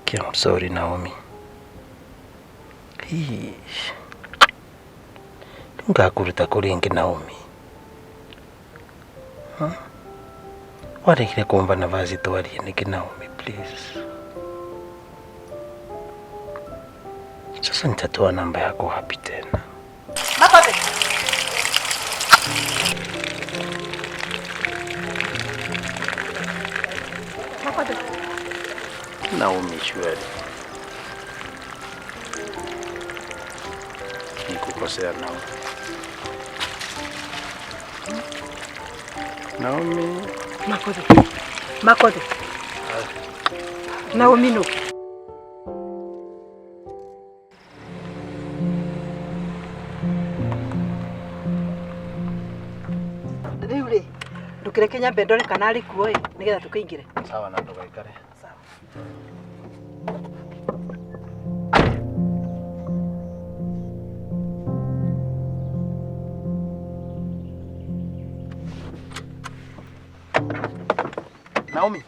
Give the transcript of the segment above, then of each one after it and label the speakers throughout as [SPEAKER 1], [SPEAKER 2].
[SPEAKER 1] Okay, I'm sorry Naomi. Hii. Ngakũruta kũ rĩngĩ Naomi? Huh? Waregire kũmba nafasi twarie nĩkĩ Naomi, please? Sasa nitatoa namba yako wapi tena?
[SPEAKER 2] Makote. Makote.
[SPEAKER 1] Naomi, surely. Nikukosea Naomi. Naomi.
[SPEAKER 2] Makote. Makote. Naomi no. Rĩu rĩ, ndũkĩreke nyambe ndore kana arĩ kuo ĩ, nĩgetha tũkĩingĩre.
[SPEAKER 1] Sawa na ndũgaikare.
[SPEAKER 2] Sawa.
[SPEAKER 1] Naomi.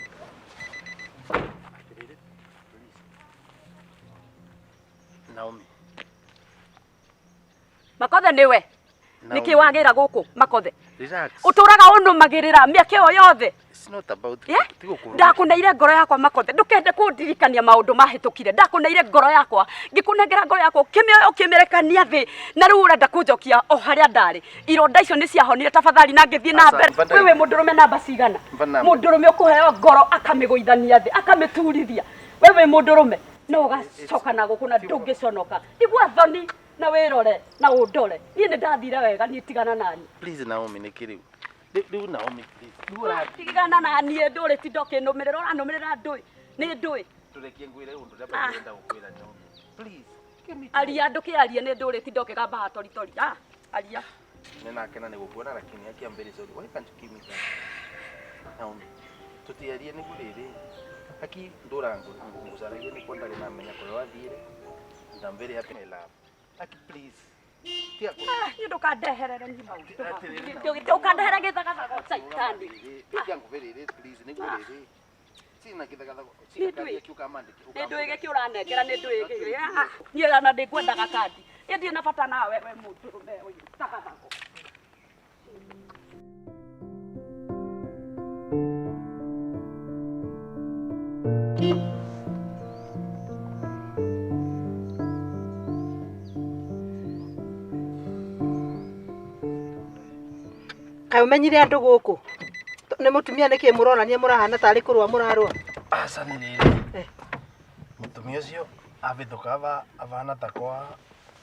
[SPEAKER 1] Naomi.
[SPEAKER 3] Makothe niwe niki wagira guku Makothe?
[SPEAKER 1] Relax.
[SPEAKER 3] Uturaga unumagirira miaka iyo yothe.
[SPEAKER 1] It's not about
[SPEAKER 3] Yeah?
[SPEAKER 1] tigo.
[SPEAKER 3] Ndakuneire ngoro yakwa Makothe, ndukende kundirikania maundu mahitukire. Ndakuneire ngoro yakwa, ngikunengera ngoro yakwa, ukimioya ukimirekania thi, na riu urenda kunjokia o haria ndari. Ironda icio ni ciahonire tafadhali, na ngithie na
[SPEAKER 1] Aca,
[SPEAKER 3] mbere.
[SPEAKER 1] mva
[SPEAKER 3] Wewe mundurume namba cigana?
[SPEAKER 1] Mva namba.
[SPEAKER 3] Mundurume ukuheo ngoro akamiguithania thi, akamiturithia. Wewe mundurume no ugacoka na guku na ndungiconoka. Igua thoni na wirore na undore. Nie ni ndathire wega, nie tigana nani.
[SPEAKER 1] Please Naomi niki riu. Riu Naomi please. Riu urathi.
[SPEAKER 3] Tigana na niĩ ndũrĩ tinda ũkĩnũmĩrĩra, ũranũmĩrĩra ndũĩ nĩ ndũĩ.
[SPEAKER 1] Turekie ngwire undu uria
[SPEAKER 3] Ah.
[SPEAKER 1] ndĩrenda gukwira Naomi. Please. Give me time.
[SPEAKER 3] Aria ndũkĩarie nĩ ndũrĩ tinda ũkĩgamba toritori. Ah, aria.
[SPEAKER 1] Nĩnakena nĩ gũkuona lakini aki I'm very sorry. Why can't you give me time? Naomi. Tutiarie nĩguo rĩrĩ. Aki ndũra ngucaragia nĩkuo ndarĩ namenya kũrĩa wathire. And I'm very happy my love. Aki please. Tiga kũ-
[SPEAKER 3] Ah, niĩ ndũkandeherere niĩ maũndũ maku.
[SPEAKER 1] Atĩrĩrĩ,
[SPEAKER 3] Ndũkandehere gĩthagathago caitani.
[SPEAKER 1] Tiga ngũbĩrĩrĩ please nĩguo rĩrĩ. Sina gĩthagathago.
[SPEAKER 3] Nĩ ndũĩ.
[SPEAKER 1] Ũkamandĩkĩra.
[SPEAKER 3] Nĩ ndũĩ gĩkĩ ũranengera, nĩ ndũĩ gĩkĩ. Ah, niĩ ona ndĩngwendaga kandi. Niĩ ndirĩ na bata nawe we mũndũrũme ũyũ thagathago.
[SPEAKER 2] Kaĩ ũmenyire andũ gũkũ? Nĩ mũtumia nĩkĩ mũronania mũrahana tarĩ kũrũa mũrarũa?
[SPEAKER 1] Aca nĩ rĩrĩ.
[SPEAKER 2] Eh.
[SPEAKER 1] Mũtumia ũcio abĩtũka abana ta kwa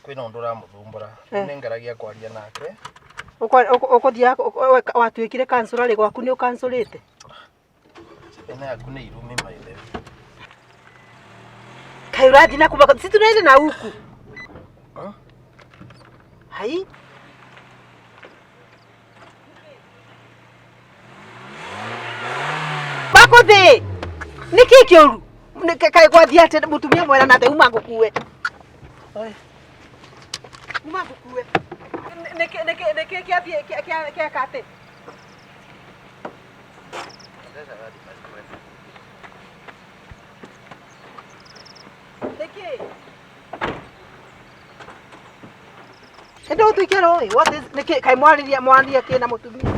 [SPEAKER 1] kwĩna ũndũ ũramũthumbũra.
[SPEAKER 2] Eh.
[SPEAKER 1] Nĩ ngeragia kwaria nake.
[SPEAKER 2] Ũkũthiaga watuĩkire kansũra rĩ, gwaku nĩ ũkansũrĩte?
[SPEAKER 1] Ĩno yaku nĩ irumi maithe.
[SPEAKER 2] Kaĩ ũrathiĩ na kuma si tunaenda na huku.
[SPEAKER 1] Huh?
[SPEAKER 2] Hai. Makothi! Nĩkĩ kĩũru? Kaĩ gwathiĩ atĩa mũtumia mwera na atĩ uma ngũkue? Uma ngũkue. Nĩkĩ nĩkĩ nĩkĩ kĩathiĩ kĩeka atĩ? Nĩkĩ? Ende ũtuĩke rũĩ. What is nĩkĩ kaĩ mwarĩria mwaria kĩ na mũtumia?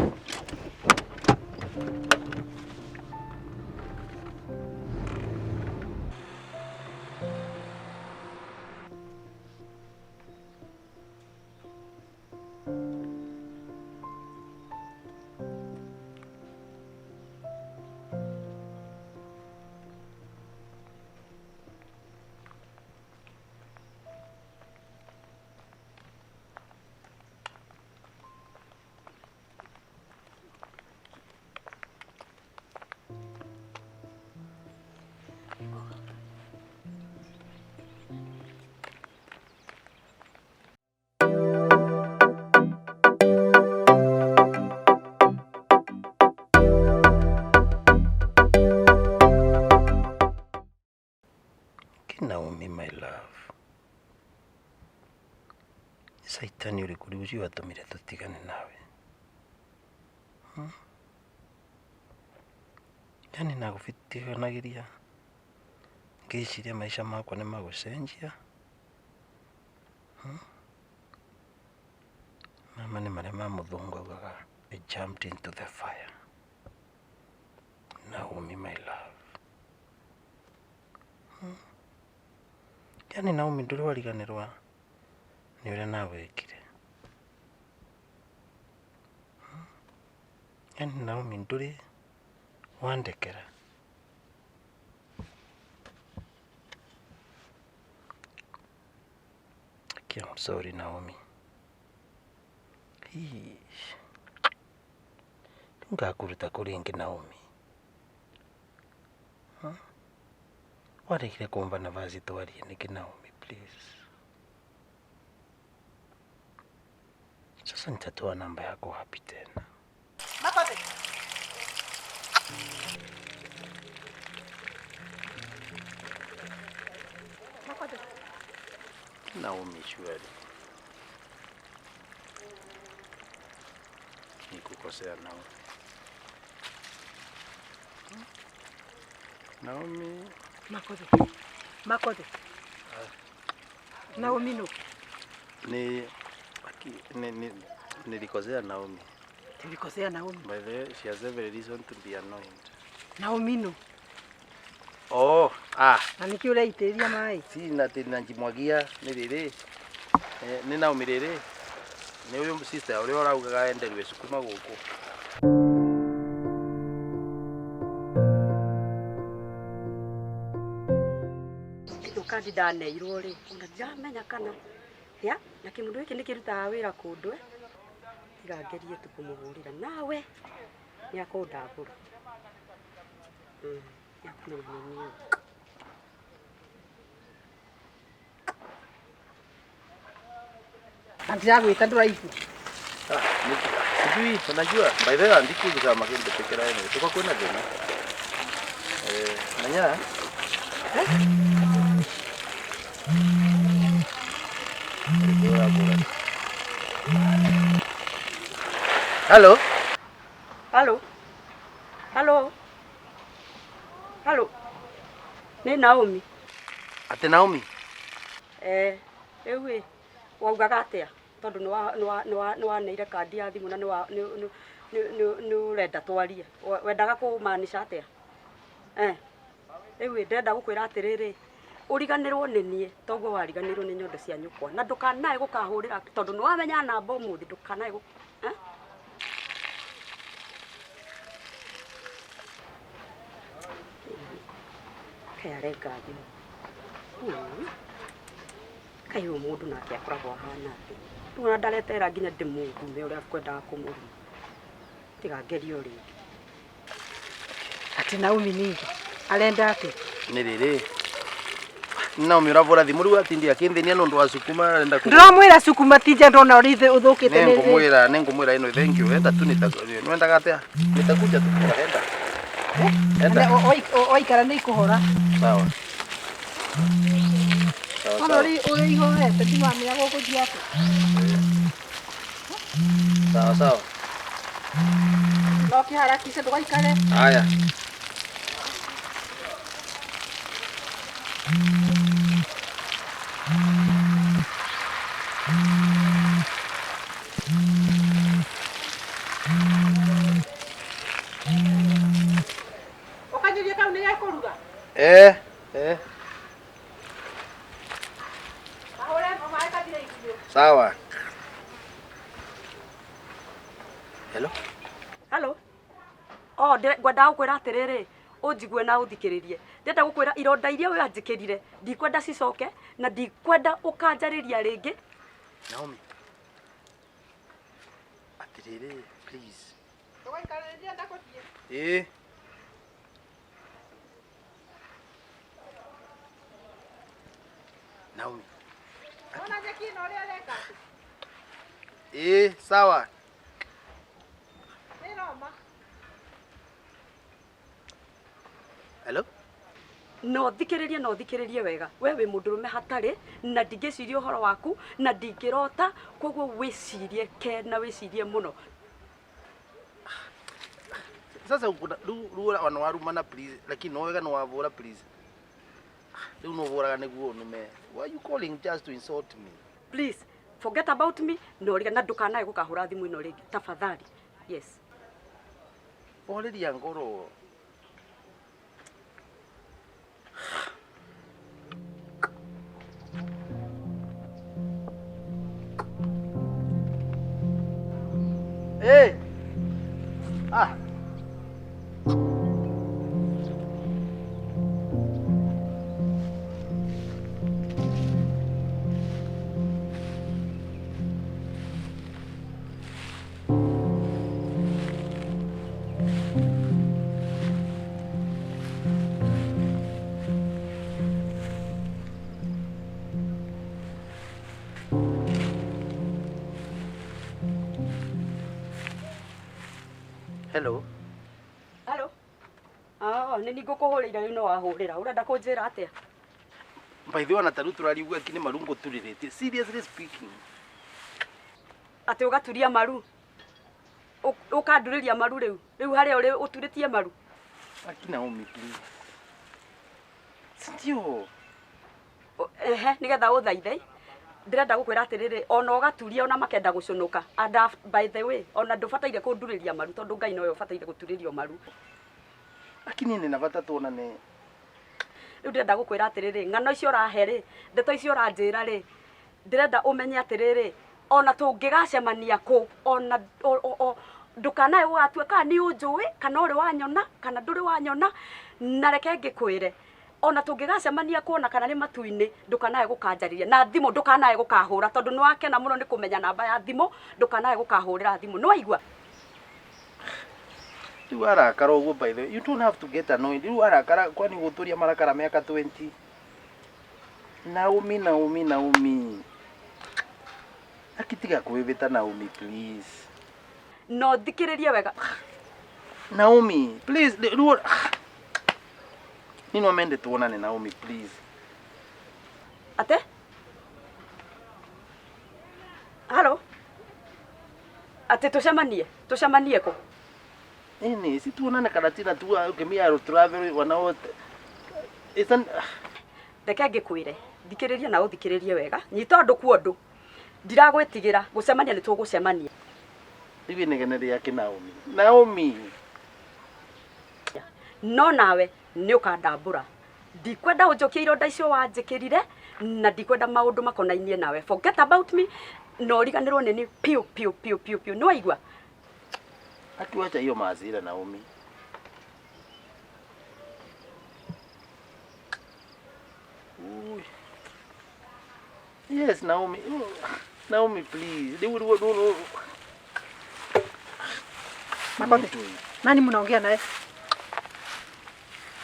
[SPEAKER 1] Naomi my love. Caitani ũrĩkũ rĩu ũcio watũmire tũtigane nawe? Yani nagũbitiganagĩria Ngĩciria maica makwa nĩ magũcenjia. Mama nĩ marĩa ma mũthũngũ augaga, I jumped into the fire. Naomi, my love. Yani Naomi, ndũrĩ wariganĩrwa nĩ ũrĩa nawĩkire. Yani Naomi, ndũrĩ wandekera. Okay, I'm sorry, Naomi. Hii. Ngakuruta kũrĩ ĩngĩ Naomi. Huh? Waregire kumva navazi twarie nĩkĩ Naomi, please. Sasa nitatoa namba yako wapi tena?
[SPEAKER 2] Makothe. Makothe.
[SPEAKER 1] Naomi, surely. Nikukosea Naomi. Naomi.
[SPEAKER 2] Makothe. Makothe. Naomi no.
[SPEAKER 1] Ni, aki, ni, ni, nilikosea Naomi.
[SPEAKER 2] Nilikosea Naomi.
[SPEAKER 1] By the way, she has every reason to be annoyed.
[SPEAKER 2] Naomi no.
[SPEAKER 1] Oh, ah.
[SPEAKER 2] Na nĩkĩ ũreitĩrĩria maĩ?
[SPEAKER 1] Si na najimwagia nĩ rĩrĩ. Eh, nĩ Naomi rĩrĩ. Nĩ ũyũ sister ũrĩa ũraugaga enderwe cukuma gũkũ.
[SPEAKER 3] Ĩno kandi ndaneirwo rĩ, ona ndiramenya kana ya na kĩmũndũ gĩkĩ nĩ kĩrutaga wĩra kũndũ tiga ngerie tu kũmũhũrĩra nawe nĩ akũndambũra. Nĩ akũmenya nĩ niĩ.
[SPEAKER 2] Na ndĩragwĩta ndũraigua.
[SPEAKER 1] Sijui, unajua by the way andiki gũthama kĩndũ tekera ene tuko kwĩna thĩna. Eh, nanya. Hello.
[SPEAKER 3] Halo. Halo. Halo. Nĩ Naomi.
[SPEAKER 1] Ate Naomi.
[SPEAKER 3] Eh, rĩu ĩ waugaga atĩa? Tondũ nĩ waneire kandi ya thimũ na nĩ ũrenda twarie. Wendaga kũmaanisha atĩa? Eh. Rĩu ĩ ndĩrenda gũkwĩra atĩrĩrĩ, ũriganĩrwo nĩ niĩ toguo wariganĩirwo nĩ nyondo cia nyũkwa na ndũkanae gũkahũrĩra tondũ nĩ wamenya namba ũmũthĩ ndũkanae gũ eh? Kaĩ arenga thimũ. Kaĩ ũyũ mũndũ nake akoragwo ahana atĩa? Rĩu ona ndaretera nginya ndĩmũgume ũrĩa kwendaga kũmũruma. Tiga ngerie o rĩngĩ.
[SPEAKER 2] Atĩ Naomi ningĩ arenda atĩa?
[SPEAKER 1] Nĩ rĩrĩ. Naomi ũravũra thimũ rĩu atindi akĩnthĩnia nĩ ũndũ wa cukuma arenda kũ
[SPEAKER 2] Ndĩramwĩra cukuma tinja ndona ũrĩa ũthũkĩte nĩ
[SPEAKER 1] Nĩngũmwĩra nĩngũmwĩra ĩno thank you. Enda tu nĩwendaga atĩa? Nitakuja tu kwa enda. Enda.
[SPEAKER 2] Waikara nĩ ikũhora.
[SPEAKER 1] Sawa. Sawa
[SPEAKER 2] Ona
[SPEAKER 1] sawa.
[SPEAKER 2] ũrĩa ihorete ndimamenya gũgũthiĩ atĩa.
[SPEAKER 1] Sawa sawa.
[SPEAKER 2] No kĩharakishe ndũgaikare.
[SPEAKER 1] Haya.
[SPEAKER 2] Ũkanyuria kau nĩ gekũruga.
[SPEAKER 1] Eh, eh.
[SPEAKER 2] Kahũre maĩ kathire irio.
[SPEAKER 1] Sawa. Hello.
[SPEAKER 3] Halo. Oh, ngwendaga gũkwĩra atĩrĩrĩ, ũnjigue na ũthikĩrĩrie. Ndĩrenda gũkwĩra ironda iria wanjĩkĩrire, ndikwenda cicoke na ndikwenda ũkanjarĩria rĩngĩ.
[SPEAKER 1] Naomi. Atĩrĩrĩ, please.
[SPEAKER 2] Ndũgaikare ndĩrenda gũthiĩ.
[SPEAKER 1] Eh. Naomi.
[SPEAKER 2] Ona nyeki ĩno ũrĩa ĩreka atĩ.
[SPEAKER 1] Eh, sawa.
[SPEAKER 2] Nĩ ĩroma.
[SPEAKER 1] Hello.
[SPEAKER 3] No thikĩrĩrie no thikĩrĩrie wega. We wĩ mũndũrũme hatarĩ na ndingĩciria ũhoro waku na ndingĩrota, koguo wĩcirie ke na wĩcirie mũno.
[SPEAKER 1] Sasa rĩu ona warumana please, lakini no wega nĩ wavũra please. Rĩu nũ ũhũraga nĩguo ũnume. Why you calling just to insult me?
[SPEAKER 3] Please forget about me na ũrige na ndũkanae gũkahũra thimũ ĩno rĩngĩ tafadhali. Yes.
[SPEAKER 1] Horeria ngoro. Hey! Ah! Hello.
[SPEAKER 3] Hello. Ah, nĩ niĩ ngũkũhũrĩire rĩu no wahũrĩra. Ũrenda kũnjĩra atĩa?
[SPEAKER 1] By the way, ona tarĩu tũrariuga kini maru ngũturĩrĩtie. Seriously speaking.
[SPEAKER 3] Atĩ ũgaturia maru? Ũkandurĩria maru rĩu? Rĩu harĩa ũrĩ ũturĩtie maru?
[SPEAKER 1] Aki Naomi, please. Sindio.
[SPEAKER 3] Ehe, nĩgetha ũthaithe. Ndĩrenda gũkwĩra atĩrĩrĩ, ona ũgaturia ona makenda gũcũnũka. And by the way, ona ndũbataire kũndurĩria maru tondũ Ngai nowe ũbataire gũturĩrio maru.
[SPEAKER 1] Aki niĩ ndĩna bata tuonane.
[SPEAKER 3] Rĩu ndĩrenda gũkwĩra atĩrĩrĩ, ng'ano icio ũrahe rĩ, ndeto icio ũranjĩra rĩ, ndĩrenda ũmenye atĩrĩrĩ, ona tũngĩgacemania kũ, ona ndũkanae gũgatua kana nĩ ũnjũĩ, kana ũrĩ wanyona, kana ndũrĩ wanyona, na reke ngĩkwĩre, ona tũngĩgacemania kũ ona kana nĩ matu-inĩ, ndũkanae gũkanjarĩria, na thimũ ndũkanae gũkahũra, tondũ nĩ wakena mũno nĩ kũmenya namba ya thimũ, ndũkanae gũkahũrĩra thimũ, nĩ waigua?
[SPEAKER 1] Rĩu arakara ũguo by the way, you don't have to get annoyed. Rĩu arakara kwani gũtũria marakara mĩaka 20. Naomi, Naomi, Naomi. Akitiga kwĩvĩta Naomi, please.
[SPEAKER 3] No thikĩrĩrie wega.
[SPEAKER 1] Naomi, please, rĩu niĩ no mende tuonane Naomi, please.
[SPEAKER 3] Ate? Halo? Ate tucemanie? Tucemanie kũ?
[SPEAKER 1] Nini, si tuonane Karatina tu ukimia travel wana It's an
[SPEAKER 3] Reke ngĩkwĩre, thikĩrĩria na ũthikĩrĩrie wega. Nyita ũndũ kwa ũndũ. Ndiragwĩtigĩra, gũcemania nĩ tũgũcemania.
[SPEAKER 1] Rĩu inegene rĩake Naomi. Naomi.
[SPEAKER 3] No nawe nĩ ũkandambũra. Ndikwenda ũnjokie ironda icio wanjĩkĩrire, na ndikwenda maũndũ makonainie nawe. Forget about me, na ũriganĩrwo nĩ niĩ piũ piũ piũ piũ piũ. Nĩ waigua?
[SPEAKER 1] Akiwacha hiyo maazira Naomi. Ui. Yes, Naomi. Oh, Naomi, please. Rĩu rĩu rĩu.
[SPEAKER 2] Makote. Nani mnaongea naye?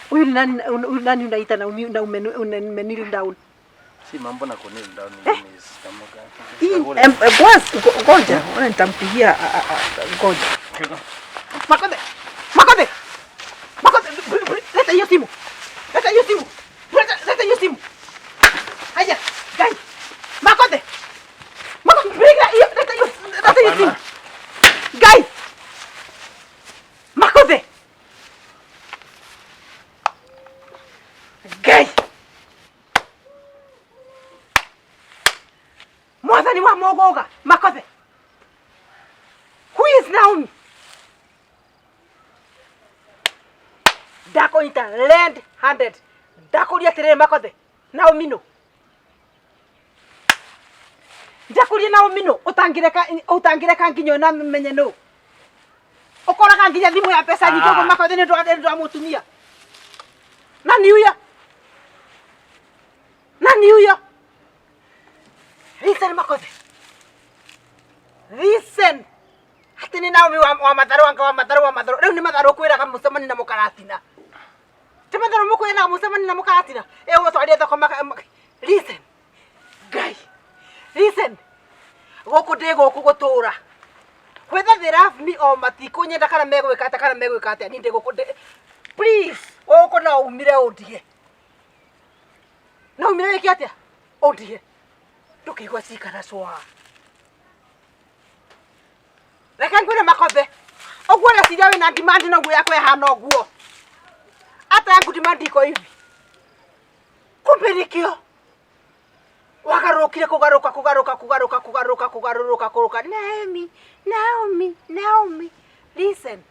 [SPEAKER 2] Huyu ni nani, huyu nani unaita na na umenil down?
[SPEAKER 1] Si mambo na kunil down ni sitamoka.
[SPEAKER 2] Ngoja, ona nitampigia ngoja. Makote. Makote. Makote, leta hiyo simu. Leta hiyo simu. Leta hiyo simu. Haya, gai. Makote. Makote, piga hiyo, leta hiyo, leta hiyo simu. Gai. Makote. Gai. Mwathani wa mogoga, Makote. Who is Naomi? Ndakũnyita red handed. Ndakũria atĩrĩrĩ Makote, Naomi nũ? Ndakũria Naomi nũ? Ũtangĩreka ũtangĩreka nginya ona menye nũ? Ũkoraga nginya thimũ ya mbeca nyingĩ ũguo Makote nĩ ũndũ wa mũtumia. Nani huyo? Nani huyo? Listen Makote. Listen. Ati nĩ Naomi wa matharũ anga wa matharũ wa matharũ. Rĩu nĩ matharũ kwĩraga mũcemani na mũkaratina. Ti matharũ mũkwĩraga mũcemani na mũkaratina. Ĩgũtwarire thoko maka. Listen. Ngai. Listen. Gũkũ ndĩ gũkũ gũtũra. Whether they love me or matikũnyenda kana megwĩka atĩa kana megwĩka atĩa niĩ ndĩ gũkũ ndĩ. Please, gũkũ no umire ũndige. No umire wĩke atĩa? Ũndige. Ndũkĩigua cikara cwa. Reke ngwĩre Makothe. Ũguo ũreciria wĩna demand noguo yakwa ĩhana ũguo. Hata yangu demand iko hivi. Nĩkĩo wagarũrũkire kũgarũka kũgarũka kũgarũka kũgarũka kũgarũrũka kũrũka. Naomi, Naomi, Naomi, listen,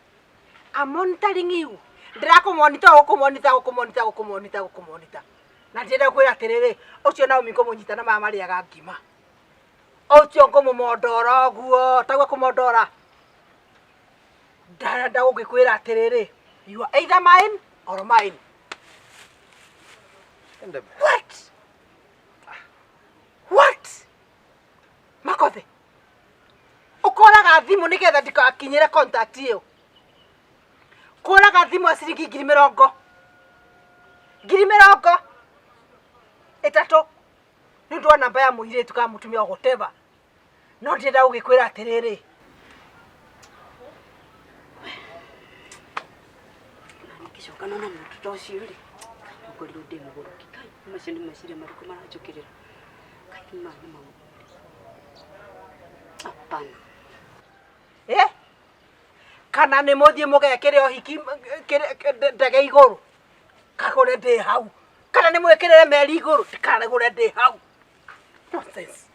[SPEAKER 2] I'm monitoring you. Ndĩrakũmonita gũkũmonita gũkũmonita gũkũmonita gũkũmonita, na ndĩrenda kwĩra atĩrĩrĩ, ũcio Naomi ngũmũnyita na maya marĩaga ngima, ũcio ngũmũmondora ũguo taguo kũmondora. Ndarenda gũgĩkwĩra atĩrĩrĩ, you are either mine or mine.
[SPEAKER 1] Ende.
[SPEAKER 2] What? What? Makothe, ũkoraga thimũ nĩgetha ndikakinyĩre contact ĩyo. Kũraga thimũ ya ciringi ngiri mĩrongo, 30,000 nĩ ũndũ wa namba ya mũirĩtu kana mũtumia o whatever. No ndĩrenda gũgĩkwĩra atĩrĩrĩ,
[SPEAKER 3] Ngĩcoka nona mũndũ ta ũcio rĩ, ngorirwo ndĩ mũgũrũki. Kai, macio nĩ meciria marĩkũ maranjũkĩrĩra? Kai, maya nĩ maũndũ. Hapana.
[SPEAKER 2] Eh? Kana nĩ mũthiĩ mũgekĩre ũhiki ndege igũrũ, kagũre ndĩ hau, kana nĩ mwĩkĩrĩre meri igũrũ, ndikagũre ndĩ hau. Nonsense.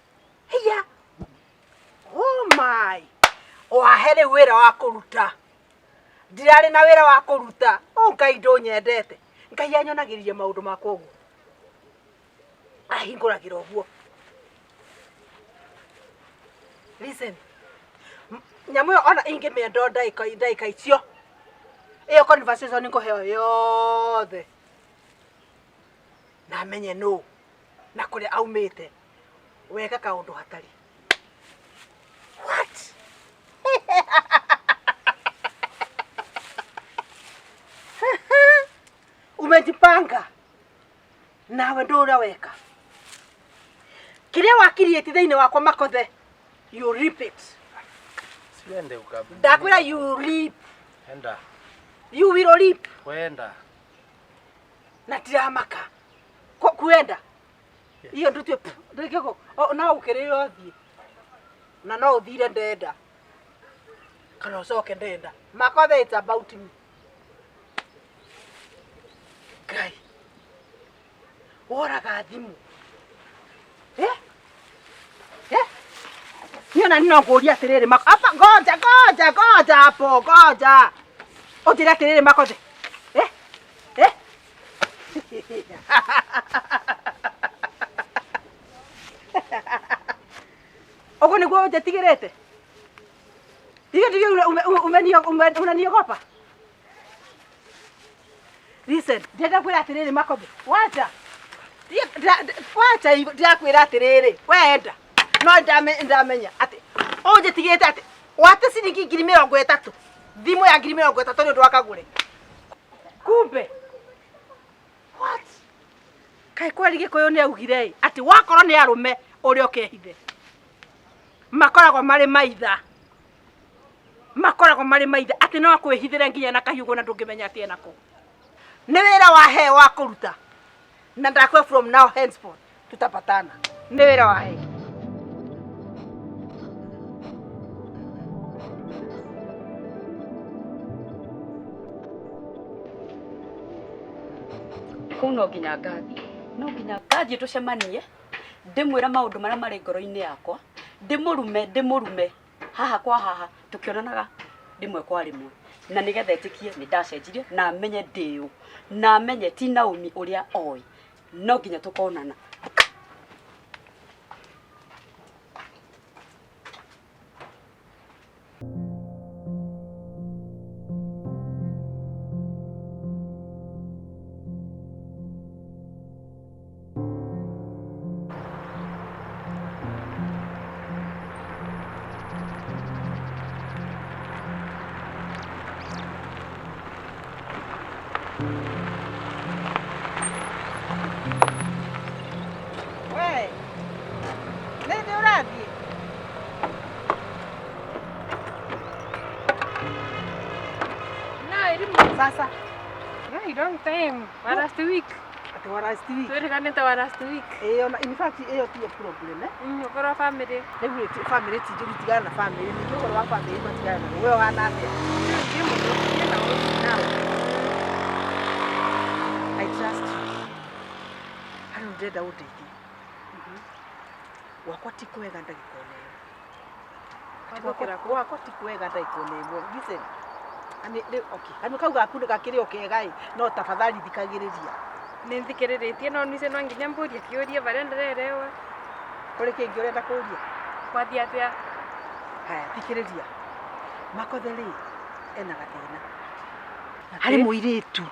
[SPEAKER 2] Hiya. Oh my. Wahe rĩu wĩra wa kũruta. Ndirarĩ na wĩra wa kũruta. Oh Ngai, ndũnyendete. Ngai anyonagĩrĩria maũndũ makwa ũguo, ahingũragĩra ũguo. Listen, nyamũ ĩyo ona ingĩmĩenda o ndagĩka ndagĩka icio ĩyo, conversation ngũheo yothe na menye nũ na kũrĩa aumĩte. Weka kaũndũ hatarĩ. What? Umejipanga nawe ndũra weka kĩrĩa wakiriĩti thĩinĩ wakwa. Makothe, you reap it.
[SPEAKER 1] Siende ukabu.
[SPEAKER 2] Ndakwĩra you reap.
[SPEAKER 1] Enda.
[SPEAKER 2] You will reap.
[SPEAKER 1] Kwenda.
[SPEAKER 2] Na ndiramaka. Kuenda iyo ndutue ndikiko no ukirire ũthiĩ na no ũthire ndenda kana ũcoke ndenda. Makothe, it's about me. Ngai, woraga thimũ, eh? Eh? Niĩ ona no ngũria atĩrĩrĩ, apa, ngoja ngoja ngoja hapo, ngoja ũnjĩre atĩrĩrĩ, Makothe, eh? Eh? Ũguo nĩguo ũnjĩtigĩrĩte? Hiyo ndivyo unaniogopa? Listen, ndĩrenda kwĩra atĩrĩrĩ, Makothe, wacha. Wacha ndĩrakwĩra atĩrĩrĩ, wenda no ndamenya atĩ ũnjĩtigĩte atĩ wate ciringi 30,000, thimũ ya 30,000 nĩ ũndũ wa kagũre. Kumbe what? Kaĩ kweri Gĩkũyũ nĩ augire ĩ, atĩ wakorwo nĩ arũme ũrĩa ũkehithe makoragwo marĩ maitha, makoragwo marĩ maitha atĩ no akwĩhithĩre nginya na kahiũgo na ndũngĩmenya atĩ enako. Nĩ wĩra wa he wa kũruta, na ndakwe from now henceforth tutapatana. Nĩ wĩra wa he.
[SPEAKER 3] Kũu no nginya ngathiĩ, no nginya ngathiĩ tũcemanie, ndĩmwĩre maũndũ marĩa marĩ ngoro-inĩ yakwa, ndĩmũrume, ndĩmũrume haha kwa haha tũkĩonanaga rĩmwe kwa rĩmwe, na nĩgetha etĩkie nĩ ndacenjirie na amenye ndĩũ na amenye ti Naomi ũrĩa oĩ. No nginya tũkonana.
[SPEAKER 2] We nĩ thĩ ũrathiĩ?
[SPEAKER 4] No, irimu.
[SPEAKER 2] Sasa.
[SPEAKER 4] Yeah, long time. Wa last week.
[SPEAKER 2] Atĩ wa last week?
[SPEAKER 4] Twĩrĩganĩte wa last week.
[SPEAKER 2] Ĩyo na in fact ĩyo tiyo problem, eh?
[SPEAKER 4] Ũhoro wa family.
[SPEAKER 2] Rĩu rĩ, family ti njũru, tigana na family. Ningĩ ũhoro wa family matigana naguo. We ũhana atĩa?
[SPEAKER 4] Ndiĩ mũno. Ndiĩ na ũru.
[SPEAKER 2] Now I trust you. Hello. Ndĩrenda ũndeithie. Gwakwa ti kwega ndagĩka ona ĩmwe. Gwakwa ti kwega ndagĩka ona ĩmwe. Listen. Ani rĩu okay. Kanua kau gaku gakĩrĩ o kega ĩ, no tafadhali thikagĩrĩria.
[SPEAKER 4] Nĩ thikĩrĩrĩtie no nice no nginya mbũrie kĩũria barĩa ndĩrerewa.
[SPEAKER 2] Kũrĩ kĩngĩ ũrenda kũria?
[SPEAKER 4] Kwathiĩ atĩa?
[SPEAKER 2] Haya, thikĩrĩria. Makothe rĩ, ena gathĩna. Harĩ mũirĩtu.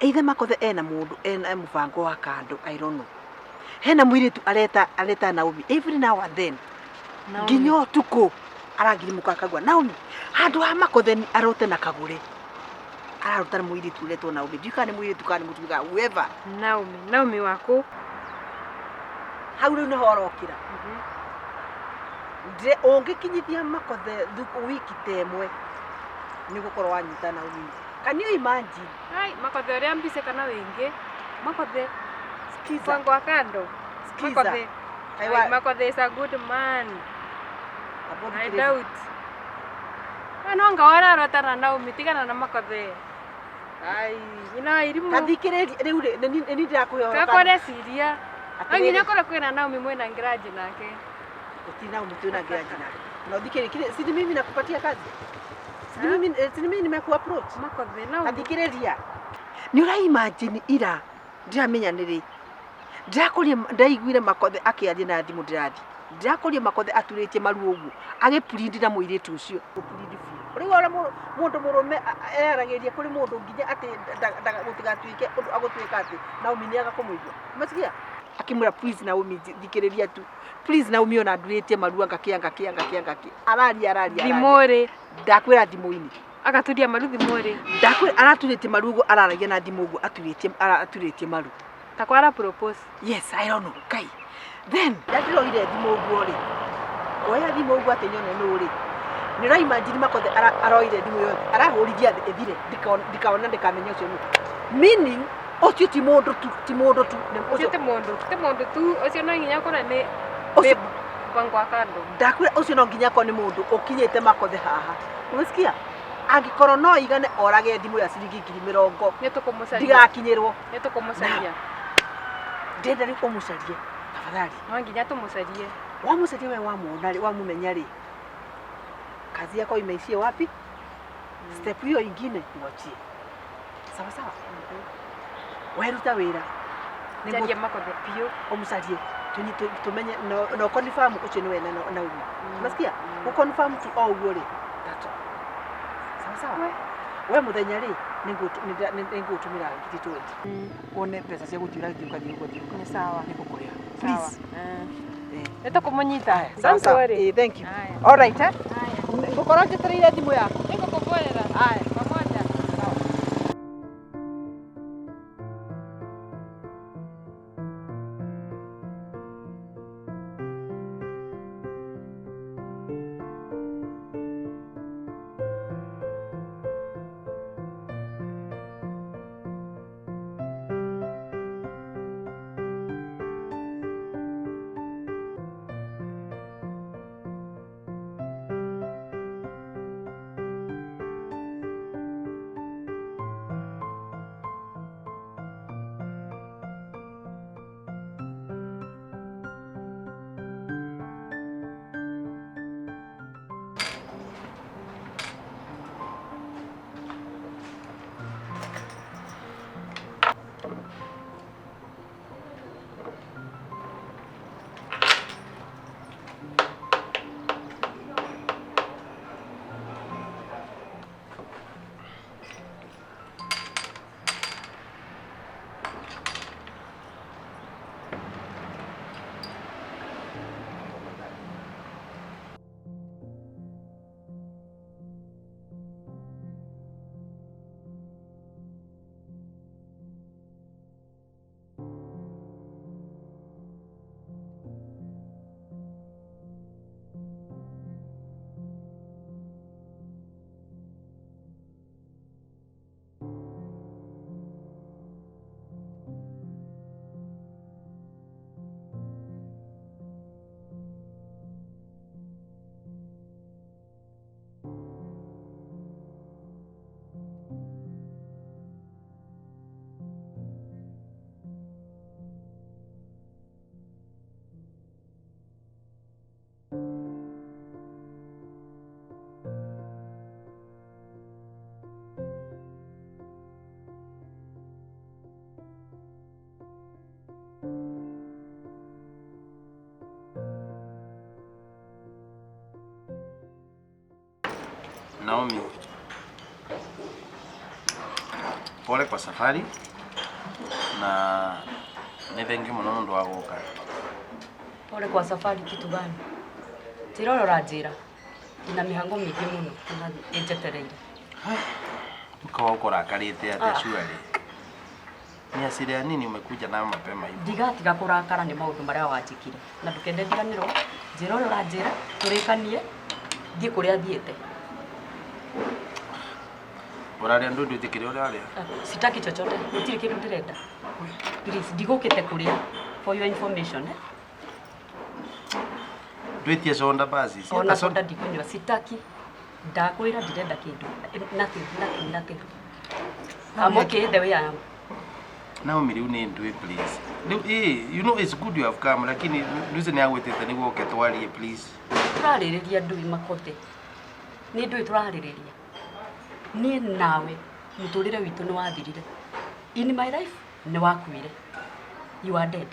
[SPEAKER 2] Either Makothe ena mũndũ, ena mũbango wa kando, I don't know. Hena mũirĩtu areta Naomi every now and then. Nginya ũtukũ aragirimũka akagua Naomi handũ ha Makothe arote na kagũre. Ararota na mũirĩtu ũretwo Naomi. Ndiũĩ kana nĩ mũirĩtu kana nĩ mũtumia, whoever.
[SPEAKER 4] Naomi, Naomi waku.
[SPEAKER 2] Hau rĩu nĩho ũrokĩra. Ũngĩkinyithia Makothe wiki ta ĩmwe nĩ ũgũkorwo wanyita Naomi. Can you imagine?
[SPEAKER 4] Ai, Makothe ũrĩa mbice kana wĩngĩ. Makothe.
[SPEAKER 2] Skiza.
[SPEAKER 4] Mpango wa kando.
[SPEAKER 2] Skiza.
[SPEAKER 4] Makothe. Ai, Makothe is a good man. I doubt. No nga wararota na Naomi tigana na Makothe. Ai, ina irimu.
[SPEAKER 2] Tathikĩrĩria rĩu rĩ, nĩ niĩ ndĩrakũhe ũhoro.
[SPEAKER 4] Kakore ciria. Nginya korwo kwĩna Naomi mwĩna ngiraji nake.
[SPEAKER 2] Gũtirĩ Naomi twĩna ngiraji nake. Na ũthikĩrĩrie, si ni mimi nakupatia kazi? Si ni mimi nimekuapproach?
[SPEAKER 4] Makothe Naomi.
[SPEAKER 2] Tathikĩrĩria. Nĩ ũra imagine ira ndiramenya nĩ rĩ. Ndĩrakũria ndaiguire Makothe akĩaria na thimũ ndĩrathiĩ. Ndĩrakũria Makothe aturĩtie maru ũguo agĩpurindi na mũirĩtu ũcio. Gũpurindi biũ. Rĩu ũrĩa mũndũ mũrũme eyaragĩria kũrĩ mũndũ nginya atĩ gũtigatuĩke ũndũ agũtuĩka atĩ Naomi nĩaga kũmũigua. Umesikia? Akĩmwĩra please Naomi thikĩrĩria tu. Please Naomi ona ndurĩtie maru ngakĩa ngakĩa ngakĩa ngakĩa. Araria araria.
[SPEAKER 4] Thimũ rĩ.
[SPEAKER 2] Ndakwĩra thimũ-inĩ.
[SPEAKER 4] Agaturia maru thimũ rĩ.
[SPEAKER 2] Ndakwĩra araturĩtie maru ũguo araragia na thimũ ũguo aturĩtie maru.
[SPEAKER 4] Takwara propose.
[SPEAKER 2] Yes, I don't know. Kai. Then, ndĩroire thimũ ũguo rĩ. Oya thimũ ũguo atĩ nyone nũ rĩ. Nĩ ũra imagine Makothe aroire thimũ yothe. Arahũrithia thĩ ĩthire. Ndikaona ndikamenya ũcio nũ. Meaning ũcio ti mũndũ tu, ti mũndũ tu.
[SPEAKER 4] Ũcio ti mũndũ, ti mũndũ tu. Ũcio no nginya akorwo nĩ mpango wa kando.
[SPEAKER 2] Ndakwĩra ũcio no nginya akorwo nĩ mũndũ ũkinyĩte Makothe haha. Umesikia? Angĩkorwo no igane orage thimũ ya ciringi 20,000.
[SPEAKER 4] Nĩ tũkũmũcaria.
[SPEAKER 2] Ndigakinyĩrwo.
[SPEAKER 4] Nĩ tũkũmũcaria.
[SPEAKER 2] Ndĩrenda rĩu ũmũcarie tafadhali.
[SPEAKER 4] No nginya tũmũcarie.
[SPEAKER 2] Wamũcaria we wamuona rĩ, wamũmenya rĩ, kazi yako imeishia wapi? Step hiyo ingine uachie. Sawa sawa. Weruta wĩra.
[SPEAKER 4] Njarie Makothe biũ.
[SPEAKER 2] Ũmũcarie. Tumenye no confirm ũcio nĩ we na Naomi. Umesikia? Gũ confirm tu o ũguo rĩ. That's all. Sawa sawa. We mũthenya rĩ, nĩngũgũtũmĩra 20,000. Wone mbeca cia gũthiĩ ũrathiĩ ũgathiĩ ũgathiĩ.
[SPEAKER 4] Nĩ sawa.
[SPEAKER 2] Nĩngũkũrĩha. Please.
[SPEAKER 4] Nĩ tũkũmũnyita.
[SPEAKER 2] Sawa sawa. Thank you. All right, eh? Ngũkorwo njetereire thimũ yaku.
[SPEAKER 4] Nĩngũkũbũrĩra.
[SPEAKER 2] Haya.
[SPEAKER 4] Pamoja.
[SPEAKER 1] Naomi, pole kwa safari na nĩ thengiũ mũno nĩ ũndũ wa gũka.
[SPEAKER 3] Pole kwa safari kitu gani? Njĩra ũrĩa ũranjĩra. Ndina mĩhango mĩingĩ mũno na ĩnjetereire.
[SPEAKER 1] Ukawa uko rakarĩte atĩa
[SPEAKER 3] Ah.
[SPEAKER 1] surely? Ni hasira ya nini umekuja nayo mapema hivi?
[SPEAKER 3] Ndigatiga kũrakara nĩ maũndũ marĩa wanjĩkire. Na ndũkende ndiganĩrwo. Njĩra ũrĩa ũranjĩra tũrĩkanie thiĩ kũrĩa thiĩte.
[SPEAKER 1] Ũrarĩa ndũ ndwĩtĩkĩre ũrarĩa?
[SPEAKER 3] Sitaki chochote. Gũtirĩ kĩndũ ndĩrenda. Please, ndigũkĩte kũrĩa. For your information, eh?
[SPEAKER 1] Ndwĩtie soda basi. Si
[SPEAKER 3] Ona
[SPEAKER 1] hata
[SPEAKER 3] soda ndikũnyua. Sitaki. Ndakwĩra ndirenda kĩndũ. Nothing, nothing, nothing. I'm okay the way I am.
[SPEAKER 1] Naomi rĩu nĩ ndwĩ please. Rĩu eh, you know it's good you have come lakini Lucy nĩ agwĩtĩte nĩguo ũke twarie please.
[SPEAKER 3] Tũrarĩrĩria ndui Makothe. Nĩ ndũĩ tũrarĩrĩria. Niĩ nawe mũtũrĩre witũ nĩ wathirire. In my life nĩ wakuire. You are dead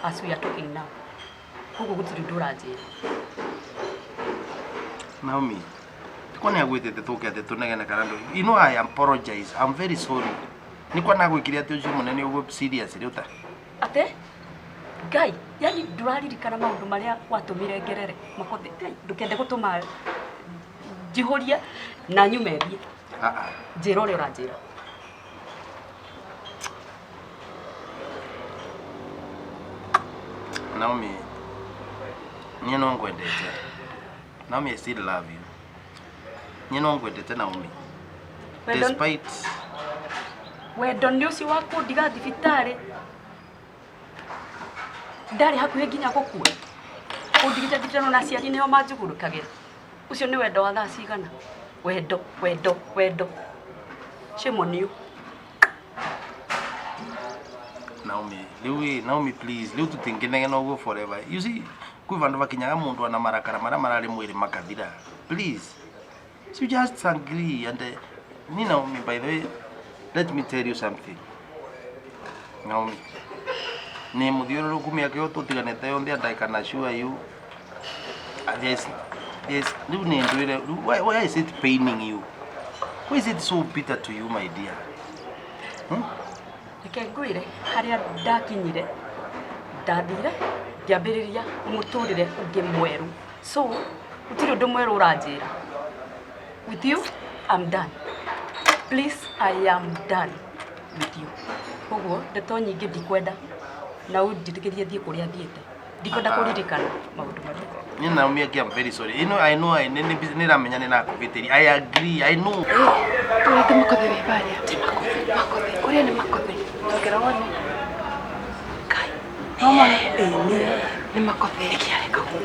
[SPEAKER 3] as we are talking now. Koguo gũtirĩ ũndũ ũranjĩra.
[SPEAKER 1] Naomi, kwa nĩ agwĩtĩte tũke atĩ tũnegene kana ndũ. You know I apologize. I'm very sorry. Nĩ kwa nagwĩkire atĩ ũcio mũnene ũguo serious rĩu ta.
[SPEAKER 3] Ate? Ngai, yani ndũraririkana maũndũ marĩa watũmire ngerere. Makothe, Ngai, ndũkende gũtũma njihũrie na nyume thiĩ.
[SPEAKER 1] Ah ah.
[SPEAKER 3] Njĩra ũrĩa ũranjĩra.
[SPEAKER 1] Naomi, niĩ no ngwendete. Naomi, I still love you. Niĩ no ngwendete Naomi.
[SPEAKER 3] Wendo-
[SPEAKER 1] Despite
[SPEAKER 3] Wendo nĩ ũcio wa kũndiga thibitarĩ. Ndarĩ hakuhĩ nginya gũkua. Ũndigĩte thibitarĩ na aciari nĩo manjugũrũkagĩra. Ũcio nĩ wendo wa thaa cigana? Wendo, wendo, wendo. Shame on you.
[SPEAKER 1] Naomi, rĩu ĩ, Naomi please, rĩu tũtingĩnegena ũguo forever. You see, kwĩ vandũ vakinyaga mũndũ ana marakara marĩa mararĩ mwĩrĩ makathira. Please. So you just agree and ni Naomi, by the way, let me tell you something. Naomi, nĩ mũthiũrũrũku mĩaka ĩyo tũtiganĩte yothe and I can assure you there's rĩu nĩ ndwĩre, rĩu why is it paining you? Why is it so bitter to you, my dear? Hmm?
[SPEAKER 3] Reke ngwĩre harĩa ndakinyire ndathire ngĩambĩrĩria mũtũrĩre ũngĩ mwerũ. So gũtirĩ ũndũ mwerũ ũranjĩra. With you, I'm done. Please, I am done with you. Koguo ndeto nyingĩ ndikwenda na ũnjĩtĩkĩrie thiĩ kũrĩa thiĩte. Ndikwenda kũririkana maũndũ marĩa.
[SPEAKER 1] Ni Naomi aki I'm very sorry. You know, I know I nĩ nĩramenya nĩ nakũvĩtĩria. I agree. I know.
[SPEAKER 4] Tũrete Makothe wĩ barĩa. Ti Makothe. Makothe. Ũrĩa nĩ Makothe. Tongera wone. Ngai. No mone. Nĩ Makothe. Nĩkĩ areka gũkũ?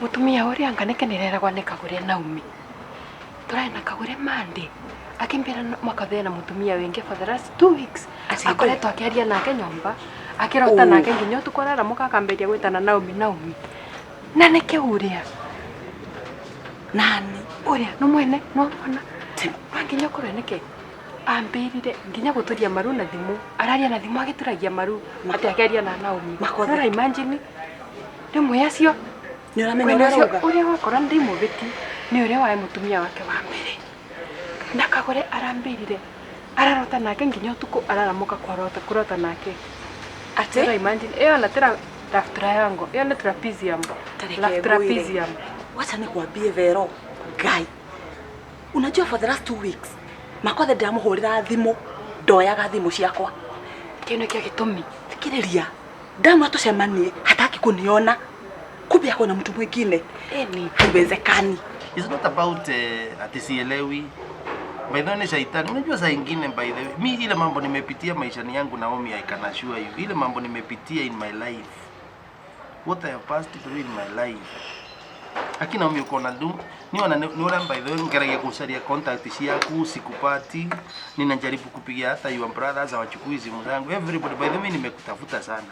[SPEAKER 4] Mũtumia ũrĩa anga nĩkĩ nĩreragwo nĩ Kagũre Naomi. Tũrarĩ na Kagũre Monday. Akĩmbĩra Makothe na mũtumia wĩngĩ for the last 2 weeks. Akoretwo akĩaria nake nyũmba. Akĩrota nake nginya ũtukũ araramuka akambĩrĩria gwĩtana Naomi Naomi. Na nĩkĩ ũrĩa?
[SPEAKER 2] Nani?
[SPEAKER 4] Ũrĩa no mwene no mwana. No nginya ũkorwo nĩkĩ ambĩrire nginya gũtũria maru na thimũ. Araria na thimũ agĩtũragia maru atĩ akĩaria na Naomi.
[SPEAKER 2] Makothe.
[SPEAKER 4] No imagine rĩmwe acio
[SPEAKER 2] Nĩ ũramenya
[SPEAKER 4] kwĩna
[SPEAKER 2] ũrĩa
[SPEAKER 4] ũcio
[SPEAKER 2] ũrauga?
[SPEAKER 4] ũrĩa wakora ndĩmũbĩti nĩ ũrĩa waĩ mũtumia wake wa mbere. Na Kagũre arambĩrire ararota nake nginya ũtukũ araramuka kwarota kũrota nake.
[SPEAKER 2] Atĩ?
[SPEAKER 4] Ĩra imagine ĩyo na tĩra love triangle ĩyo nĩ trapezium.
[SPEAKER 2] Ta reke
[SPEAKER 4] Love
[SPEAKER 2] ngwĩre.
[SPEAKER 4] trapezium.
[SPEAKER 2] Wacha nikwambie Vero, Ngai. Unajua for the last 2 weeks Makothe ndĩramũhũrĩra thimũ ndoyaga thimũ ciakwa.
[SPEAKER 4] Kĩu nĩkĩo gĩtũmi.
[SPEAKER 2] Thikĩrĩria, ndamwĩra tũcemanie hataki kuniona. Kumbe ako na mtu mwingine.
[SPEAKER 4] Ĩni.
[SPEAKER 2] Haiwezekani.
[SPEAKER 1] It's not about ati sielewi. By the way, ni shaitani. Unajua saa ingine by the way, mi ile mambo nimepitia maishani yangu Naomi, I can assure you. Ile mambo nimepitia in my life. What I have passed through in my life. Lakini Naomi uko na dum, ni niona by the way ngeragia kusaria contact ciaku sikupati. Ninajaribu kupigia hata your brothers hawachukui simu zangu. Everybody by the way nimekutafuta sana.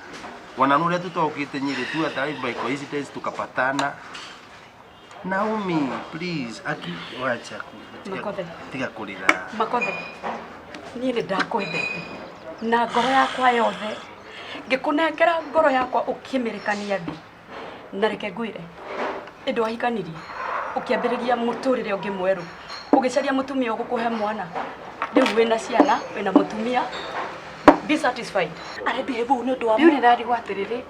[SPEAKER 1] Wananuria tu tokite nyiri tu hata by coincidence tukapatana. Naomi, please, aki wacha ku.
[SPEAKER 3] Makothe.
[SPEAKER 1] Tiga kulira.
[SPEAKER 3] Makothe, niĩ nĩ ndakwendete na ngoro yakwa yothe ngĩkũnengera ngoro yakwa ũkĩmĩrekania thĩ na reke ngwĩre ĩndĩ wahikanirie ũkĩambĩrĩria mũtũrĩre ũngĩ mwerũ Ũgĩcaria mũtumia ũgũkũhe mwana. Rĩu wĩna ciana, wĩna mũtumia. Be satisfied.
[SPEAKER 2] Arebehave ũũ nĩ ũndũ wa
[SPEAKER 4] Rĩu nĩndarigwo atĩrĩrĩ,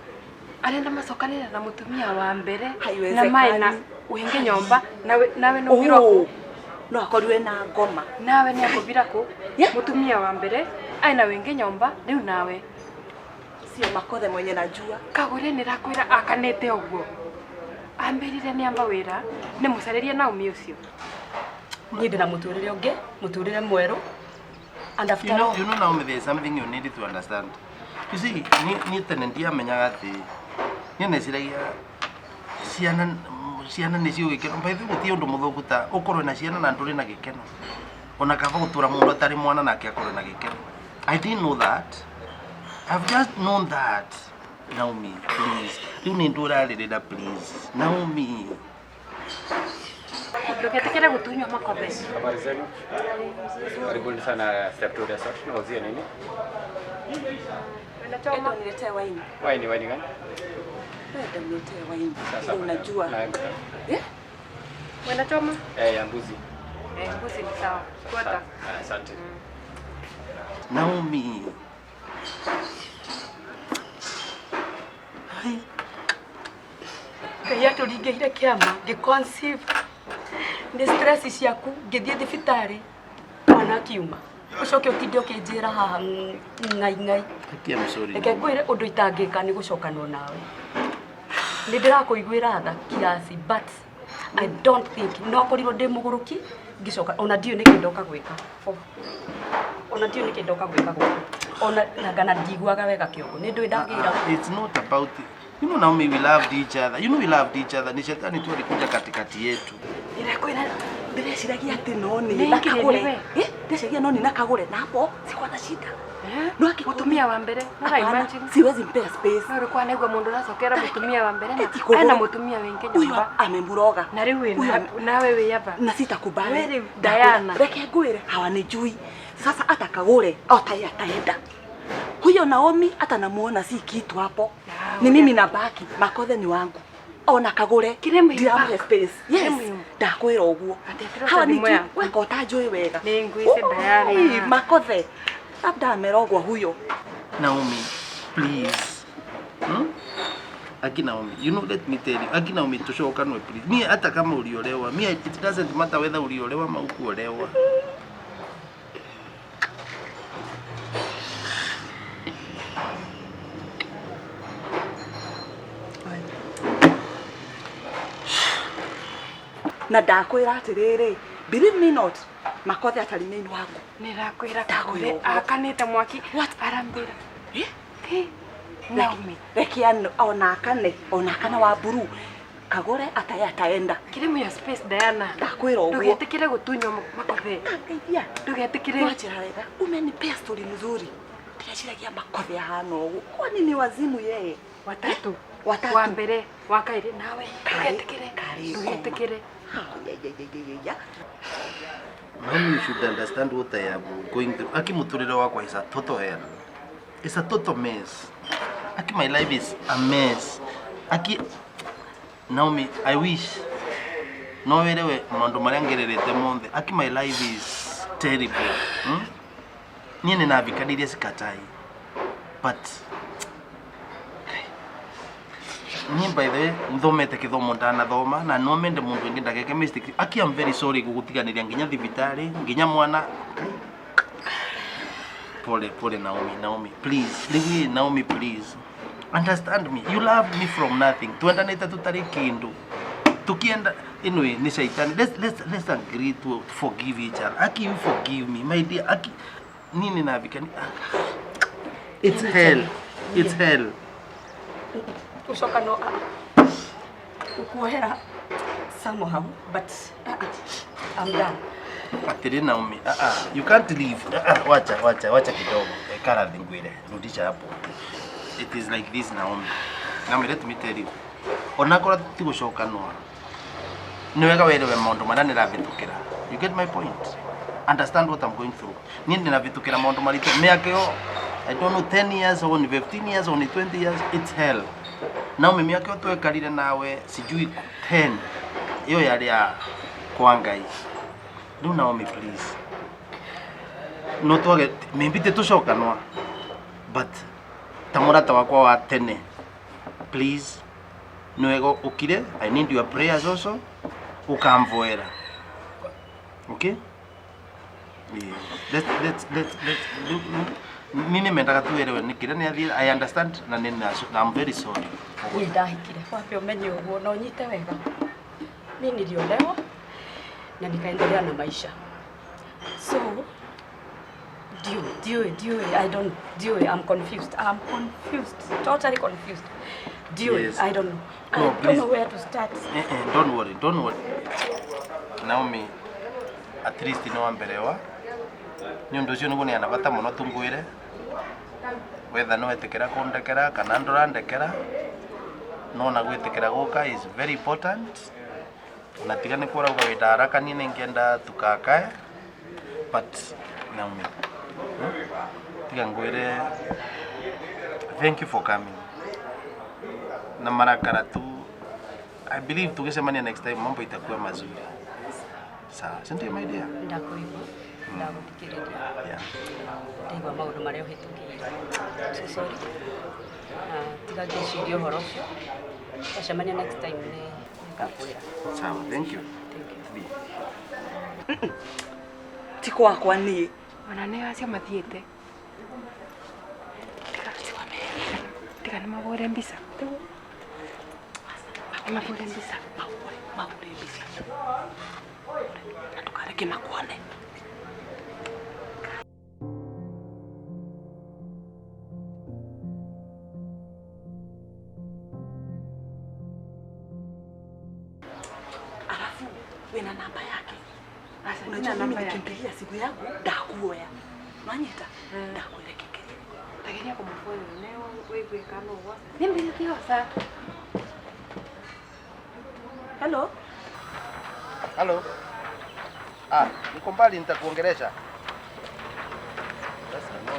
[SPEAKER 4] arenda macokanĩre na mũtumia wa mbere na
[SPEAKER 2] Haiwezekani.
[SPEAKER 4] mae na wingi nyomba nawe nawe nũbirwo
[SPEAKER 2] Oh,
[SPEAKER 4] kũ
[SPEAKER 2] no akorirwe na ngoma.
[SPEAKER 4] Nawe nĩ akũbira kũ
[SPEAKER 2] Yeah.
[SPEAKER 4] Mũtumia wa mbere aina wingi nyomba rĩu nawe.
[SPEAKER 2] Sio Makothe mwenye najua.
[SPEAKER 4] Kagũre nĩrakwĩra akanĩte ũguo. Ambĩrire nĩamba wĩra nĩmũcarĩrie Naomi ũcio.
[SPEAKER 3] Niĩ ndĩna mũtũrĩre ũngĩ, mũtũrĩre mwerũ. And after
[SPEAKER 1] You know,
[SPEAKER 3] all,
[SPEAKER 1] you know Naomi, there is something you need to understand. You see, ni tene ndiamenyaga atĩ niĩ neciragia ciana ciana nĩcio gĩkeno. By the way, gũtirĩ ũndũ mũthũku ta ũkorwo na ciana na ndũrĩ na gĩkeno. Ona kaba gũtũra mũndũ atarĩ mwana nake akorwo na gĩkeno. I didn't know that. I've just known that. Naomi, please. Rĩu nĩ ndũrarĩrĩra, please. Naomi.
[SPEAKER 4] Ndũgetĩkĩre gũtunywo Makothe.
[SPEAKER 5] Habari zenu? Karibuni sana Step 2 Resort. Nawauzia nini?
[SPEAKER 2] Enda uniletee waini.
[SPEAKER 5] Waini, waini gani?
[SPEAKER 2] Enda uniletee waini.
[SPEAKER 5] Sasa
[SPEAKER 2] Ile unajua.
[SPEAKER 5] Na,
[SPEAKER 2] Eh?
[SPEAKER 4] Wenda choma?
[SPEAKER 5] eh, ya mbuzi.
[SPEAKER 4] Eh, mbuzi ni sawa. Kwata.
[SPEAKER 5] Ah, Asante.
[SPEAKER 1] Naomi. Hai.
[SPEAKER 3] Ngai atũringĩire kĩama, ngĩ-conceive. Nĩ stress ciaku, ngĩthiĩ thibitarĩ, mwana akiuma. Ũcoke ũtinde ũkĩnjĩra haha ngai ngai.
[SPEAKER 1] Aki, I'm sorry.
[SPEAKER 3] Reke ngwĩre ũndũ itangĩka nĩ gũcokanwo nawe. Nĩ ndĩrakũiguĩra tha kiasi, but I don't think no akorirwo ndĩ mũgũrũki ngĩcoka ona ndiũĩ nĩkĩ ndoka gwĩka. Oh. Ona ndiũĩ nĩkĩ ndoka gwĩka gũkũ. Ona nangana ndiguaga wega kĩongo. Nĩ ndũĩ ndagĩra.
[SPEAKER 1] It's not about, you know, Naomi, we loved each other. You know we loved each other. Ni shetani tu alikuja katikati yetu.
[SPEAKER 2] Ndĩrekwĩra ndĩreciragia atĩ no nĩ
[SPEAKER 4] Nĩ
[SPEAKER 2] na
[SPEAKER 4] ingĩ
[SPEAKER 2] kagũre.
[SPEAKER 4] nĩwe.
[SPEAKER 2] Eh, ndĩreciragia no nĩ na kagũre na hapo sikuwa na shida. No akikutumia
[SPEAKER 4] Mũtumia wa mbere. No
[SPEAKER 2] Hapana,
[SPEAKER 4] imagine.
[SPEAKER 2] siwezi mpea space.
[SPEAKER 4] No ũrĩkwa naigua mũndũ ũracokera mũtumia wa mbere na
[SPEAKER 2] Eti kũgũrũ.
[SPEAKER 4] ena mũtumia wĩngĩ
[SPEAKER 2] Huyu
[SPEAKER 4] nyũmba.
[SPEAKER 2] amemuroga.
[SPEAKER 4] Na rĩu
[SPEAKER 2] Huyu
[SPEAKER 4] wĩna nawe wĩ aba.
[SPEAKER 2] Na sitakubali.
[SPEAKER 4] We rĩu Diana.
[SPEAKER 2] Reke ngwĩre hawanijui. Sasa hata kagũre au tai ataenda. Huyo Naomi hata namuona si kitu hapo.
[SPEAKER 4] Ah,
[SPEAKER 2] Ni mimi nabaki, Makothe ni wangu. Ona kagũre
[SPEAKER 4] Kĩrĩ muhimu.
[SPEAKER 2] ndiramuhe space.
[SPEAKER 4] Kĩrĩ
[SPEAKER 2] Yes,
[SPEAKER 4] muhimu.
[SPEAKER 2] ndakwĩra ũguo.
[SPEAKER 4] Atĩ atĩrĩ
[SPEAKER 2] Hawa
[SPEAKER 4] thimũ
[SPEAKER 2] nijui,
[SPEAKER 4] yaku.
[SPEAKER 2] weka ũtanjũĩ wega.
[SPEAKER 4] Nĩ ngwĩce Diana.
[SPEAKER 2] Oi, Makothe labda amerogwa huyo.
[SPEAKER 1] Naomi, please. Hmm? Aki Naomi, you know, let me tell you, Aki Naomi, tushokanwe please. Mi hata kama uliolewa, mi it doesn't matter whether uliolewa ama hukuolewa.
[SPEAKER 2] Na ndakwĩra atĩrĩrĩ, believe me not, Makothe atarĩ wangu.
[SPEAKER 4] Nĩrakwĩra
[SPEAKER 2] Ndakwĩra
[SPEAKER 4] kagũre
[SPEAKER 2] ũguo.
[SPEAKER 4] akanĩte mwaki.
[SPEAKER 2] What?
[SPEAKER 4] Arambĩra.
[SPEAKER 2] Eh?
[SPEAKER 4] Hey, Naomi.
[SPEAKER 2] Reke ona akane, ona akane wa buru. Kagũre ataye ataenda.
[SPEAKER 4] Kĩrĩ muhimu space Diana.
[SPEAKER 2] Ndakwĩra ũguo.
[SPEAKER 4] Ndũgetĩkĩre gũtunywo Makothe.
[SPEAKER 2] Ngeithia.
[SPEAKER 4] Ndũgetĩkĩre.
[SPEAKER 2] Nwanjĩra wega, umenipea story mzuri. Ndĩreciragia Makothe ahana ũguo. Kwani ni wazimu yeye?
[SPEAKER 4] Watatu.
[SPEAKER 2] Watatu.
[SPEAKER 4] Wa mbere, wa kaĩrĩ nawe.
[SPEAKER 2] Karĩ-
[SPEAKER 4] Ndũgetĩkĩre.
[SPEAKER 2] karĩ
[SPEAKER 4] Ndũgetĩkĩre.
[SPEAKER 2] Ha, ya, ya, ya, ya, ya.
[SPEAKER 1] Naomi, you should understand what I am going through. Aki muturire wakwa is a total hell. It's a total mess. Aki, my life is a mess. Aki, Naomi, I wish no werewe maundu maria ngererete monthe. Aki, my life is terrible. Hmm? Niĩ nĩ navikanirie sikatai. But niĩ by the way nthomete gĩthomo ndanathoma na no mende mũndũ ũngĩ ndageke mistake. Aki, I'm very sorry gũgũtiganĩria nginya thibitarĩ nginya mwana. Pole pole Naomi, Naomi please, rĩu Naomi please understand me. You loved me from nothing. Twendanĩte tũtarĩ kĩndũ tukienda anyway ni shaitani. Let's agree to forgive each other. Aki, you forgive me, my dear. Aki, nini navikani, it's hell, it's hell.
[SPEAKER 3] Gũcokanwo ũkuohera somehow, but I'm done.
[SPEAKER 1] Atĩrĩ Naomi, ah ah, you can't leave. Ah ah, wacha wacha wacha kidogo. Kara ngwire, rudisha hapo. It is like this, Naomi. Naomi, let me tell you. Onakorwo ti gũcokanwo. Nĩ wega werewe maũndũ marĩa nĩravĩtũkĩra. You get my point? Understand what I'm going through. Niĩ ndĩravĩtũkĩra maũndũ maritũ. Mĩaka ĩyo, I don't know, 10 years or 15 years or 20 years, it's hell. Naomi, mĩaka ĩyo twekarire nawe sijui 10 ĩyo yarĩ ya kwa Ngai. Rĩu Naomi please. No twage maybe titucokanwa but ta mũrata wakwa wa tene please nĩ wega ũkire. I need your prayers also, ukamvoera. Okay, yeah. Let ni nĩ mendaga tuerewe nĩ kĩrĩa nĩ athiĩ. I understand na nĩ I'm very sorry.
[SPEAKER 3] Niĩ ndahikire wambe ũmenye ũguo na ũnyite wega. Mi niliolewa na nikaendelea na maisha, so ndio I don't ndio I'm confused. I'm confused, totally confused. Ndio.
[SPEAKER 1] Yes.
[SPEAKER 3] I don't know. I
[SPEAKER 1] No,
[SPEAKER 3] don't
[SPEAKER 1] please.
[SPEAKER 3] know where to start.
[SPEAKER 1] Eh, eh, don't worry, don't worry. Naomi, at least nĩ wamberewa nĩ ũndũ ũcio nĩguo nĩ ana bata mũno tungwĩre wetha nĩ wetĩkĩra kũndekera kana ndũrandekera no na gwĩtĩkĩra gũka is very important na tiga nĩ kũrauga wĩ haraka niĩ nĩngĩenda tukakae but Naomi, Tiga ngwĩre thank you for coming na marakara tu. I believe tukicemania next time mambo itakuwa mazuri, sawa, si ndio, my dear?
[SPEAKER 3] Ndakuigua, ndagũthikĩrĩria. Ndaigua maũndũ marĩa ũhĩtũkĩire. So sorry. Na tiga ngĩciria ũhoro ũcio. Twacemania next time nĩ ngakwĩra.
[SPEAKER 1] Sawa, thank you.
[SPEAKER 3] Thank you.
[SPEAKER 6] Ti kwakwa niĩ.
[SPEAKER 4] Ona nĩ acio mathiĩte. Tiga tiga nĩ mahũre mbica. Nĩ mahũre mbica.
[SPEAKER 6] Mahũre mbica na ndũkareke makuone. Alafu wĩna namba yake?
[SPEAKER 4] Aca,
[SPEAKER 6] Unajua
[SPEAKER 4] sina
[SPEAKER 6] mimi
[SPEAKER 4] namba yake.
[SPEAKER 6] nikimpigia simu yangu ndakuoya nwanyita ndakwerekekeria.
[SPEAKER 4] Tageria kũmũbũrĩra ne wĩigue kana ũguo. Nĩ mbica tigoca.
[SPEAKER 6] Hello.
[SPEAKER 1] Halo. Ah, niko mbali, nitakuongelesha. Sasa no.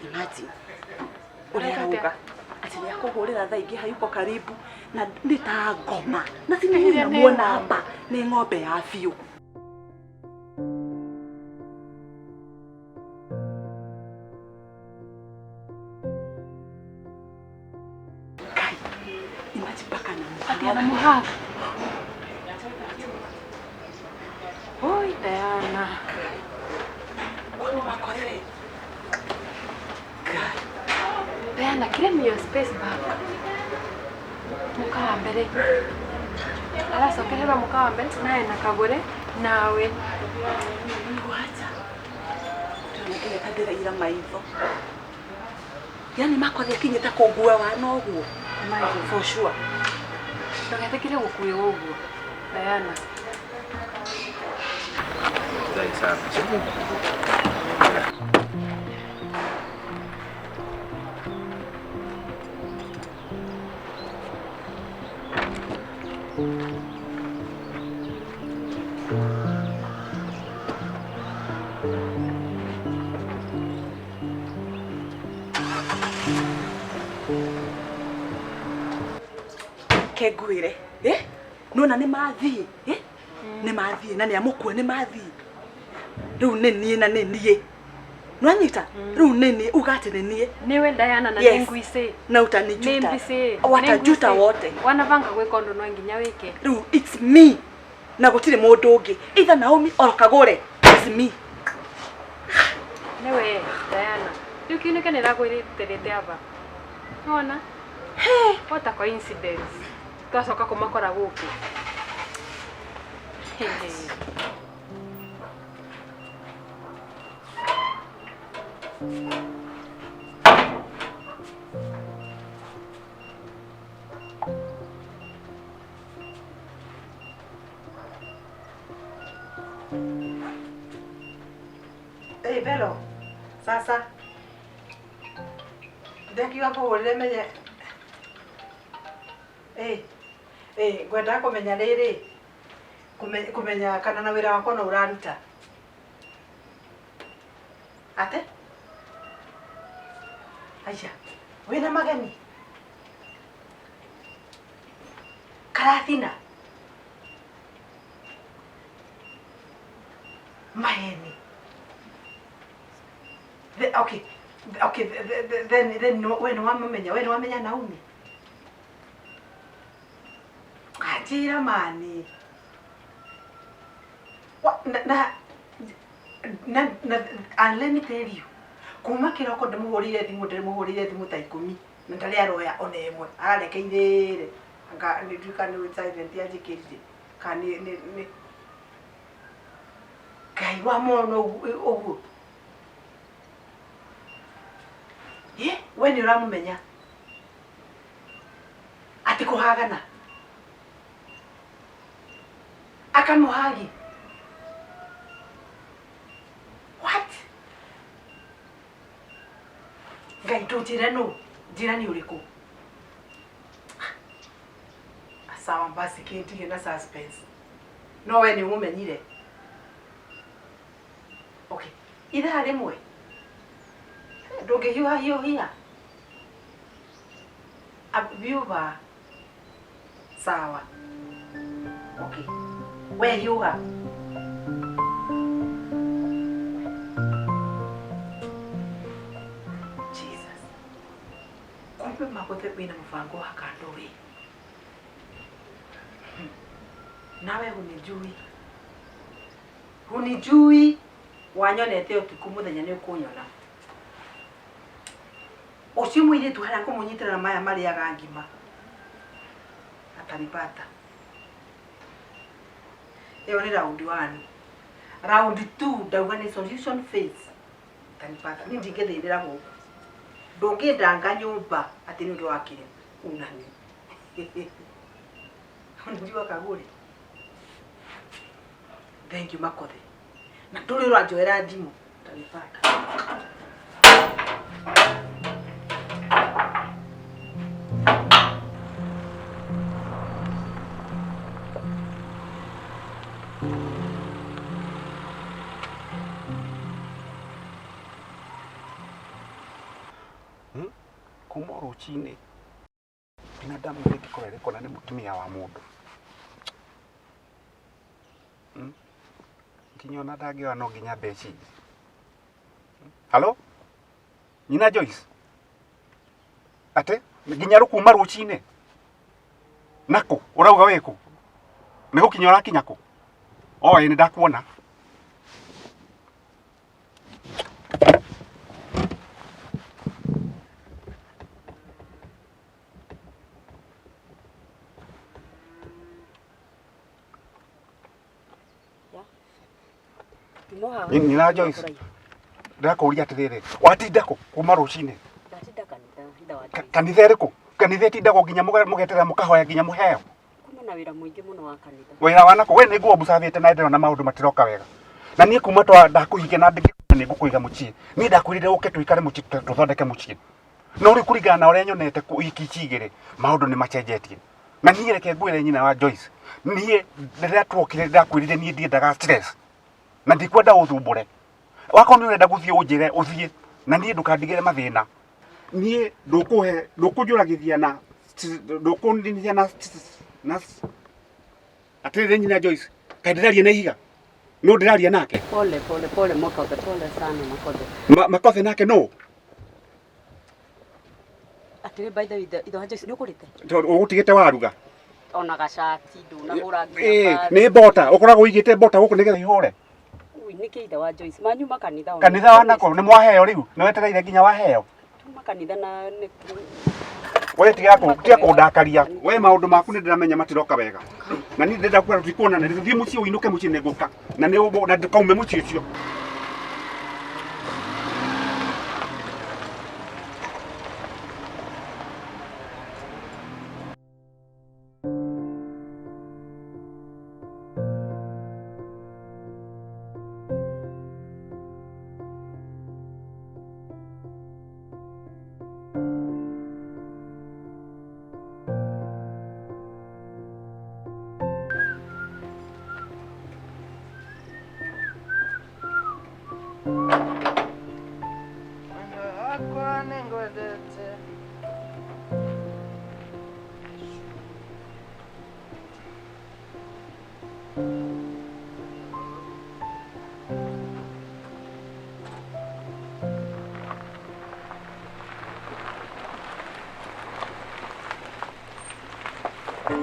[SPEAKER 6] Imagine ũrĩa arauga atĩ nĩ akũhũrĩra thaa ingĩ hayuko karibu na nĩ ta ngoma na
[SPEAKER 4] Nĩ
[SPEAKER 6] muona hapa nĩ ng'ombe ya biũ. Kai, imagine mpaka na
[SPEAKER 4] Ati anamuhug. Oi, Diana.
[SPEAKER 6] Kwani makothe. Kai.
[SPEAKER 4] Diana, claim your space back. Mũka wa mbere. Aracokererwo mũka wa mbere nawe na kagũre nawe.
[SPEAKER 6] Wacha. Ndĩrona nginya ta ndĩraira maitho. Yani makothe akinyĩte kũngue wana ũguo.
[SPEAKER 4] Imagine.
[SPEAKER 6] For sure.
[SPEAKER 4] Ndũgetĩkĩre gũkuĩrwo ũguo. Diana.
[SPEAKER 1] Dai sana. Si ndio?
[SPEAKER 6] Ke ngwĩre eh nona nĩ mathiĩ eh nĩ mathiĩ na nĩ amũkue nĩ mathiĩ rĩu nĩ niĩ na nĩ niĩ nwanyita rĩu nĩ niĩ uga atĩ nĩ niĩ.
[SPEAKER 4] Niwe Diana na
[SPEAKER 6] Yes.
[SPEAKER 4] nĩ ngwicĩ.
[SPEAKER 6] Na
[SPEAKER 4] Nĩ
[SPEAKER 6] utanijuta.
[SPEAKER 4] mbici.
[SPEAKER 6] Watajuta wote.
[SPEAKER 4] Wanabanga gwĩka ũndũ no nginya wĩke.
[SPEAKER 6] Rĩu it's me na gũtirĩ mũndũ ũngĩ either Naomi or Kagore, it's me.
[SPEAKER 4] Niwe Diana. Rĩu kĩu nĩkĩo nĩragwĩrĩte aba. Nĩwona? What a coincidence. Twacoka kũmakora gũkũ. Hey.
[SPEAKER 2] Hey, Vero. Sasa. Ndekiuga ngũhũrĩre menye. Ĩ, ĩ, ngwendaga kũmenya rĩrĩ. Kũmenya kana na wĩra wakwa no ũraruta. Ate? Aya, wĩna mageni? Karathina? Okay. Okay, then we no wamenya, we no wamenya Naomi. Anjira mani. What na na na and let me tell you. Kuma kiroko ndimuhurire thimu ndimuhurire thimu ta 10 na ndari aroya ona imwe ararekeire anga nduika ni silent yanjikirire ka ni ni Ngai wa mono uguo. We nĩ ũramũmenya atĩ kũhagana akamũhagi. What? Ngai ndũnjĩre nũ, njĩra nĩ ũrĩkũ? Sawa basi kĩndige na suspense. No we nĩ ũmũmenyire. Okay. Ithaa rĩmwe ndũngĩhiũha hiũhia biuba. Sawa. Okay. We hiũha. Jesus. Kumbe Makothe wĩna mũbango wa kando we. Nawe hunijui. Hunijui. Wanyonete ũtukũ mũthenya nĩ ũkũnyona. Ũcio mũirĩtu harĩa ngũmũnyitĩrĩra maya marĩaga ngima. Atanipata. Ĩyo nĩ round 1. Round 2 ndauga nĩ solution phase. Atanipata. Niĩ ndingĩthĩnĩra gũkũ. Ndũngĩndanga nyũmba atĩ nĩ ũndũ wa kĩrĩa unani. Unajua Kagure. Thank you Makothe. Na ndũrĩ ũranjoera thimũ. Atanipata.
[SPEAKER 7] Kuma rũcinĩ binadamu rĩngĩkorwo ĩrĩkona nĩ mũtumia wa mũndũ nginya ona ndangĩoya no nginya mbeca. Halo nyina Joyce, ate nginya rũkuma rũcinĩ nakũ ũrauga wĩkũ nĩ gũkinya ũrakinya kũ? Oĩ nĩ ndakuona. Nyina Joyce, ndĩrakũũria atĩrĩrĩ, watinda kũ kuma rũcinĩ?
[SPEAKER 3] Ndatinda kanitha.
[SPEAKER 7] Kanitha ĩrĩkũ? Kanitha ĩtindagwo nginya mũgeterera mũkahoya nginya mũheo.
[SPEAKER 3] Kuma na wĩra mũingĩ mũno wa kanitha.
[SPEAKER 7] Wĩra wa nakũ? We nĩ nguo mbucathĩte na ndĩrona maũndũ matiroka wega. Na niĩ kuma twa ndakũhikia na nĩ ngũkũiga mũciĩ. Niĩ ndakwĩrire ũke tũikare mũciĩ tũthondeke mũciĩ. No rĩu kũringana na ũrĩa nyonete wiki ici igĩrĩ maũndũ nĩ macenjetie. Na niĩ reke ngwĩre nyina wa Joyce, niĩ rĩrĩa tuokire ndakwĩrire niĩ ndiendaga stress. Na ndikwenda ũthumbũre. Wakorwo nĩ ũrenda gũthiĩ ũnjĩre ũthiĩ, na niĩ ndũkandigĩre mathĩna. Niĩ ndũkũhe ndũkũnjũragithia na ndũkũninithia na atĩrĩrĩ nyina Joyce, kaĩ ndĩraria na ihiga? No ndĩraria nake?
[SPEAKER 3] Pole pole pole Makothe, pole sana Makothe.
[SPEAKER 7] Makothe nake no?
[SPEAKER 3] Atĩrĩ by the way ithe wa Joyce nĩ ũkũrĩte?
[SPEAKER 7] Tondũ ũgũtigĩte waruga.
[SPEAKER 3] Ona gacati ndũnagũra nginya.
[SPEAKER 7] Nĩ mbota, ũkoragwo ũigĩte mbota gũkũ nĩgetha ihũre.
[SPEAKER 3] Nĩkĩ ithe wa Joyce manyuma kanitha ona.
[SPEAKER 7] Kanitha wa nako nĩ mwaheo rĩu, nĩ wetereire nginya waheo.
[SPEAKER 3] Tuma kanitha na
[SPEAKER 7] We tiga kũndakaria. We maũndũ maku nĩ ndĩramenya matiroka wega. Na niĩ ndĩrenda kwĩra tũtikuonana, thiĩ mũciĩ ũinũke mũciĩ nĩ ngũka. Na nĩ na ndũkaume mũciĩ ũcio.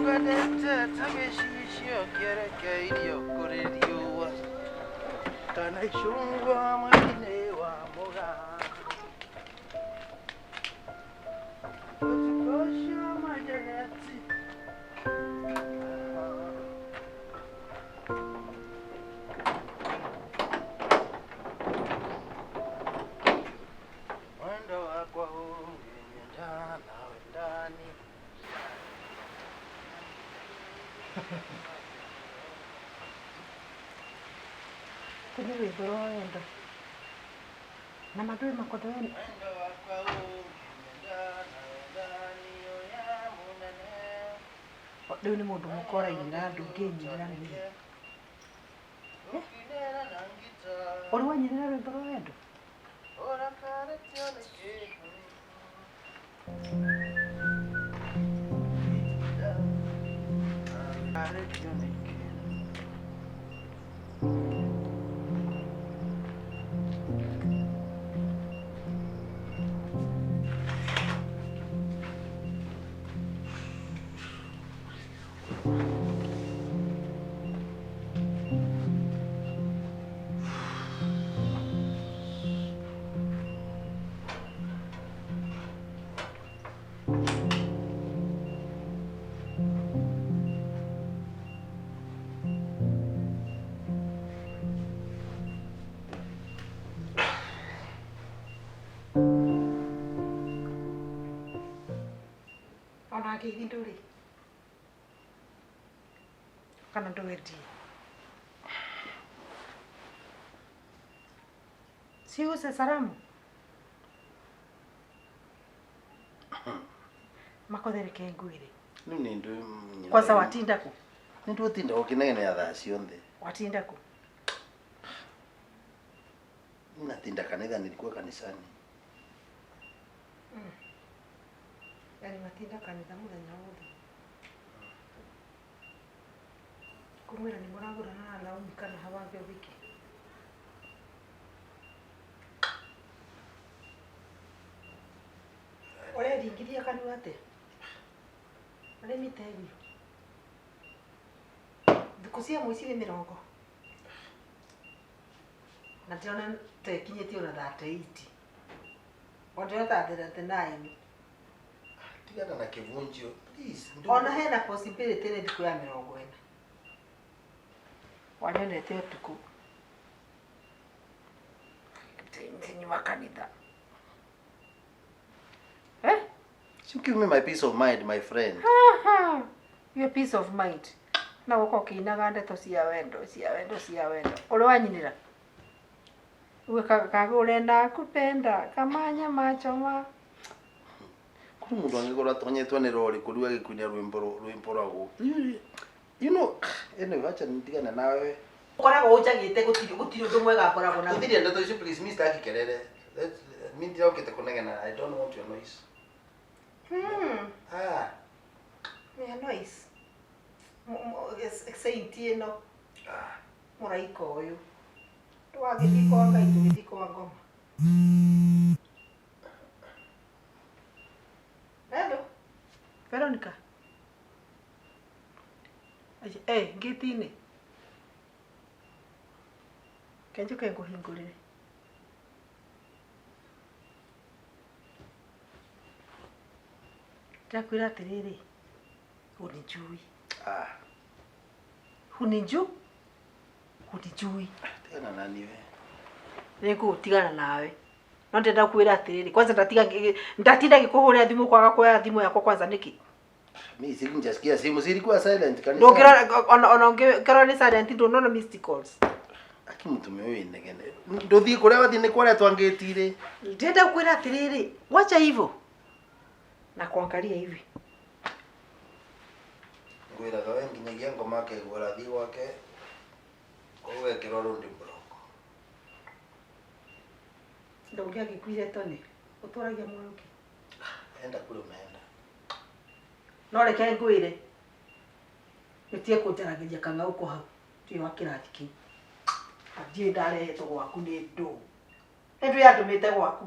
[SPEAKER 1] Ngwendete ta gĩcicio kĩerekeirio kũrĩ riũa kana icungwa mwena-inĩ wa mũgaa. Ũtukũ ũcio majeneti. Mwendo wakwa ũngĩnyenda nawe ndani.
[SPEAKER 2] Kũnyua rwĩmbo rwa wendo na mandũĩ makothe we.
[SPEAKER 1] Mwendo wakwa ũngĩnyenda nawe ndani ũrĩa mũnene.
[SPEAKER 2] Rĩu nĩ mũndũ mũka ũrainĩra andũ ũngĩnyinĩra niĩ.
[SPEAKER 1] Ũkĩnera na ngita.
[SPEAKER 2] Ũrĩ wanyinĩra rwĩmbo rwa wendo?
[SPEAKER 1] Ũrakarĩtio nĩ kĩĩ? Ũrakarĩtio nĩ kĩĩ?
[SPEAKER 2] Ona ngeithi ndũrĩ kana ndwendie siuse salamu makothe reke ngwĩre.
[SPEAKER 1] Rĩu nĩ ndũ
[SPEAKER 2] Kwanza watinda kũ?
[SPEAKER 1] Nĩ ndũtinda ũkĩnegena thaa ciothe.
[SPEAKER 2] Watinda kũ?
[SPEAKER 1] Natinda kanitha, nilikuwa kanisani.
[SPEAKER 2] Yani matinda kanitha mũthenya wothe kũmwĩra nĩ mũragũrana na Naomi kana hawambe wiki. Ũreringithia kanua atĩa? Let me tell you, thikũ cia mũici nĩ mĩrongo na ndĩrona ta ĩkinyĩtie ona 38, o ndĩrona ta 39.
[SPEAKER 1] Tigana na kĩvunjio please.
[SPEAKER 2] Ona hena possibility nĩ thikũ ya 40 wanyonete ũtukũ nyuma kanitha, eh?
[SPEAKER 1] You give me my peace of mind, my friend.
[SPEAKER 2] Your peace of mind na gũka ũkĩinaga ndeto cia wendo cia wendo cia wendo ũrĩ wanyinĩra uge kagũre na kupenda kama nyama choma.
[SPEAKER 1] Kũrĩ mũndũ angĩkorwo atonyetwo nĩ rori kũrĩ agĩkuinia rwĩmbo rwĩmbo rwa gũ. You know, anyway, acha ndigane nawe.
[SPEAKER 2] Ũkoragwo ũnjagĩte gũtirĩ gũtirĩ ũndũ mwega ngoragwo naguo.
[SPEAKER 1] Gũtirĩ ndeto icio please, mi sitaki kelele. Mi ndirokĩte kũnegena. I don't want your noise. Ah.
[SPEAKER 2] Nĩ noise saint ĩno.
[SPEAKER 1] Ah.
[SPEAKER 2] Mũraika ũyũ twagĩthiĩ kwa Ngai tũgĩthiĩ kwa ngoma. Hello Veronica. Eh, ngĩti-inĩ kenjũke ngũhingũrĩre. Ndakwĩra atĩrĩrĩ, hunijui.
[SPEAKER 1] Ah.
[SPEAKER 2] Huniju hunijui.
[SPEAKER 1] Tigana nani we.
[SPEAKER 2] Nĩngũgũtigana nawe no ndĩrenda kwĩra atĩrĩrĩ, kwanza ndatiga ndatinda ngĩkũhũrĩra thimũ kwaga kuoya thimũ yakwa kwanza nĩkĩ?
[SPEAKER 1] Mi sijasikia simu, silikuwa silent kanisa.
[SPEAKER 2] Ndũngĩrora ona ũngĩkorwo nĩ silent ndũnona missed calls.
[SPEAKER 1] Aki mũtumia ũyũ inegene. Ndũthiĩ kũrĩa wathiĩ nĩ kwaria twangĩtire.
[SPEAKER 2] Ndĩrenda kwĩra atĩrĩrĩ, wacha hivyo na kuangalia hivi.
[SPEAKER 1] Ngwĩraga we nginyagia ngoma akegwĩra thiĩ gwake ũgekĩrwo rũndi block.
[SPEAKER 2] Ndũngĩ angĩkuire tone ũtũragia muoyo kĩ?
[SPEAKER 1] Enda kũrĩa umeenda.
[SPEAKER 2] No reke ngwĩre gĩtige kũnjaragĩria kang'aũko hau ndiũĩ wa kĩrathi kĩu na ndiũĩ ndarehetwo gwaku nĩ ndũ nĩ ndũ yandũmĩte gwaku.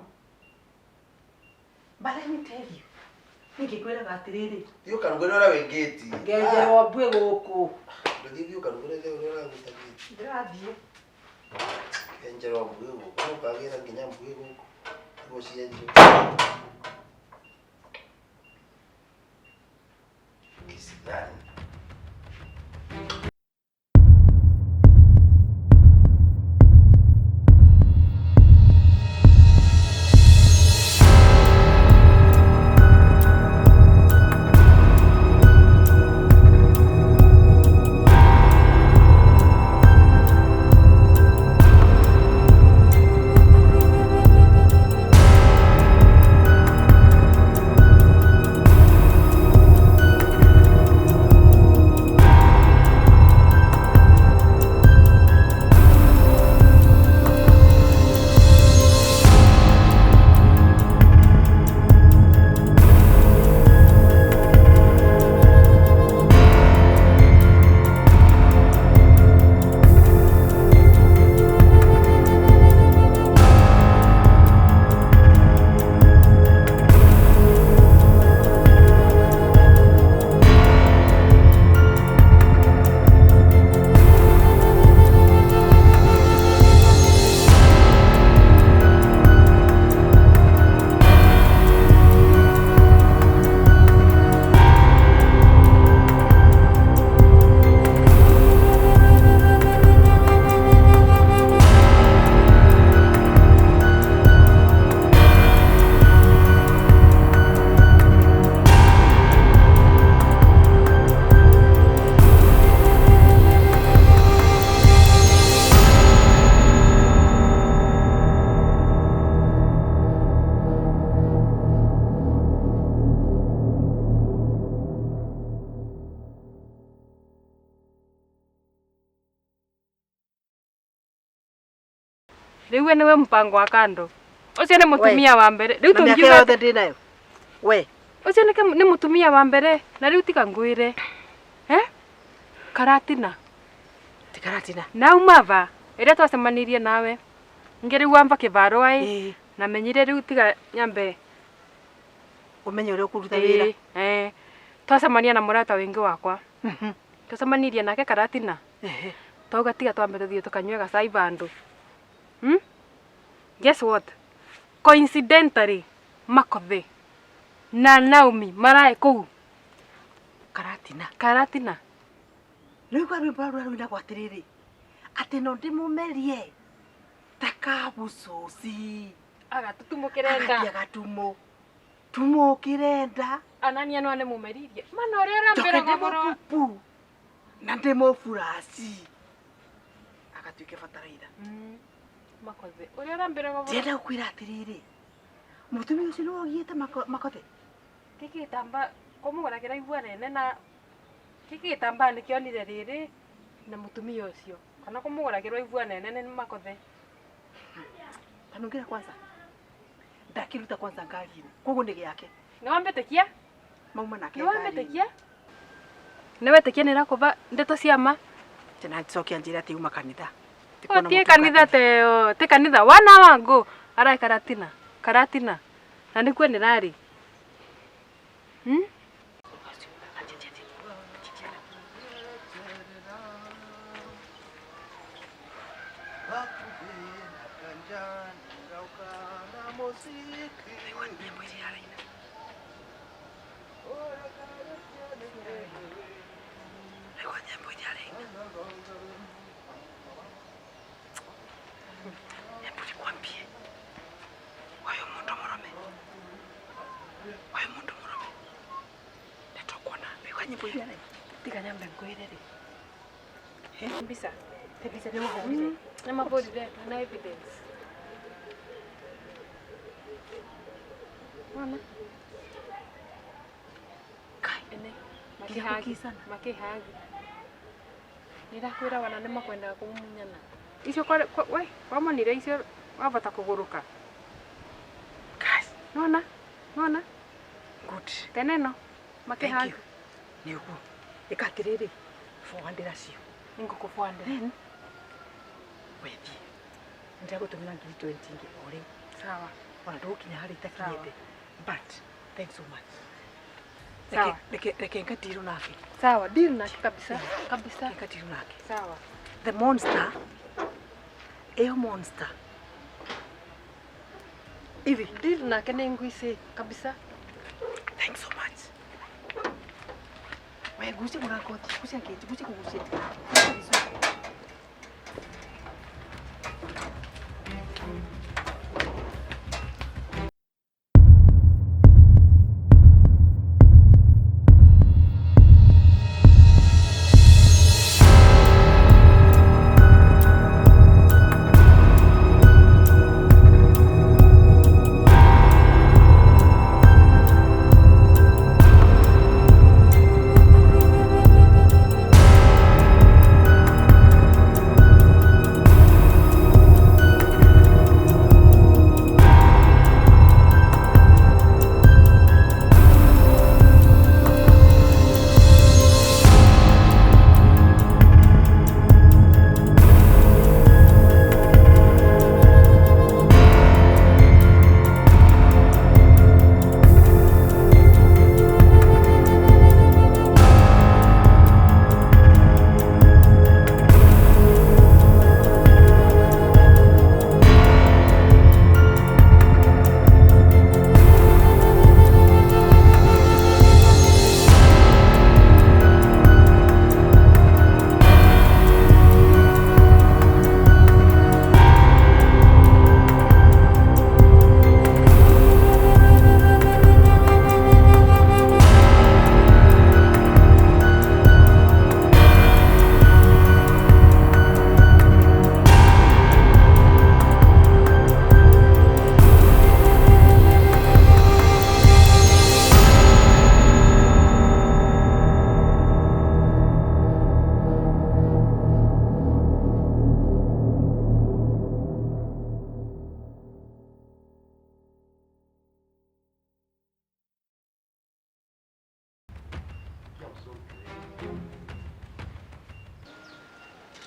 [SPEAKER 2] But let me tell you, Ningĩkwĩraga atĩrĩrĩ.
[SPEAKER 1] Thiĩ ũkarugĩre ũrĩa wĩ ngĩti.
[SPEAKER 2] Ngenjerwo mbuĩ gũkũ.
[SPEAKER 1] Ndũthiĩ thiĩ ũkarugĩre ũrĩa ũraruta ngĩti.
[SPEAKER 2] Ndĩrathiĩ.
[SPEAKER 1] Kenjerwo mbuĩ gũkũ. No ũkagĩra nginya mbuĩ gũkũ. Nĩguo cienjwo. Kisigani.
[SPEAKER 4] Riu niwe mpango wa kando. Ucio ni mutumia wa mbere. Riu
[SPEAKER 2] Na mĩaka
[SPEAKER 4] tungiuga
[SPEAKER 2] yothe ndĩ nayo. We.
[SPEAKER 4] Ucio ni mutumia wa mbere na riu tiga ngwire. Eh? Karatina.
[SPEAKER 2] Ti karatina.
[SPEAKER 4] Na umava ĩrĩa twacemanirie nawe. Nge riu wamba kĩbarũa ĩ. Na menyire riu tiga nyambe
[SPEAKER 2] Ũmenye ũrĩa ũkũruta wĩra.
[SPEAKER 4] Eh. Twacemania na mũrata wingi wakwa. Twacemanirie nake Karatina. Twauga tiga twambe tuthiĩ tukanyue gacai vandũ. Guess what? Coincidentally, Makothe na Naomi marae kũu.
[SPEAKER 2] Karatina.
[SPEAKER 4] Karatina.
[SPEAKER 2] Rĩu kwa rwĩmbo rũrĩa rũinagwo atĩrĩrĩ. Atĩ no ndĩmũmerie ta kabucuci.
[SPEAKER 4] Agatutumũkĩre nda.
[SPEAKER 2] Agatia gatumo. Tumũkĩre nda.
[SPEAKER 4] Anania no nĩmũmeririe. Mana ũrĩa ũrambĩra
[SPEAKER 2] Njoke
[SPEAKER 4] gũkorwo.
[SPEAKER 2] ndĩmũpupu. Na ndĩmũburaci. Agatuĩke bataraitha.
[SPEAKER 4] Makothe. Ũrĩa ũrambĩra gũkorwo.
[SPEAKER 2] Ndĩrenda gũkwĩra atĩrĩrĩ. Mũtumia ũcio nĩwe ũgiĩte Makothe.
[SPEAKER 4] Gĩkĩ gĩtambaa kũmũgũragĩra igua nene na gĩkĩ gĩtambaa nĩkĩonire rĩrĩ na mũtumia ũcio. Kana kũmũgũragĩrwo igua nene nĩ Makothe.
[SPEAKER 2] Tanungĩra kwanza. Ndakĩruta kwanza ngari-inĩ. Koguo nĩ gĩake.
[SPEAKER 4] Nĩwambĩtĩkia?
[SPEAKER 2] Mauma nake ngari-inĩ.
[SPEAKER 4] Nĩwambĩtĩkia? Nĩwetĩkia nĩrakũva ndeto cia ma?
[SPEAKER 2] Tena ncoke anjĩre atĩ uma kanitha.
[SPEAKER 4] Tie kanitha teo, ti kanitha wana wangu arae Karatina. Karatina. Na nĩkuo nĩrarĩ.
[SPEAKER 2] Hebu nikwambie. Huyu mundu murume. Huyu mundu murume. Nĩtũkuona. Wĩigua nyĩmbo iria araina.
[SPEAKER 4] Tiga nyambe ngwĩre rĩ. Mbica.
[SPEAKER 2] Te mbica nĩmahũrire.
[SPEAKER 4] Nĩmahũrire na evidence. Wona?
[SPEAKER 2] Kai.
[SPEAKER 4] Ene.
[SPEAKER 2] Nginya kũkicana.
[SPEAKER 4] Makĩhagi. Nĩndakwĩra wana nĩmakwendaga kũmumunyana. Icio we wamonire icio wavota kũgũrũka.
[SPEAKER 2] Kai.
[SPEAKER 4] Nona? Nona?
[SPEAKER 2] Good.
[SPEAKER 4] Tene no.
[SPEAKER 2] Thank
[SPEAKER 4] Makĩhagi.
[SPEAKER 2] you. Nĩ ũguo. Ĩka atĩrĩrĩ. Bũandĩra cio.
[SPEAKER 4] Nĩngũkũbũandĩra.
[SPEAKER 2] Then wethiĩ. Nĩndagũtũmĩra ngiri 20 ingĩ o rĩu.
[SPEAKER 4] Sawa.
[SPEAKER 2] Ona ndũgũkinya harĩa itakinyĩte. But thanks so much.
[SPEAKER 4] Sawa.
[SPEAKER 2] Reke ngadiru nake.
[SPEAKER 4] Sawa, deal nake kabisa. Kabisa.
[SPEAKER 2] Ngadiru nake.
[SPEAKER 4] Sawa.
[SPEAKER 2] The monster. Eyo monster. Hivi.
[SPEAKER 4] Deal nake ni nguise kabisa.
[SPEAKER 2] Thanks so much. Wewe gusi mlango, gusi ngeti, gusi kugusi.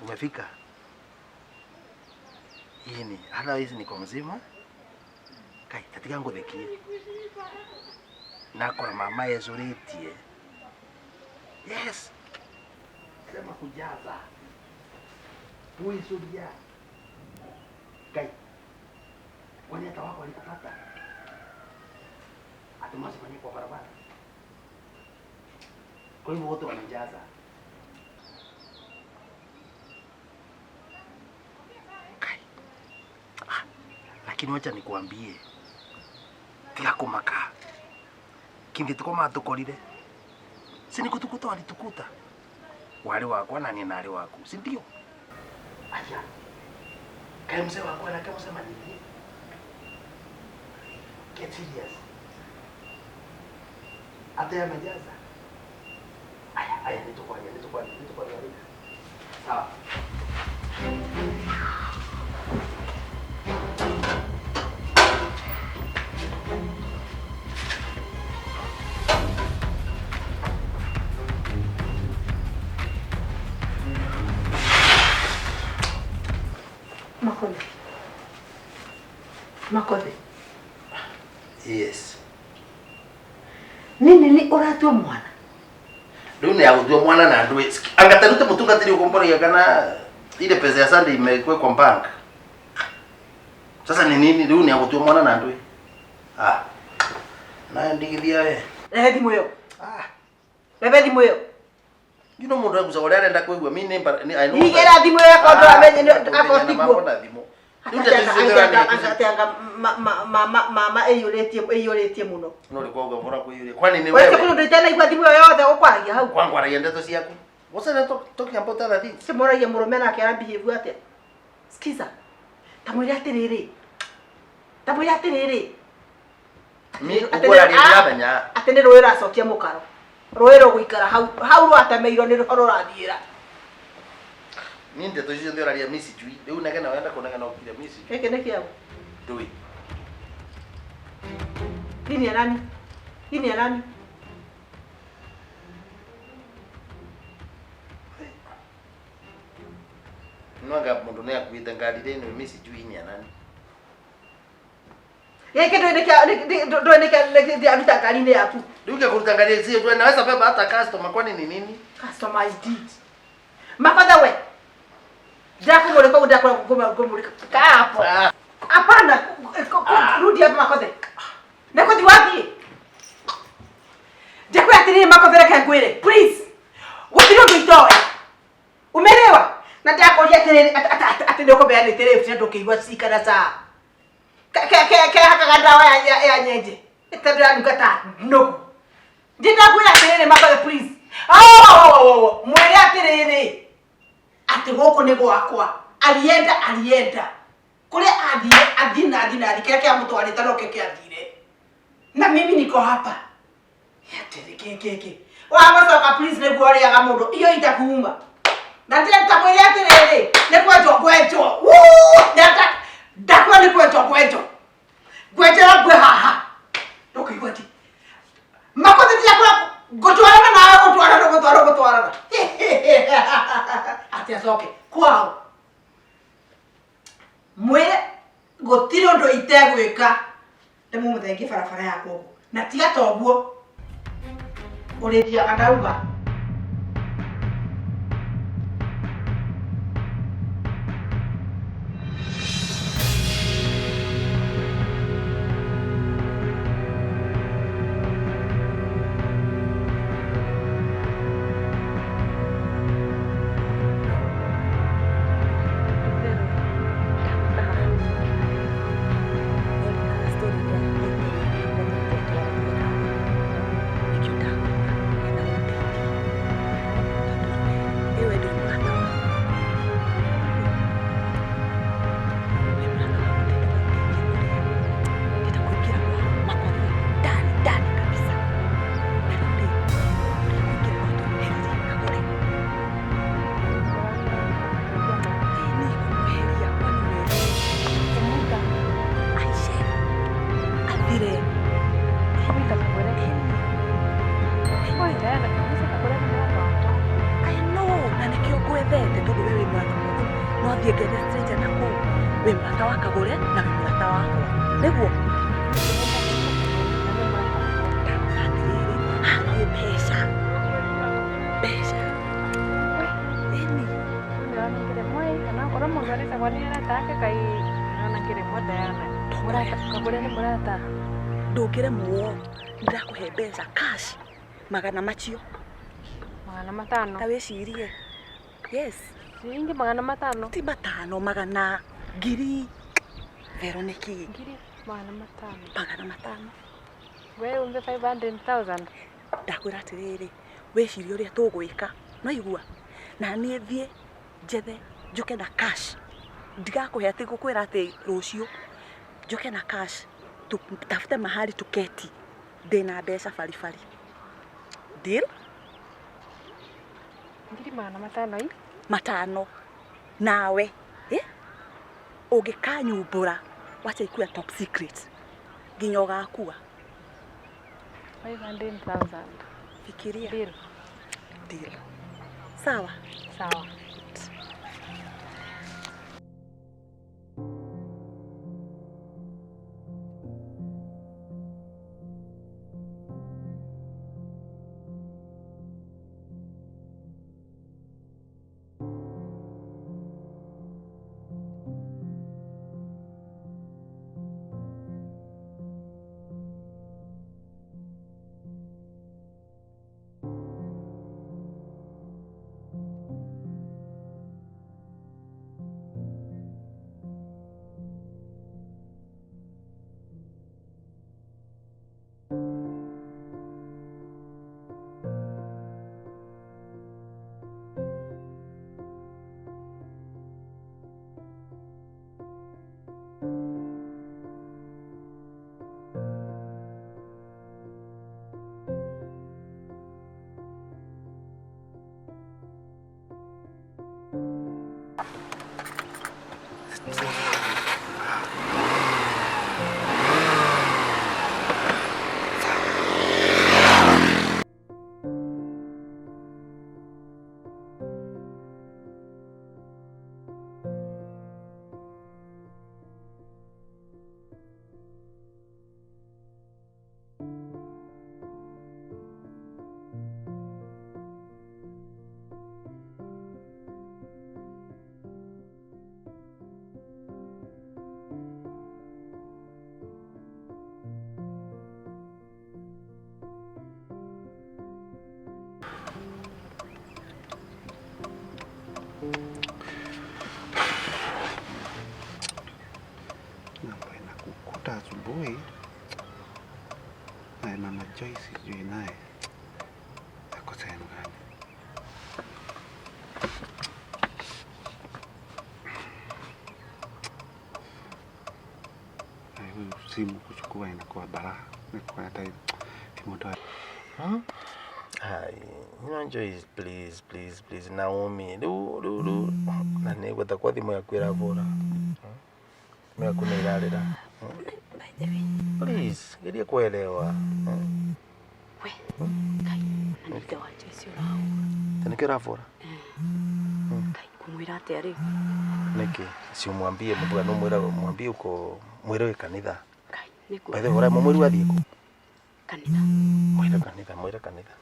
[SPEAKER 1] Umefika? Yini, hata hizi niko mzima. Kai, tatika nguthekie. Nakora mama yezuretie. Yes. Sema kujaza. Kuizuria. Kai. Kwani hata wako alikupata? Atumasi kwenye kwa barabara. Kwa hivyo wote wanajaza. Lakini wacha nikuambie, tiga kumaka kindi tuko matukorire si nikutukuta walitukuta wale wakwa na ni nali waku, si ndio? Aya, kai mzee wakwa na kai mzee manini, get serious ate amejaza. Aya, aya, nitukwambia sawa.
[SPEAKER 2] Makothe. Makothe.
[SPEAKER 1] Yes.
[SPEAKER 2] Nini ni uratua mwana?
[SPEAKER 1] Riu ni agutua mwana na ndwe. Angatarute mutungatiri ukombora kana ile pesa ya Sunday imekuwa kwa bank. Sasa ni nini riu ni agutua mwana na ndwe? Ah. Na ndigithia we.
[SPEAKER 2] Rehe thimu iyo.
[SPEAKER 1] Ah.
[SPEAKER 2] Rehe thimu iyo.
[SPEAKER 1] You know mundu aguca uria arenda kuigua mi ni I know.
[SPEAKER 2] Nigera thimu iyo akondo amenye akotiguo.
[SPEAKER 1] Na thimu.
[SPEAKER 2] Atanga mama eyuretie muno.
[SPEAKER 1] No ri kwa uga kuiyuria. Kwani ni wewe?
[SPEAKER 2] Wewe kuno nditena igua thimu iyo yothe gukwaragia hau.
[SPEAKER 1] Kwangu aragia ndeto ciaku. What's that talking about other things?
[SPEAKER 2] Simoragia murume nake ara behave atia. Skiza. Tamwire atiriri. Tamwire atiriri.
[SPEAKER 1] Mi ukwaragia ndamenya.
[SPEAKER 2] Ati ni rũĩ rũracokia mũkaro. Rũĩ rũgũikara hau hau rwatemeirwo nĩ rũho rũrathiĩra.
[SPEAKER 1] Ni ndeto icio ndĩraria mi sijui. Riu negena wenda kunegena ukire mi sijui.
[SPEAKER 2] Gĩkĩ nĩ kĩaũ?
[SPEAKER 1] Ndui.
[SPEAKER 2] Hii ni ya nani? Hii ni ya nani?
[SPEAKER 1] Nwanga mundu nĩ akuĩte ngari rĩ mi sijui ni ya nani.
[SPEAKER 2] Gĩkĩ ndũĩ nĩkĩa ndũĩ nĩkĩa ndĩaruta ngari-inĩ yaku.
[SPEAKER 1] Rĩu ngĩkũruta ngari sio tu naweza beba hata customer kwani ni nini?
[SPEAKER 2] Customer indeed. Makothe we. Ndakumulika ũguo ndakumulika. Kaa hapo. Hapana, rudi hapo Makothe. Nĩkũthi wathiĩ. Ndakwĩra atĩrĩrĩ Makothe reke ngwĩre. Please. Gũtirĩ ũndũ itoĩ. Umeelewa? Na ndakũria atĩrĩrĩ atĩ nĩ ũkũmeanĩte rĩu na ndũkĩigua cikara saa. Kehakaga ndawa ya nyenje. Tondũ yanunga ta nũgũ. Ndĩnakwĩra atĩrĩrĩ Makothe please. Oh, mwĩre atĩrĩrĩ atĩ gũkũ nĩ gwakwa. Alienda alienda. Kũrĩa athire athiĩ na athiĩ na athiĩ kĩrĩa kĩamũtwarĩte nokĩo kĩathire. Na mimi niko hapa. Atĩrĩ kĩ kĩ kĩ. Wamũcoka please nĩguo ũrĩaga mũndũ. Iyo itakuuma. Na ndĩramwĩre atĩrĩrĩ nĩ kwenjwo ngwenjwo. Ndakwĩra nĩ kwenjwo ngwenjwo. Ngwenjera ngwe haha. Ndũkũigua ti. Makothe ndiakwĩra ngũtwarana nawe gũtwarana gũtwarana gũtwarana. Atĩ acoke kwao. Mwĩre gũtirĩ ũndũ itegwĩka ndĩmũmũthengie barabara yakwa ũguo. Na tiga ta ũguo ũrĩthiaga ndauga.
[SPEAKER 6] Ndũngĩremwo ndĩrakũhe mbeca cash magana macio
[SPEAKER 4] magana matano
[SPEAKER 6] ta wĩcirie. Yes,
[SPEAKER 4] ciringi magana matano
[SPEAKER 6] ti matano magana ngiri Veroniki
[SPEAKER 4] ngiri magana matano
[SPEAKER 6] magana matano
[SPEAKER 4] we umbe 500,000
[SPEAKER 6] ndakwĩra atĩrĩrĩ wĩcirie ũrĩa tũgwĩka no igua na niĩ thiĩ njethe njoke na cash ndigakũhe atĩ ngũkwĩra atĩ rũciũ njoke na cash tutafute mahali tuketi ndĩna mbeca baribari. Deal?
[SPEAKER 4] Ngiri magana matano i
[SPEAKER 6] matano nawe eh ũngĩkanyumbũra wacha ikuwe top secret nginya ũgakua.
[SPEAKER 4] 500,000
[SPEAKER 6] fikiria.
[SPEAKER 4] Deal.
[SPEAKER 6] Deal. Sawa
[SPEAKER 4] sawa.
[SPEAKER 7] way, naye mama Joyce sijui naye ako sehemu gani. Naye huyu simu kuchukua inakuwa balaa, nikuwa hata kimutoa.
[SPEAKER 1] Ai, you know, Joyce, please, please, please, Naomi, rĩu rĩu rĩu na nĩ gwetha kwa thimũ yaku ĩrabũra. Thimũ yaku nĩ ĩrarĩra.
[SPEAKER 3] By the way,
[SPEAKER 1] Please, geria kuelewa.
[SPEAKER 3] We Ngai, na nĩ ithe wa Joyce ũrahũra.
[SPEAKER 1] Ta nĩkĩo ũrabũra?
[SPEAKER 3] Ngai, ngũmwĩra atĩa rĩu?
[SPEAKER 1] Nĩkĩ? Si umwambie mbuga no mwĩra mwambie uko mwĩre wĩ kanitha.
[SPEAKER 3] Ngai, nĩkũ?
[SPEAKER 1] By the way, ũraima mwĩru athiĩ kũ?
[SPEAKER 3] Kanitha.
[SPEAKER 1] Mwĩre kanitha, mwĩre kanitha.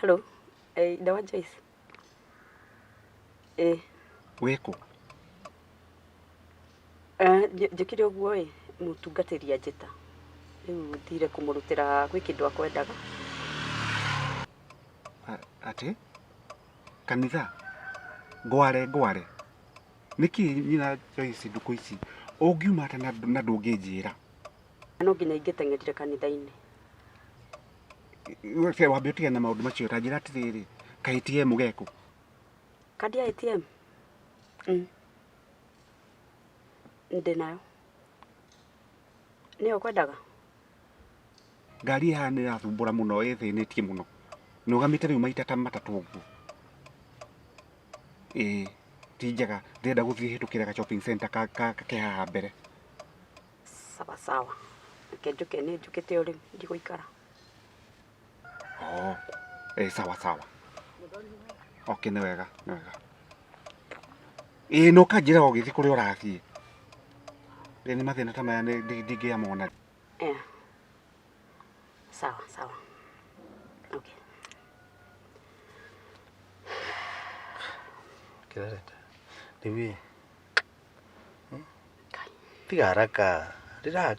[SPEAKER 3] Hello, eh, ithe wa Joyce. Eh,
[SPEAKER 7] Wĩkũ?
[SPEAKER 3] eh, njĩkire ũguo ĩ, mũtungatĩri anjĩta. Rĩu thire kũmũrutĩra gwĩ kĩndũ akwendaga.
[SPEAKER 7] Atĩ kanitha ngware ngware nĩkĩ nyina Joyce ndukũ ici ũngiuma ata na ndũngĩnjĩra?
[SPEAKER 3] No nginya ingĩteng'erire kanitha-inĩ.
[SPEAKER 7] We wambe ũtigane na maũndũ macio ta njĩra atĩrĩrĩ, ka ATM geku?
[SPEAKER 3] Kandi ya ATM? Ndĩ nayo. Nĩyo ũkwendaga?
[SPEAKER 7] Ngari ĩhaha nĩ ĩrathumbũra mũno, ĩthĩnĩtie mũno. Nũgamĩte rĩu maita ta matatũ ũguo. Ĩĩ, ti njega. Ndĩrenda gũthiĩ hĩtũkĩre ga shopping center ke haha mbere.
[SPEAKER 3] Sawa sawa. Reke njũke nĩ njũkĩte o rĩu, ndigũikara.
[SPEAKER 7] Oh, sawa sawa. Okay, nĩ wega, nĩ wega. Ĩĩ, no kanjĩra ũgĩthiĩ kũrĩa ũrathiĩ. Ĩĩ, nĩ mathĩna ta maya ndingĩamona.
[SPEAKER 3] Yeah. Sawa, sawa. Okay.
[SPEAKER 1] Kĩrareta. Rĩu ĩ. Tiga haraka. Relax.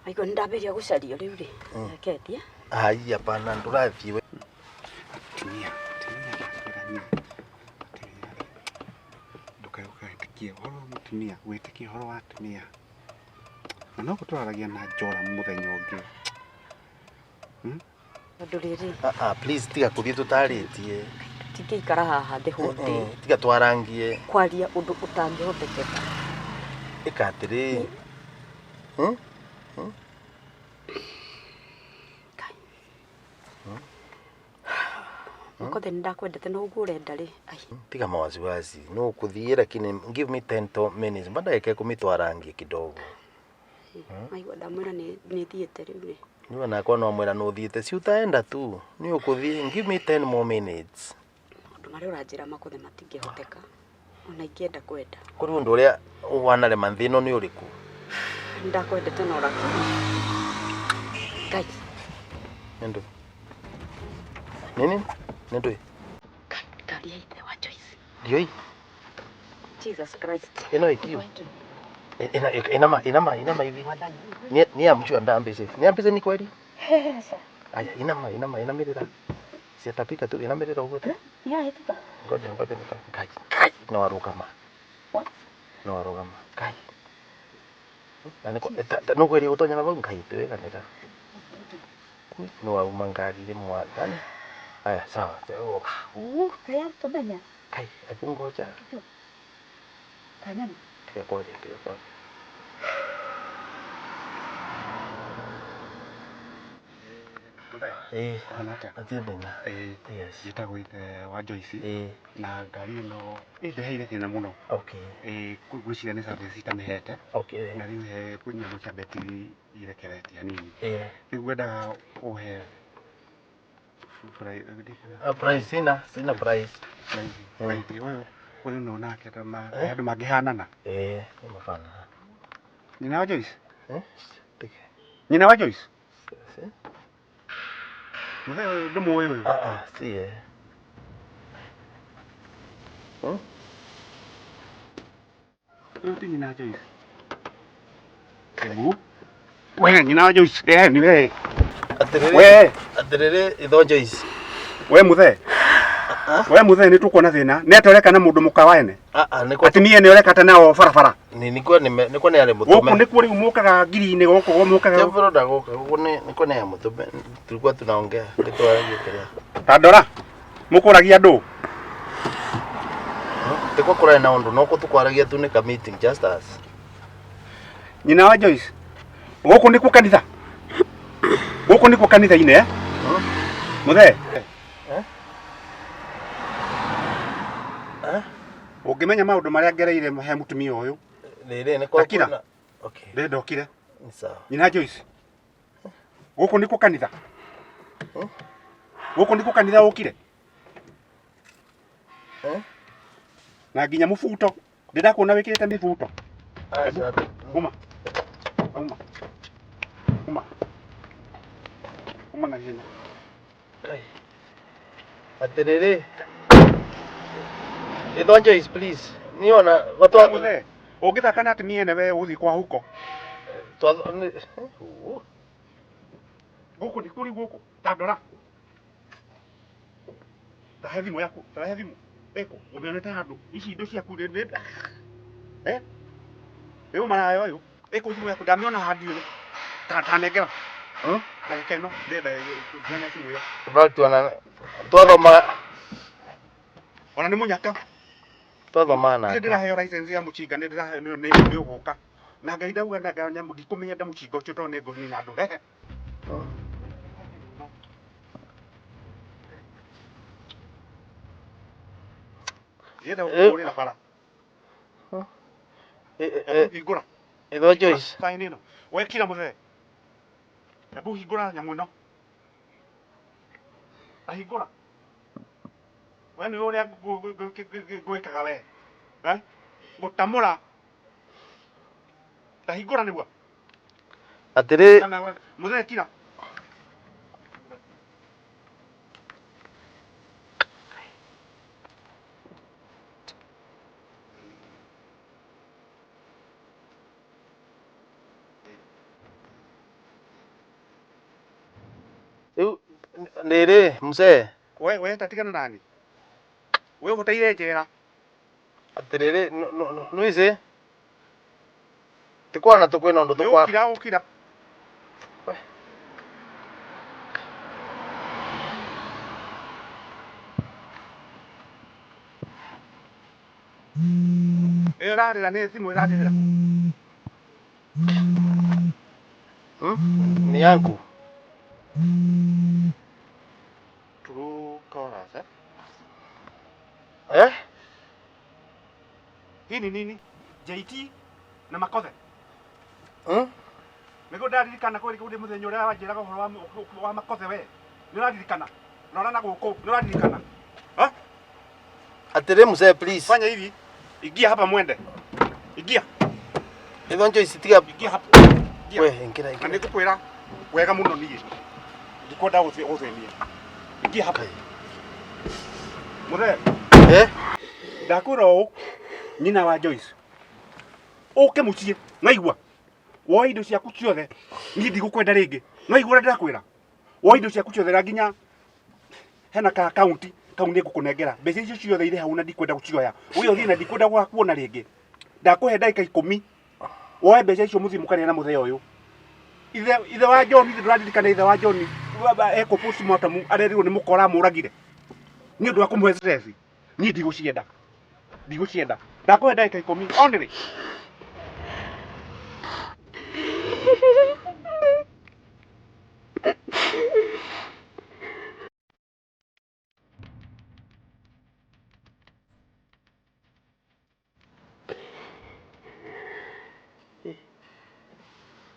[SPEAKER 3] Waigua nĩ ndambĩrĩria gũcario rĩu rĩ. Reke thiĩ.
[SPEAKER 1] Ai, hapana, ndũrathiĩ we.
[SPEAKER 7] Atumia, atumia, atumia, atumia. Ndũkae ũkaĩtĩkie ũhoro wa mũtumia, wĩtĩkie ũhoro wa atumia. Na no gũtwaranagia na njora mũthenya ũngĩ.
[SPEAKER 3] Tondũ rĩrĩ.
[SPEAKER 1] Ah, ah, please tiga kũthiĩ tũtarĩtie.
[SPEAKER 3] Tũtingĩikara haha the whole day.
[SPEAKER 1] Tiga twarangie.
[SPEAKER 3] Kwaria ũndũ ũtangĩhotekeka.
[SPEAKER 1] Ĩka atĩrĩ.
[SPEAKER 3] Makothe nĩ ndakwendete no ũguo ũrenda rĩ. Ai.
[SPEAKER 1] Tiga mawasiwasi. No kũthiĩ lakini give me 10 to minutes. Mba ndagĩka ikũmi twarangie kidogo.
[SPEAKER 3] Maigua ndamwĩra nĩ thiĩte rĩu rĩ.
[SPEAKER 1] Niwe nakwa no mwĩra nĩ ũthiĩte. Si utaenda tu. Nĩ ũkũthiĩ. Give me 10 more minutes.
[SPEAKER 3] Maũndũ marĩa ũranjĩra Makothe matingĩhoteka. Ona ingĩenda kwenda.
[SPEAKER 1] Kũrĩ ũndũ ũrĩa wanarema thĩ ĩno nĩ ũrĩkũ?
[SPEAKER 3] Ndakwendete no lakini. Ngai.
[SPEAKER 1] Nĩ ndũ? Nini? Nĩ ndũ?
[SPEAKER 3] Ngari ya ithe wa Joyce.
[SPEAKER 1] Ndioi.
[SPEAKER 3] Jesus Christ.
[SPEAKER 1] Ĩno ĩkiu. Ina inama inama inama hivi. Ni ni amshua ndambise. Ni ambise ni kweli? Aya inama inama inamirira. Siatapika tu inamirira uguo tu. Ngoja ngoja nika. Kai. Kai. No arugama. No arugama. Kai. Na niko no kweli utonya na vau ngai tuwe kanitha. No auma ngari ri mwathani. Aya sawa. Kai, hebu ngoja. Tiga kwaria, tiga kwaria. Eh,
[SPEAKER 7] Ũhana atĩa?
[SPEAKER 1] hatirĩ thĩna.
[SPEAKER 7] Yes. Njĩtagwo ithe wa Joyce.
[SPEAKER 1] Eh.
[SPEAKER 7] Na ngari ĩno ĩndeheire thĩna mũno.
[SPEAKER 1] Okay.
[SPEAKER 7] Ngwĩciria nĩ service itamĩhete.
[SPEAKER 1] Okay.
[SPEAKER 7] Na rĩu he nyamũ cia betiri irekeretie hanini.
[SPEAKER 1] Eh.
[SPEAKER 7] Rĩu ngwendaga ũhe
[SPEAKER 1] Price sina, sina price.
[SPEAKER 7] Price. Ũyũ no nake ta ma andũ mangĩhanana.
[SPEAKER 1] Eh, nĩ mafanana.
[SPEAKER 7] Nyina wa Joyce?
[SPEAKER 1] Eh?
[SPEAKER 7] Nyina wa Joyce? Mũthee ũyũ ndũmũĩ ũyũ?
[SPEAKER 1] Ah, ah, si ye.
[SPEAKER 7] Ũyũ ti nyina wa Joyce. Ebu. We nyina wa Joyce, eh ni we.
[SPEAKER 1] Atĩrĩrĩ.
[SPEAKER 7] We.
[SPEAKER 1] Atĩrĩrĩ itho Joyce.
[SPEAKER 7] We mũthee. We muthee nĩ tũkuona thĩna. Nĩ atĩa ũreka na mũndũ mũka waene?
[SPEAKER 1] Ah ah nĩkwa
[SPEAKER 7] Atumia nĩ ũreka ta nao barabara.
[SPEAKER 1] Ni nĩkwa nĩ nĩkwa nĩ arĩ
[SPEAKER 7] Gũkũ
[SPEAKER 1] mũtũme.
[SPEAKER 7] nĩkuo rĩu mũkaga ngiri-inĩ gũkũ mũkaga.
[SPEAKER 1] Tebro ndagoka gũkũ nĩ nĩkwa nĩ arĩ mũtũme. Tulikuwa tunaongea nĩtwaragia kĩrĩa.
[SPEAKER 7] Ta ndora. Mũkũragia andũ.
[SPEAKER 1] Tĩkwa kũrarĩ na ũndũ no tũkwaragia tu nĩ ka meeting just us.
[SPEAKER 7] Nyina wa Joyce. Gũkũ nĩkuo kanitha. Gũkũ nĩkuo kanitha-inĩ eh? Mũthee.
[SPEAKER 1] Eh? Eh?
[SPEAKER 7] Ũngĩmenya maũndũ marĩa ngereire he mũtumia ũyũ.
[SPEAKER 1] Rĩrĩ nĩ kwa
[SPEAKER 7] Takira.
[SPEAKER 1] kwĩna. Okay.
[SPEAKER 7] Ndĩ ndokire.
[SPEAKER 1] Ni sawa.
[SPEAKER 7] Nyina Joyce. Gũkũ nĩkuo kanitha. Gũkũ nĩkuo kanitha ũkire.
[SPEAKER 1] Eh?
[SPEAKER 7] Na nginya mũbuto. Ndĩrakuona wĩkĩrĩte mĩbuto.
[SPEAKER 1] Aca.
[SPEAKER 7] Uma. Uma. Uma. Uma na ihenya.
[SPEAKER 1] Atĩrĩrĩ. Ĩthwa Joyce please. Niĩ ona gotwa
[SPEAKER 7] Mũthee, ũngĩthaka na atumia ene we ũgũthiĩ kwa huko.
[SPEAKER 1] twa
[SPEAKER 7] Gũkũ nĩ kũrĩ gũkũ. Ta ndora. Tahe thimũ yaku, tahe thimũ. Ĩkũ, ũmĩonete handũ. Ici indo ciaku nĩ nĩ Eh? Ĩũ maraya ũyũ. Ĩkũ thimũ yaku ndamĩona handũ ĩrĩ. Ta ta nengera. Ndagĩka ĩno ndĩrenda ndĩrenda thimũ ĩyo.
[SPEAKER 1] In fact ona twathoma
[SPEAKER 7] Ona nĩ mũnyaka.
[SPEAKER 1] twathoma
[SPEAKER 7] Nĩ
[SPEAKER 1] nake.
[SPEAKER 7] ndĩraheo license ya mũcinga nĩ ndĩraheo nĩ nĩ nĩ ũgũka. Na Ngai ndauga na nyamũ ndikũmĩenda mũcinga ũcio tondũ nĩ ngũnina andũ. Rehe. Ndĩrenda gũkũhũrĩra bara. Hingũra.
[SPEAKER 1] Ĩthwa Joyce.
[SPEAKER 7] Sign ĩno. Wekira mũthee. Hebu hingũra nyamũ ĩno. Ahingũra. We nĩ ũrĩa ngwĩkaga we. Eh? Gũtamũra. Ta hingũra nĩguo.
[SPEAKER 1] Atĩrĩ
[SPEAKER 7] Kana we mũthee kira.
[SPEAKER 1] Rĩu rĩrĩ mzee.
[SPEAKER 7] We we tatigana nani. We ũbataire njera.
[SPEAKER 1] Atĩrĩrĩ nĩwĩcĩ tikwana tũkwĩna ũndũ tũkwa
[SPEAKER 7] Ũkira ũkira. Ĩyo ĩrarĩra nĩ thimũ ĩrarĩra.
[SPEAKER 1] Ni yangu.
[SPEAKER 7] True callers, eh?
[SPEAKER 1] Eh?
[SPEAKER 7] Hii ni nini? JT na Makothe.
[SPEAKER 1] Hmm?
[SPEAKER 7] Nĩguo ndaririkana kweri kũrĩ mũthenya ũrĩa wanjĩraga ũhoro wa, wa Makothe we. Nĩ ũraririkana? Rora na gũkũ, nĩ ũraririkana? Ha?
[SPEAKER 1] Atĩrĩ mzee please.
[SPEAKER 7] Fanya hivi. Ingia hapa mwende. Ingia.
[SPEAKER 1] Ĩthwa Joyce tiga.
[SPEAKER 7] Ingia hapa. Ingia.
[SPEAKER 1] We ingĩra
[SPEAKER 7] Na
[SPEAKER 1] ingĩra.
[SPEAKER 7] nĩngũkwĩra wega mũno niĩ. Ndikwenda gũthĩnia. Ingia hapa. Mũthee.
[SPEAKER 1] Eh?
[SPEAKER 7] Ndakwĩra ũũ nyina wa Joyce. Ũke mũciĩ, naigua. Woe indo ciaku ciothe. Niĩ ndigũkwenda rĩngĩ. Naigua ũrĩa ndĩrakwĩra? Woe indo ciaku ciothe na nginya hena ka akaunti kau nĩ ngũkũnengera. Mbeca icio ciothe irĩ hau na ndikwenda gũcioya. Ũgĩe ũthiĩ na ndikwenda gũgakuona rĩngĩ. Ndakũhe ndagĩka ikũmi. Woe mbeca icio mũthiĩ mũkarĩe na mũthee ũyũ. Ithe ithe wa John ithe ndũraririkana ithe wa John ekwo postmortem arerirwo nĩ mũkora amũragire. Nĩ ũndũ wa kũmũhe stress. Niĩ ndigũcienda. Ndigũcienda. Ndakũhe ndagĩka ikũmi only.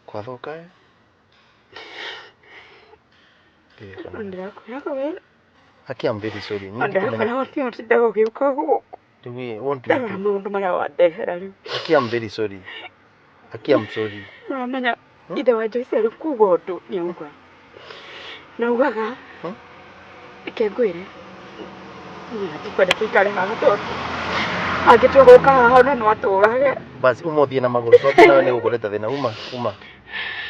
[SPEAKER 1] Kwathuka ĩ?
[SPEAKER 4] Ndĩrakwĩraga we
[SPEAKER 1] Haki I'm very sorry. Niĩ ndikumenya.
[SPEAKER 4] ndĩrakwĩra gũtirĩ ũtindaga ũgĩũka gũkũ
[SPEAKER 1] Rĩu ĩ, won't
[SPEAKER 4] ndarora maũndũ marĩa wandehera rĩu
[SPEAKER 1] Haki I'm very sorry. Haki I'm sorry.
[SPEAKER 4] ũramenya ithe wa Joyce arĩ kuga ũndũ nĩ auga na augaga reke ngwĩre niĩ ndikwenda tũikare haha tondũ angĩtua gũka haha ona no atũrage
[SPEAKER 1] Basi uma ũthiĩ na magũrũ tondũ nawe nĩ gũkũreta thĩna. Uma uma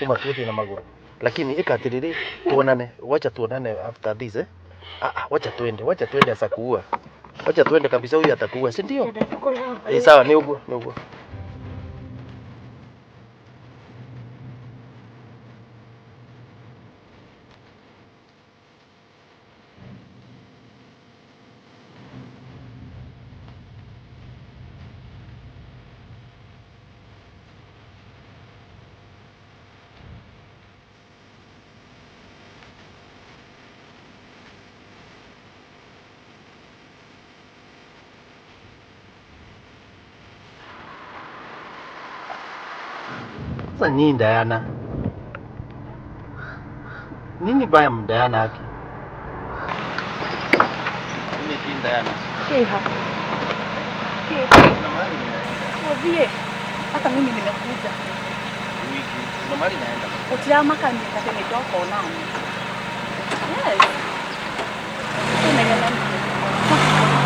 [SPEAKER 1] uma tu ũthiĩ na magũrũ. Lakini ĩka atĩrĩrĩ tuonane. Wacha tuonane after this eh. Ah, ah, wacha twende, wacha twende asakuua. Wacha twende kabisa, huyu atakuua, si ndio? Eh, sawa, ni uguo, ni uguo. Sasa nini Diana? Nini baya mdayana haki? Nini ki Diana?
[SPEAKER 6] Kiha. Ũthiĩ. Hata mimi nimekuja.
[SPEAKER 1] Wiki, kuna mahali naenda.
[SPEAKER 6] Ũtiramakania atĩ nĩ ndoka onani. Yes. Ũnegena nĩkĩ?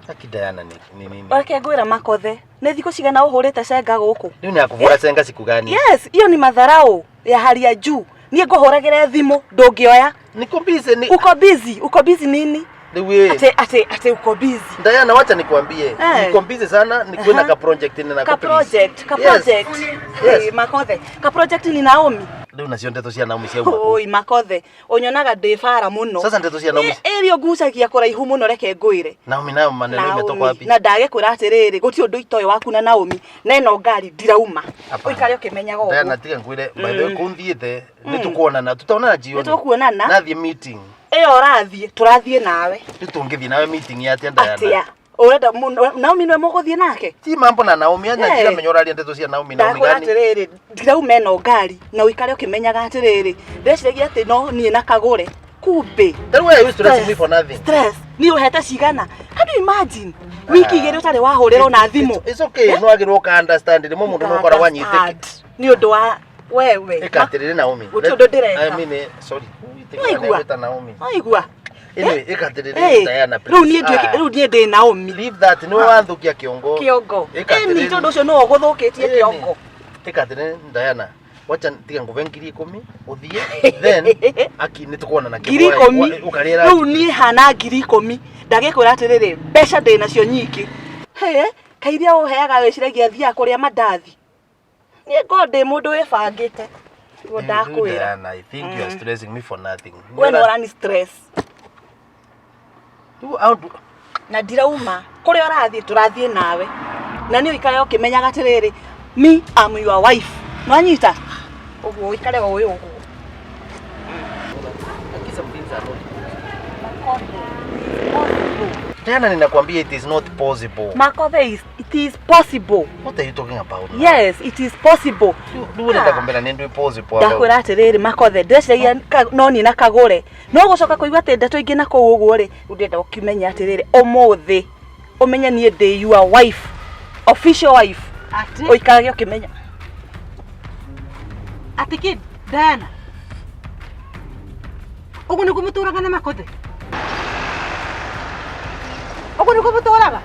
[SPEAKER 1] Haki Diana ni ni nini?
[SPEAKER 6] Reke ngwĩra Makothe, nĩ thikũ cigana ũhũrĩte cenga gũkũ?
[SPEAKER 1] Rĩu nĩ akũhũra cenga siku gani?
[SPEAKER 6] Yes, hiyo ni madharau ya hali ya juu. Niĩ ngũhũragĩre thimũ ndũngĩoya.
[SPEAKER 1] Niko busy ni
[SPEAKER 6] Uko busy, uko busy nini?
[SPEAKER 1] Rĩu
[SPEAKER 6] Ate ate ate uko busy.
[SPEAKER 1] Diana, wacha nikwambie.
[SPEAKER 6] Eh.
[SPEAKER 1] Niko busy sana, nikuwe na
[SPEAKER 6] Aha.
[SPEAKER 1] ka project nina
[SPEAKER 6] Ka project, ka
[SPEAKER 1] Yes.
[SPEAKER 6] project.
[SPEAKER 1] Yes.
[SPEAKER 6] Eh, Makothe, ka project ni Naomi.
[SPEAKER 1] Rĩu nacio ndeto cia Naomi ciauma.
[SPEAKER 6] Oi Makothe, ũnyonaga ndĩ bara mũno.
[SPEAKER 1] Sasa ndeto cia Naomi.
[SPEAKER 6] Ĩrĩa ngucagia kũraihu mũno reke ngwĩre.
[SPEAKER 1] Naomi nayo maneno imetoka wapi?
[SPEAKER 6] Na ndagĩkwĩra atĩrĩrĩ, gũtirĩ ũndũ itoĩ waku na Naomi, na ĩno ngari ndirauma.
[SPEAKER 1] Hapana.
[SPEAKER 6] Ũikare ũkĩmenyaga ũguo.
[SPEAKER 1] Diana, tiga ngwire, by the way kũnthiĩte nĩ tũkuonana, tutaonana jioni.
[SPEAKER 6] Nĩ tũkuonana.
[SPEAKER 1] Nathiĩ meeting.
[SPEAKER 6] Ĩyo ũrathiĩ, tũrathiĩ nawe.
[SPEAKER 1] Rĩu tũngĩthiĩ nawe meeting ya atĩa Diana?
[SPEAKER 6] Atĩa? Ũrenda Naomi nĩwe mũgũthiĩ nake?
[SPEAKER 1] Ti mambo na Naomi, anya
[SPEAKER 6] Eh.
[SPEAKER 1] ndiramenya ũraria ndeto cia Naomi, Naomi
[SPEAKER 6] Ndakwĩra
[SPEAKER 1] gani?
[SPEAKER 6] atĩrĩrĩ, ndirauma ĩno ngari na ũikare ũkĩmenyaga atĩrĩrĩ, ndĩreciragia atĩ no niĩ na kagũre. Kumbe.
[SPEAKER 1] Then why are you stressing me for nothing?
[SPEAKER 6] Stress. Niĩ ũhete cigana? Can you imagine? Wiki igĩrĩ ũtarĩ wahũrĩrwo na thimũ.
[SPEAKER 1] It's okay, no agĩrwo ka understand rĩmwe mũndũ no ũkoragwo anyitĩte.
[SPEAKER 6] Nĩ ũndũ wa wewe.
[SPEAKER 1] Ĩka atĩrĩrĩ Naomi.
[SPEAKER 6] Gũtirĩ ũndũ ndĩreka.
[SPEAKER 1] I mean, sorry.
[SPEAKER 6] Waigua?
[SPEAKER 1] Wĩta Naomi.
[SPEAKER 6] Waigua?
[SPEAKER 1] Anyway, ĩka atĩrĩrĩ
[SPEAKER 6] Eh,
[SPEAKER 1] Diana,
[SPEAKER 6] rĩu
[SPEAKER 1] please.
[SPEAKER 6] niĩ nduĩke
[SPEAKER 1] Ah.
[SPEAKER 6] rĩu niĩ ndĩ Naomi.
[SPEAKER 1] Leave that, nĩwe wathũkia kĩongo.
[SPEAKER 6] Kĩongo.
[SPEAKER 1] Ĩka
[SPEAKER 6] Ĩni
[SPEAKER 1] atĩrĩrĩ.
[SPEAKER 6] tondũ ũcio nĩwe ũgũthũkĩtie
[SPEAKER 1] Ĩni.
[SPEAKER 6] kĩongo.
[SPEAKER 1] Ĩka atĩrĩrĩ Diana, wacha tiga ngũbe 10,000 ũthiĩ then aki nĩ tũkuonana
[SPEAKER 6] 10,000.
[SPEAKER 1] ũkarĩra
[SPEAKER 6] Rĩu niĩ hana 10,000. Ndagĩkwĩra atĩrĩrĩ, mbeca ndĩ nacio nyingĩ. Hĩ, kairia ũheaga wĩciragia thiaga kũrĩa mandathi. Niĩ ngorwo ndĩ mũndũ wĩbangĩte. Nĩguo ndakwĩra.
[SPEAKER 1] Diana, I think you are stressing me for nothing.
[SPEAKER 6] We nĩ ũrani stress.
[SPEAKER 1] Rĩu andũ
[SPEAKER 6] Na ndirauma. Kũrĩa ũrathiĩ tũrathiĩ nawe. Na niĩ ũikare ũkĩmenyaga atĩrĩrĩ, me am your wife. Nĩwanyita? Ũguo ũikare ũĩ ũguo.
[SPEAKER 1] Some things are not Diana, ninakwambia it is not possible.
[SPEAKER 6] Makothe is, it is possible.
[SPEAKER 1] What are you talking about now?
[SPEAKER 6] Yes, it is possible.
[SPEAKER 1] Rĩu ũrenda kũmbĩra nĩ ndwĩ possible.
[SPEAKER 6] Ndakwĩra atĩrĩrĩ Makothe, ndĩreciragia no niĩ na kagũre. No gũcoka kũigua atĩ ndeto ingĩ na kũu ũguo rĩ, rĩu ndĩrenda ũkĩmenye atĩrĩrĩ, ũmũthĩ ũmenye niĩ ndĩ your wife, official wife.
[SPEAKER 2] Atĩ?
[SPEAKER 6] Ũikarage ũkĩmenya.
[SPEAKER 2] Atĩ kĩ Diana? Ũguo nĩguo mũtũraga na Makothe? Ũguo nĩguo mũtũraga?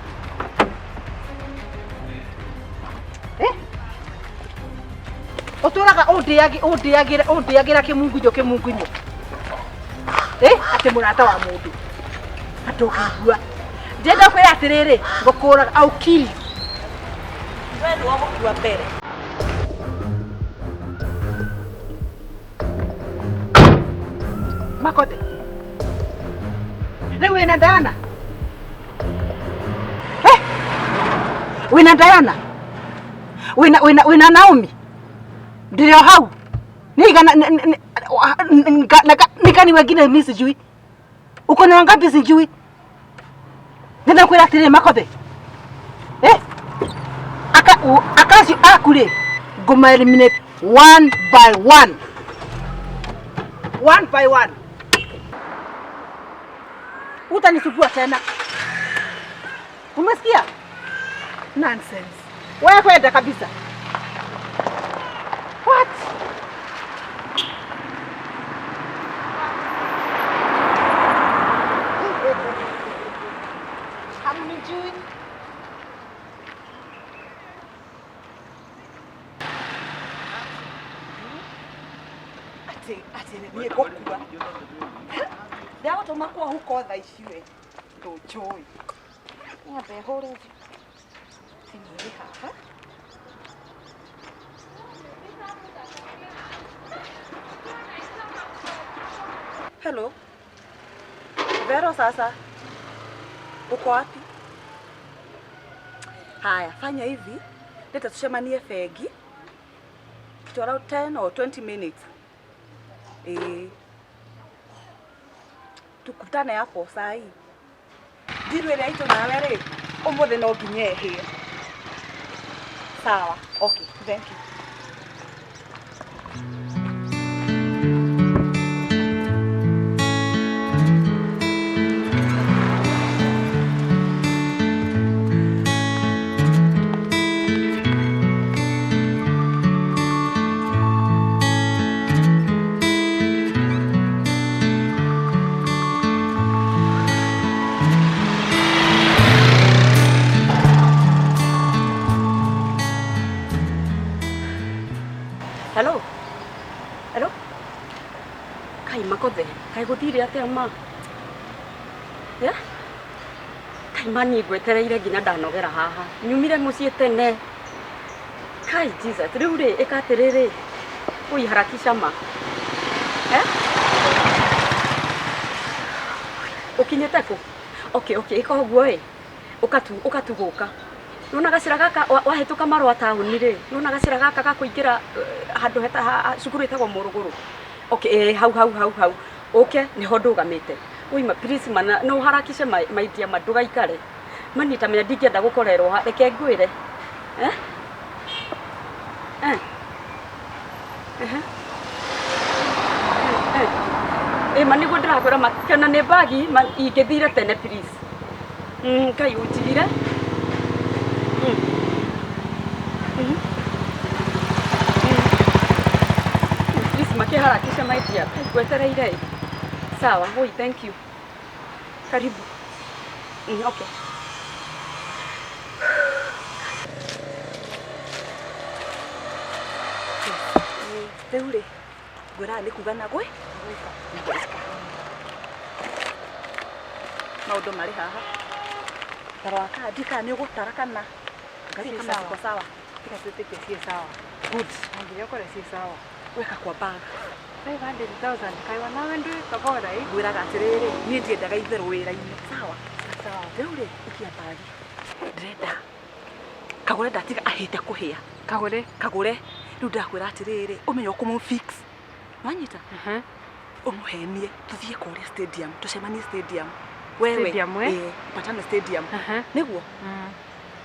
[SPEAKER 2] Eh? Ũtũraga ũndĩagĩra ũndĩagĩra kĩmungunyo kĩmungunyo. Eh? Atĩ mũrata wa mũndũ. Andũ ũkĩigua. Ndĩrenda kwĩra atĩrĩrĩ, ngũkũraga, I'll kill you.
[SPEAKER 6] We nĩwe ũgũkua mbere.
[SPEAKER 2] Makothe. Rĩu wĩna Diana? Eh? Wĩna Diana? Wĩna wĩna wĩna Naomi? Ndĩrĩ o hau. Nĩ igana nikani wengine mimi sijui. Uko na wangapi sijui. Nenda kwĩra atĩrĩrĩ Makothe. Eh? Aka akacio aku rĩ, ngũma eliminate one by one. One by one. Utanisugua tena. Umesikia? Nonsense. Wewe kwenda kabisa. What? Hamnijui.
[SPEAKER 6] Nĩ niĩ ngũkua. Ndagũtũma kwa huko thaa ici we. Ndũnjũĩ. Nyambe hũre thimũ ĩrĩ haha. Hello. Vero sasa. Uko wapi? Haya, fanya hivi. Leta tushemanie fegi. Kitu around 10 or 20 minutes. Eh. Tukutane hapo saa hii. Ndiru ĩrĩa itũ nawe rĩ, ũmũthĩ no nginya ĩhĩe. Sawa. Okay, thank you.
[SPEAKER 3] Hello. Hello. Kai makothe, kai guthire atia ma? Ya? Kai mani ngwetereire nginya ndanogera haha. Nyumire muciĩ tene. Kai Jesus, riu ri ika atiriri. Ui harakisha ma. Eh? Ukinyite ku? Okay, okay, ika ũguo ĩ. Ũkatu ũkatu gũka. Nona gacĩra gaka wahĩtũka marũa taũni rĩ, nona gacĩra gaka ga kũingĩra handũ heta cukuru ĩtagwo Mũrũgũrũ. Okay, hau hau hau hau. Ũke nĩho ndũgamĩte. Ui ma please mana no harakishe my dear ma ndũgaikare. Mani ta menya ndingĩenda gũkorerwo ha reke ngwĩre. Eh? Eh. Eh. Eh. Ĩ ma nĩguo ndĩrakwĩra ma kana nĩ mbagi ma ingĩthire tene please. Ngai ũnjigire. Please makiharakisha my dear. Ngwetereire. Sawa, oi thank you. Karibu. Okay.
[SPEAKER 6] Rĩu rĩ, ngwĩraga nĩ kuga na gwĩ na gwĩka. Maũndũ marĩ haha. Tarora kandi kana nĩ ũgũtara kana angalia kama ziko sawa.
[SPEAKER 4] Tiga twĩtĩkie ciĩ sawa.
[SPEAKER 6] Good.
[SPEAKER 4] Na nginya ũkore ciĩ sawa.
[SPEAKER 6] Weka kwa bag.
[SPEAKER 4] 500,000 kaĩ wanawe ndwĩ kabora ĩ.
[SPEAKER 6] Ngwĩraga atĩrĩrĩ, niĩ ndiendaga itherũ wĩra-inĩ. Sawa.
[SPEAKER 4] Sawa.
[SPEAKER 6] Rĩu rĩ, ikia bagi. Ndĩrenda kagũre ndatiga ahĩte kũhĩa.
[SPEAKER 4] Kagũre.
[SPEAKER 6] Kagũre. Rĩu ndĩrakwĩra atĩrĩrĩ, ũmenye ũkũmũ fix. Wanyita? Ũmũhenie tũthiĩ kũrĩa stadium, tũcemanie stadium. Wewe.
[SPEAKER 4] Stadium, eh?
[SPEAKER 6] Ĩĩ, patane stadium. Nĩguo?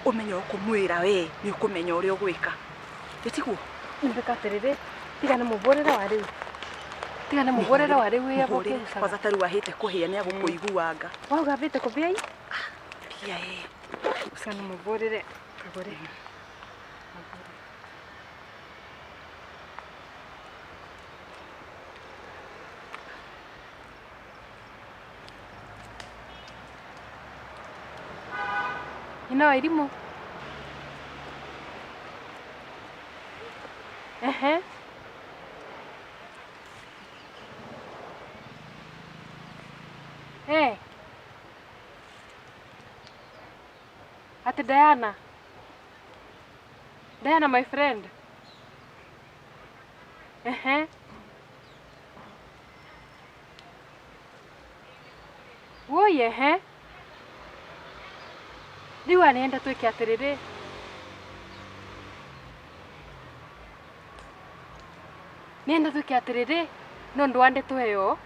[SPEAKER 6] Ũmenye ũkũmwĩra we, nĩ ũkũmenya ũrĩa ũgwĩka. Ĩtiguo?
[SPEAKER 4] Nĩmbĩka atĩrĩrĩ, tiga nĩ mũbũrĩre wa rĩu. Tiga nĩ mũbũrĩre wa rĩu wĩ
[SPEAKER 6] Mũhũrĩre. Kwanza ta rĩu ahĩte kũhĩa nĩ agũkũiguanga.
[SPEAKER 4] Wauga ambĩte kũbĩa i?
[SPEAKER 6] Pia ĩ.
[SPEAKER 4] Tiga nĩ mũbũrĩre kagũre. Ina Wairimu. Ehe. Eh. Ati Diana. Diana my friend. Ehe. Woi ehe. Rĩu anenda twĩke atĩrĩrĩ. Nĩenda twĩke atĩrĩrĩ, no ndũ wa ndeto ĩyo,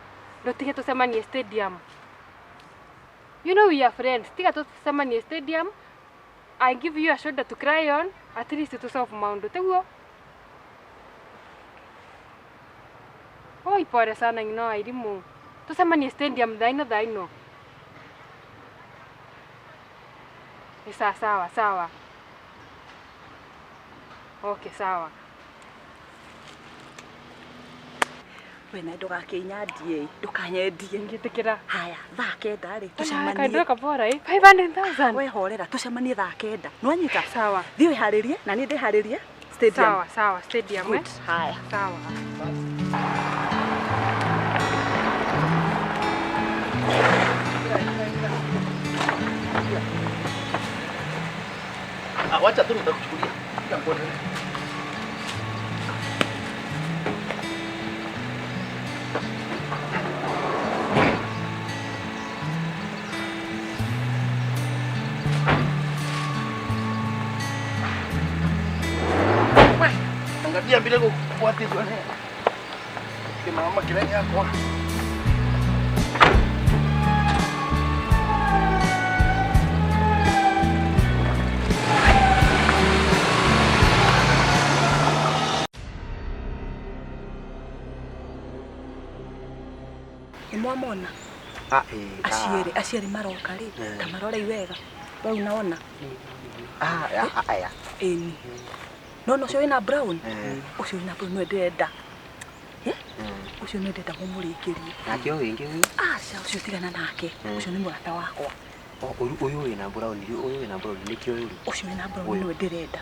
[SPEAKER 4] ndũtige tũcemanie stadium. You know we are friends. Tiga tũcemanie stadium. I give you a shoulder to cry on, at least to solve maũndũ tiguo? Oi pole sana ng'ino Wairimu. Tũcemanie stadium thaa ino thaa ino. Ni sawa sawa sawa. Okay sawa.
[SPEAKER 6] We na ndũgakĩnyandie, ndũkanyendie.
[SPEAKER 4] Ngĩtĩkĩra.
[SPEAKER 6] Haya, thaa kenda rĩ,
[SPEAKER 4] Tũcemanie.
[SPEAKER 6] tũcemanie.
[SPEAKER 4] Kaindũ kabora ĩ. 500,000.
[SPEAKER 6] We horera, tũcemanie thaa kenda. Nĩwanyita?
[SPEAKER 4] Sawa.
[SPEAKER 6] Thiĩ wĩharĩrie, na niĩ ndĩharĩrie stadium.
[SPEAKER 4] Sawa sawa stadium eh.
[SPEAKER 6] Good. Haya.
[SPEAKER 4] Sawa.
[SPEAKER 1] Wacha tu nitakuchukulia. Piga mkono. Angalia vile kufuatizwa ne. Kina mama kile yako.
[SPEAKER 6] Nĩ mwamona
[SPEAKER 8] Ah, eh,
[SPEAKER 6] aciari aciari maroka rĩ
[SPEAKER 8] Eh.
[SPEAKER 6] ta marorei wega we unaona
[SPEAKER 8] Ah, ah, aya.
[SPEAKER 6] ĩni nona ũcio wĩna brown
[SPEAKER 8] Eh.
[SPEAKER 6] ũcio wĩna brown nĩwe ndĩrenda Eh? Ũcio nĩwe ndĩrenda mũmũrĩkĩrie.
[SPEAKER 8] Nake ũyũ wĩngĩ ũyũ?
[SPEAKER 6] Aca ũcio tigana nake. Ũcio nĩ mũrata wakwa.
[SPEAKER 8] Oh, ũyũ ũyũ wĩna brown, ũyũ wĩna brown nĩkĩo ũyũ.
[SPEAKER 6] Ũcio wĩna brown
[SPEAKER 8] Ũyũ.
[SPEAKER 6] nĩwe ndĩrenda.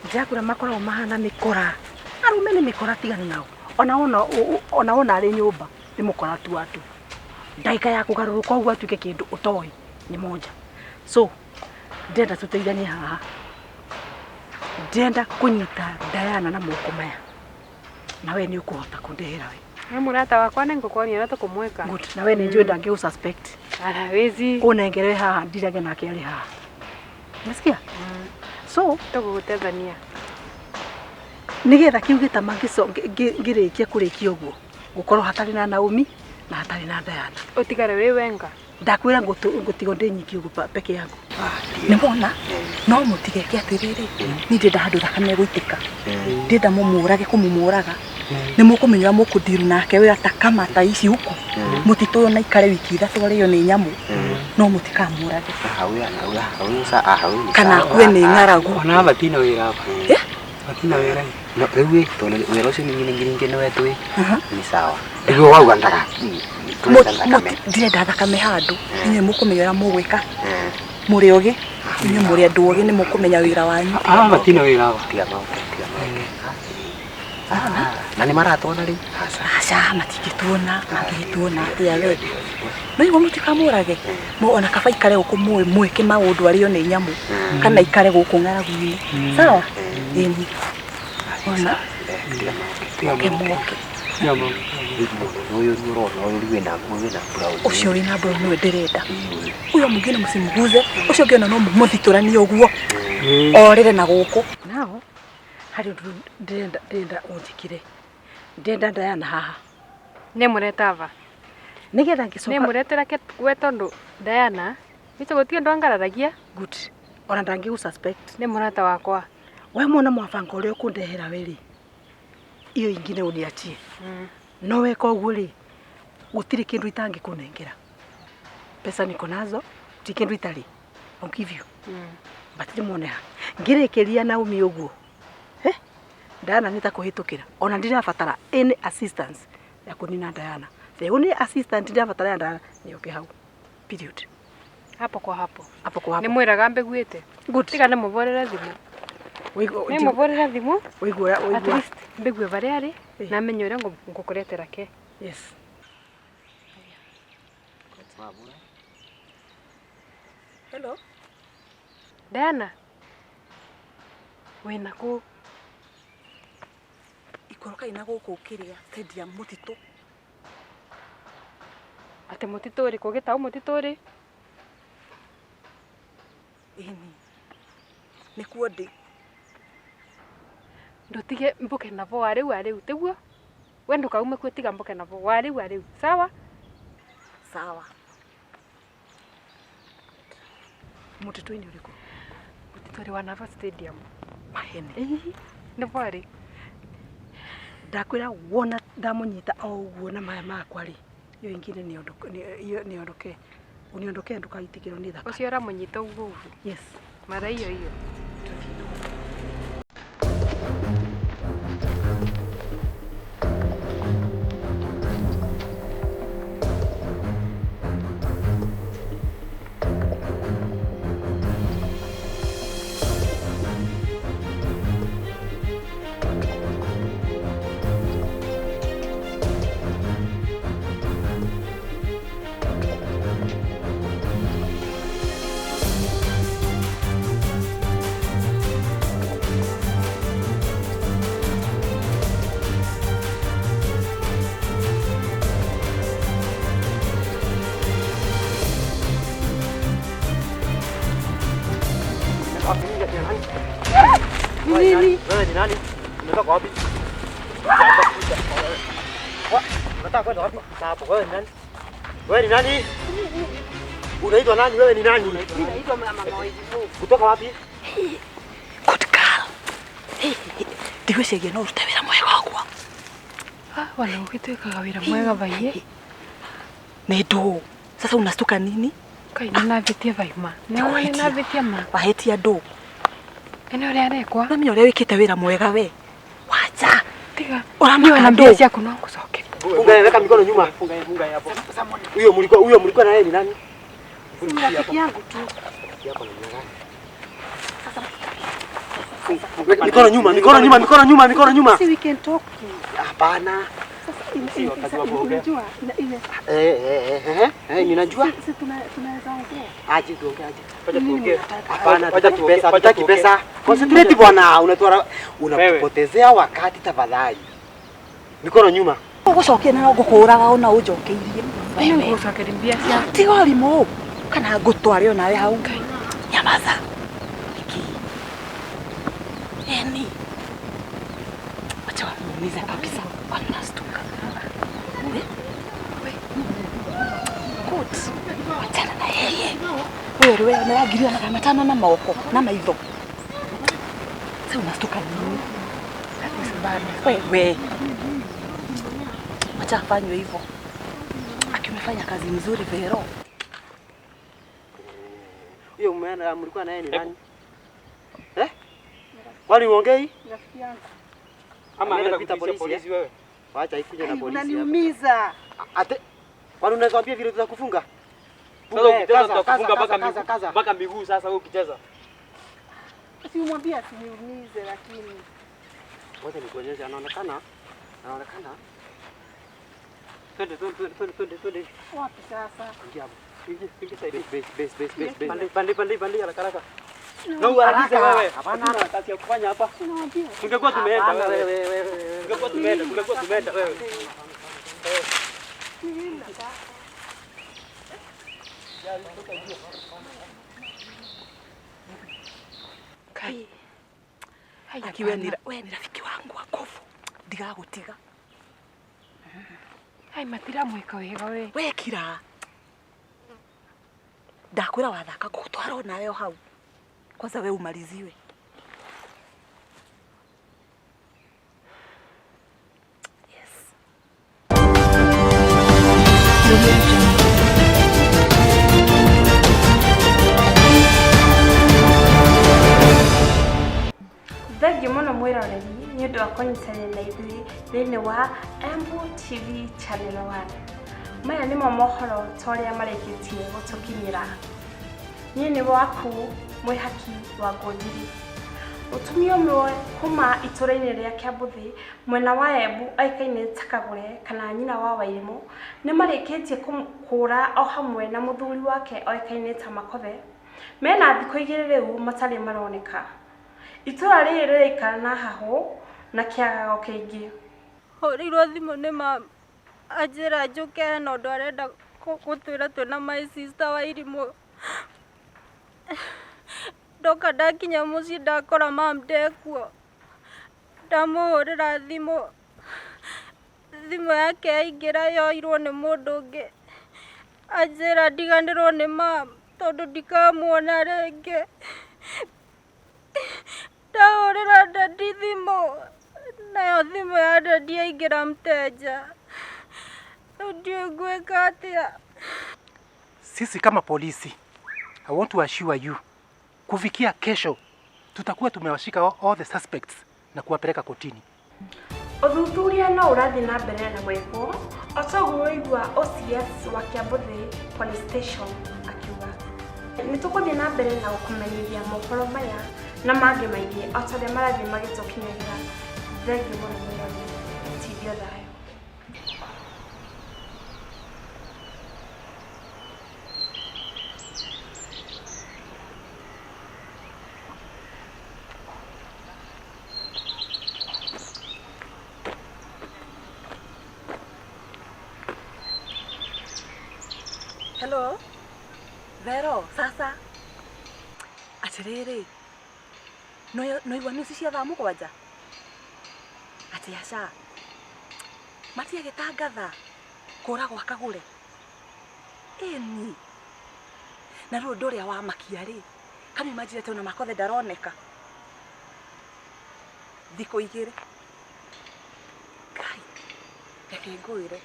[SPEAKER 2] Ndĩrakũra makoragwo mahana mĩkora. Arũme nĩ mĩkora tigana nao. Ona wona ona wona arĩ nyũmba nĩ mũkora tu atu. Ndagĩka ya kũgarũrũka ũguo atuĩke kĩndũ ũtoĩ nĩ moja. So ndĩrenda tũteithanie haha. Ndĩrenda kũnyita Diana na moko maya. Na we nĩ ũkũhota kũndehera we.
[SPEAKER 4] Nĩ mũrata wakwa nĩ ngũkuonia ũrĩa tũkũmwĩka.
[SPEAKER 2] Good. Na we nĩ njũĩ ndangĩgũ suspect.
[SPEAKER 4] Hawezi.
[SPEAKER 2] Ũnengere haha ndirage nake arĩ haha. Nasikia? So
[SPEAKER 4] tũgũgũteithania.
[SPEAKER 2] Nigetha kiu gĩtama ngĩrĩkia kũrĩkia ũguo gũkorwo hatarĩ na Naomi na hatarĩ na Diana.
[SPEAKER 4] Ũtigare wĩ wenga.
[SPEAKER 2] Ndakwĩra ngũtigwo ndĩ nyiki ũguo peke yangu.
[SPEAKER 6] Nĩ mona no mũtigeke atĩrĩrĩ niĩ ndĩrenda handũ thakame ĩgũitĩka ndĩrenda mũmũrage kũmũmũraga nĩ mũkũmenya ũrĩa mũkũndiru nake wĩra ta kama ta ici huku mũtitũ ũyũ na ikare wiki ithatũ arĩo nĩ nyamũ no mũtikamũrage
[SPEAKER 8] Ah, ũyũ ana ũyũ ũyũ sa ah ũyũ.
[SPEAKER 6] kana akue nĩ ng'aragu.
[SPEAKER 5] Ona batina wĩra hapa. Batina wĩra.
[SPEAKER 8] No, rĩu ĩ tondũ wĩra ũcio ningĩ ningĩ ningĩ nĩ wetu ĩ. Ni sawa. Rĩu wauga ndaga.
[SPEAKER 6] Ndirenda thakame handũ inyuĩ mũkũmenya ũrĩa mũgwĩka mũrĩ ogĩ inyuĩ mũrĩ andũ ogĩ nĩ mũkũmenya wĩra wanyu.
[SPEAKER 5] Ah, batina wĩra hapa.
[SPEAKER 8] Tiga maũndũ, tiga maũndũ. Na nĩ maratuona rĩu? Aca.
[SPEAKER 6] Aca matingĩtuona mangĩgĩtuona atĩa we no igua mũtikamũrage ona kaba ikare gũkũ mwĩke maũndũ arĩo nĩ nyamũ kana ikare gũkũ ng'aragu-inĩ sawa ĩni ona moke moke
[SPEAKER 8] Ũyũ nĩ ũrona ũyũ wĩna wĩna brown.
[SPEAKER 6] ũcio wĩna brown nĩwe ndĩrenda ũyũ mũngĩ mũcimuguze ũcio ũngĩ ona no mũthitũranie ũguo orĩre na gũkũ.
[SPEAKER 2] Nao harĩ ũndũ ndĩrenda ndĩrenda ũnjĩkĩre. Ndĩrenda Diana haha.
[SPEAKER 4] Nĩ mũreta va?
[SPEAKER 2] Nĩgetha ngĩcoka.
[SPEAKER 4] Nĩ mũretera ke we tondũ Diana icio gũtirĩ ũndũ angararagia.
[SPEAKER 2] Good. Ona ndangĩgũ suspect.
[SPEAKER 4] Nĩ mũrata wakwa.
[SPEAKER 2] We mwona mwabanga ũrĩa ũkũndehera we rĩ iyo ingine uniachie. No weka ũguo rĩ gũtirĩ kĩndũ itangĩkũnengera. Pesa niko nazo, ti kĩndũ itarĩ. I'll give you. But rĩmwe ha ngĩrĩkĩria Naomi ũguo. Eh? Diana nĩ ta kũhĩtũkĩra. Ona ndirabatara any assistance ya kũnina Diana. The only assistant ndirabatara ya Diana nĩ oke hau. Period.
[SPEAKER 4] Hapo kwa hapo.
[SPEAKER 2] Hapo kwa hapo.
[SPEAKER 4] Nĩ mwĩraga mbiguĩte.
[SPEAKER 2] Good.
[SPEAKER 4] Tiga nĩ mũborera thimũ. Nĩ mũborera thimũ.
[SPEAKER 2] Ũigua
[SPEAKER 4] At
[SPEAKER 2] ũigua.
[SPEAKER 4] least mbigue barĩa arĩ na menye ũrĩa ngũkũretera ke.
[SPEAKER 2] Yes. Hello.
[SPEAKER 4] Diana. Wĩna kũ?
[SPEAKER 6] Ikoroka ina gũkũ kĩrĩa stadium mũtitũ.
[SPEAKER 4] Atĩ mũtitũ ũrĩkũ gĩtaũ mũtitũ ũrĩ?
[SPEAKER 6] Ĩni. Nĩkuo ndĩ.
[SPEAKER 4] Ndũtige mbũke nabo warĩu warĩu tiguo? We ndũkaume kuo tiga mbũke nabo warĩu warĩu sawa?
[SPEAKER 6] Sawa.
[SPEAKER 2] Mũtitũ-inĩ ũrĩkũ?
[SPEAKER 4] Mũtitũ ũrĩ wa Nava Stadium.
[SPEAKER 2] Mahene.
[SPEAKER 4] Nĩvo arĩ.
[SPEAKER 2] Ndakwĩra wona ndamũnyita o ũguo na maya makwa rĩ iyo ingine niondoke uniondoke ndũkaitĩkĩrwo nĩ thakame.
[SPEAKER 4] Ũcio ũramũnyita ũguo ũguo.
[SPEAKER 2] Yes.
[SPEAKER 4] Mara hiyo hiyo.
[SPEAKER 1] Wewe ni nani? Umetoka wapi? Unataka kwenda wapi? Hapo wewe ni nani? Wewe ni nani? Unaitwa nani? Wewe ni nani?
[SPEAKER 2] Mimi naitwa mama Wairimu.
[SPEAKER 1] Kutoka wapi?
[SPEAKER 6] Good girl. Ndigwĩciria no ũrute wĩra mwega wakwa.
[SPEAKER 4] Wana ũgĩtuĩkaga wĩra mwega baiye.
[SPEAKER 6] Nĩ ndũ. Sasa unastuka nini?
[SPEAKER 4] Kai nĩnavĩtia vaima. Nĩnavĩtia ma.
[SPEAKER 6] Wahĩtia ndũ.
[SPEAKER 4] Ene ũrĩa arekwa.
[SPEAKER 6] Namenya ũrĩa wĩkĩte wĩra mwega we. Wacha.
[SPEAKER 4] Tiga.
[SPEAKER 6] Ũramaka
[SPEAKER 4] na
[SPEAKER 6] ndũ.
[SPEAKER 4] mbia ciaku no ngũcokerie.
[SPEAKER 1] Funga, weka mikono nyuma. Funga, funga hapo. Huyo mlikuwa na yeye ni nani?
[SPEAKER 2] Si rafiki yangu tu.
[SPEAKER 1] Mikono nyuma, mikono nyuma, mikono nyuma, mikono nyuma.
[SPEAKER 2] Si we can talk tu.
[SPEAKER 1] Hapana.
[SPEAKER 2] Sasa unajua ile
[SPEAKER 1] Ninajua.
[SPEAKER 2] Si tunaweza ongea.
[SPEAKER 1] Aje tuongee aje. Hapana, hatutaki pesa, hatutaki pesa. Concentrate bwana, unatuara unatupotezea wakati tafadhali. Mikono nyuma.
[SPEAKER 6] Ũgũcokia na ngũkũraga ona ũnjokeirie.
[SPEAKER 4] Nĩ ngũgũcokeria mbia ciaku.
[SPEAKER 6] Tiga ũrimũ. Kana ngũtware onawe hau. Nyamaza. Nĩkĩ? Eni. Wacha wamuumize kabisa. Wanastuka. Good. Wachana na yeye. Wewe wewe na 500 na maoko na maitho. Sasa unastuka nini? Wewe. Wacha afanywe hivyo. Akimefanya kazi mzuri Vero.
[SPEAKER 1] Huyo mume mlikuwa na yeye ni nani? Eh? Kwani uongei?
[SPEAKER 2] Rafiki yangu.
[SPEAKER 1] Ama anaenda kuita polisi wewe? Wacha ikuje na polisi.
[SPEAKER 2] Unaniumiza.
[SPEAKER 1] Ate kwani unaweza kuambia vile tutakufunga?
[SPEAKER 9] Sasa ukicheza tutakufunga mpaka miguu. Mpaka miguu sasa wewe ukicheza.
[SPEAKER 2] Si umwambie asiniumize lakini.
[SPEAKER 1] Ngoja nikuonyeshe anaonekana. Anaonekana. Twende twende twende twende twende.
[SPEAKER 2] Wapi sasa?
[SPEAKER 1] Ingia hapo. Ingia ingia side. Base base base base base.
[SPEAKER 9] Pande pande pande pande haraka haraka. Na uharakishe wewe. Hapana kazi ya kufanya hapa. Tungekuwa tumeenda wewe. Tungekuwa tumeenda, tungekuwa tumeenda wewe.
[SPEAKER 6] Kai. Aki we ni rafiki wangu wa nguvu. Ndigagũtiga.
[SPEAKER 4] Hai matiramwĩka wega we.
[SPEAKER 6] We kira. Ndakwĩra wathaka ngũgũtwara onawe o hau. Kwanza we umaliziwe. Yes.
[SPEAKER 10] Thengiũ mũno mwĩroreri nĩ ũndũ wa kũnyitanĩra na ithuĩ thĩinĩ wa Embu TV Channel 1. Maya nĩmo mohoro ta ũrĩa marĩkĩtie gũtũkinyĩra. Niĩ nĩ waku mwĩhaki wa Ngũnjiri. Mũtumia ũmwe kuma itũra-inĩ rĩa Kĩambuthi mwena wa Embu oĩkaine ta Kagũre kana nyina wa Wairimu nĩ marĩkĩtie kũra o hamwe na mũthuri wake oĩkaine ta Makothe. Mena thikũ igĩrĩ rĩu matarĩ maroneka. Itũra rĩrĩ rĩraikara na hahũ na kĩagago kĩingĩ.
[SPEAKER 11] Hũrĩirwo thimũ nĩ mama anjĩra njũke hena ũndũ arenda gũtwĩra twĩna my sister Wairimu. Ndoka ndakinya mũciĩ ndakora mam ndekuo. Ndamũhũrĩra thimũ, thimũ yake yaingĩra yoirwo nĩ mũndũ ũngĩ. Anjĩra ndiganĩrwo nĩ mam tondũ ndikamuona rĩngĩ. Ndahũrĩra dadi thimũ, nayo thimũ ya dadi yaingĩra mteja. Rĩu ndiũĩ ngwĩka atĩa.
[SPEAKER 12] Sisi kama polisi, I want to assure you, kufikia kesho tutakuwa tumewashika all the suspects na kuwapeleka kotini.
[SPEAKER 10] Ũthuthuria no ũrathiĩ na mbere na gwĩkwo o ta ũguo ũraigua OCS wa Kĩambuthi Police Station akiuga. Nĩ tũgũthiĩ na mbere na gũkũmenyithia mohoro maya na mangĩ maingĩ o ta ũrĩa marathiĩ magĩtũkinyagĩra. Thengiũ mũno mwĩroreri, tindio thayũ.
[SPEAKER 6] Hello. Vero, sasa. Atiriri. No igua news cia thaa mũgwanja. Atĩ aca matiagĩtangatha kũra gwa Kagũre. Ĩni na rĩu ũndũ ũrĩa wamakia rĩ, can you imagine atĩ ona Makothe ndaroneka thikũ igĩrĩ. Ngai, reke ngwĩre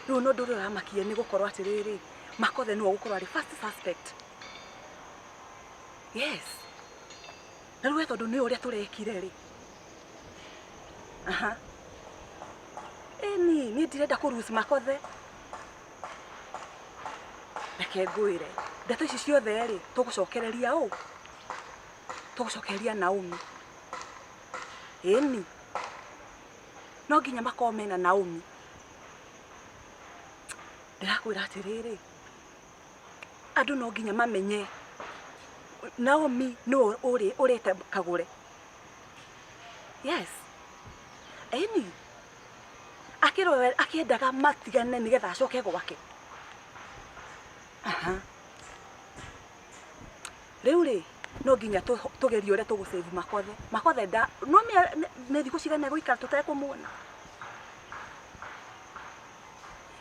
[SPEAKER 6] rĩu ona ũndũ ũrĩa ũramakia nĩ gũkorwo atĩrĩrĩ, Makothe nĩwe ũgũkorwo arĩ first suspect. Yes, na rĩu we tondũ nĩ ũrĩa tũrekire rĩ, aha, ĩni niĩ ndirenda kũ lose Makothe. Reke ngwĩre ndeto ici ciothe rĩ, tũgũcokereria ũ? Tũgũcokereria Naomi. Ĩni no nginya makorwo mena Naomi. Ndĩrakwĩra atĩrĩrĩ, andũ no nginya mamenye Naomi nĩwe ũrĩte Kagũre. Yes, ĩni akĩrwo akĩendaga matigane nĩgetha acoke gwake. Aha, rĩu rĩ no nginya tũgerie ũrĩa tũgũ save Makothe. Makothe nda no nĩ thikũ cigana egũikara tũtekũmuona.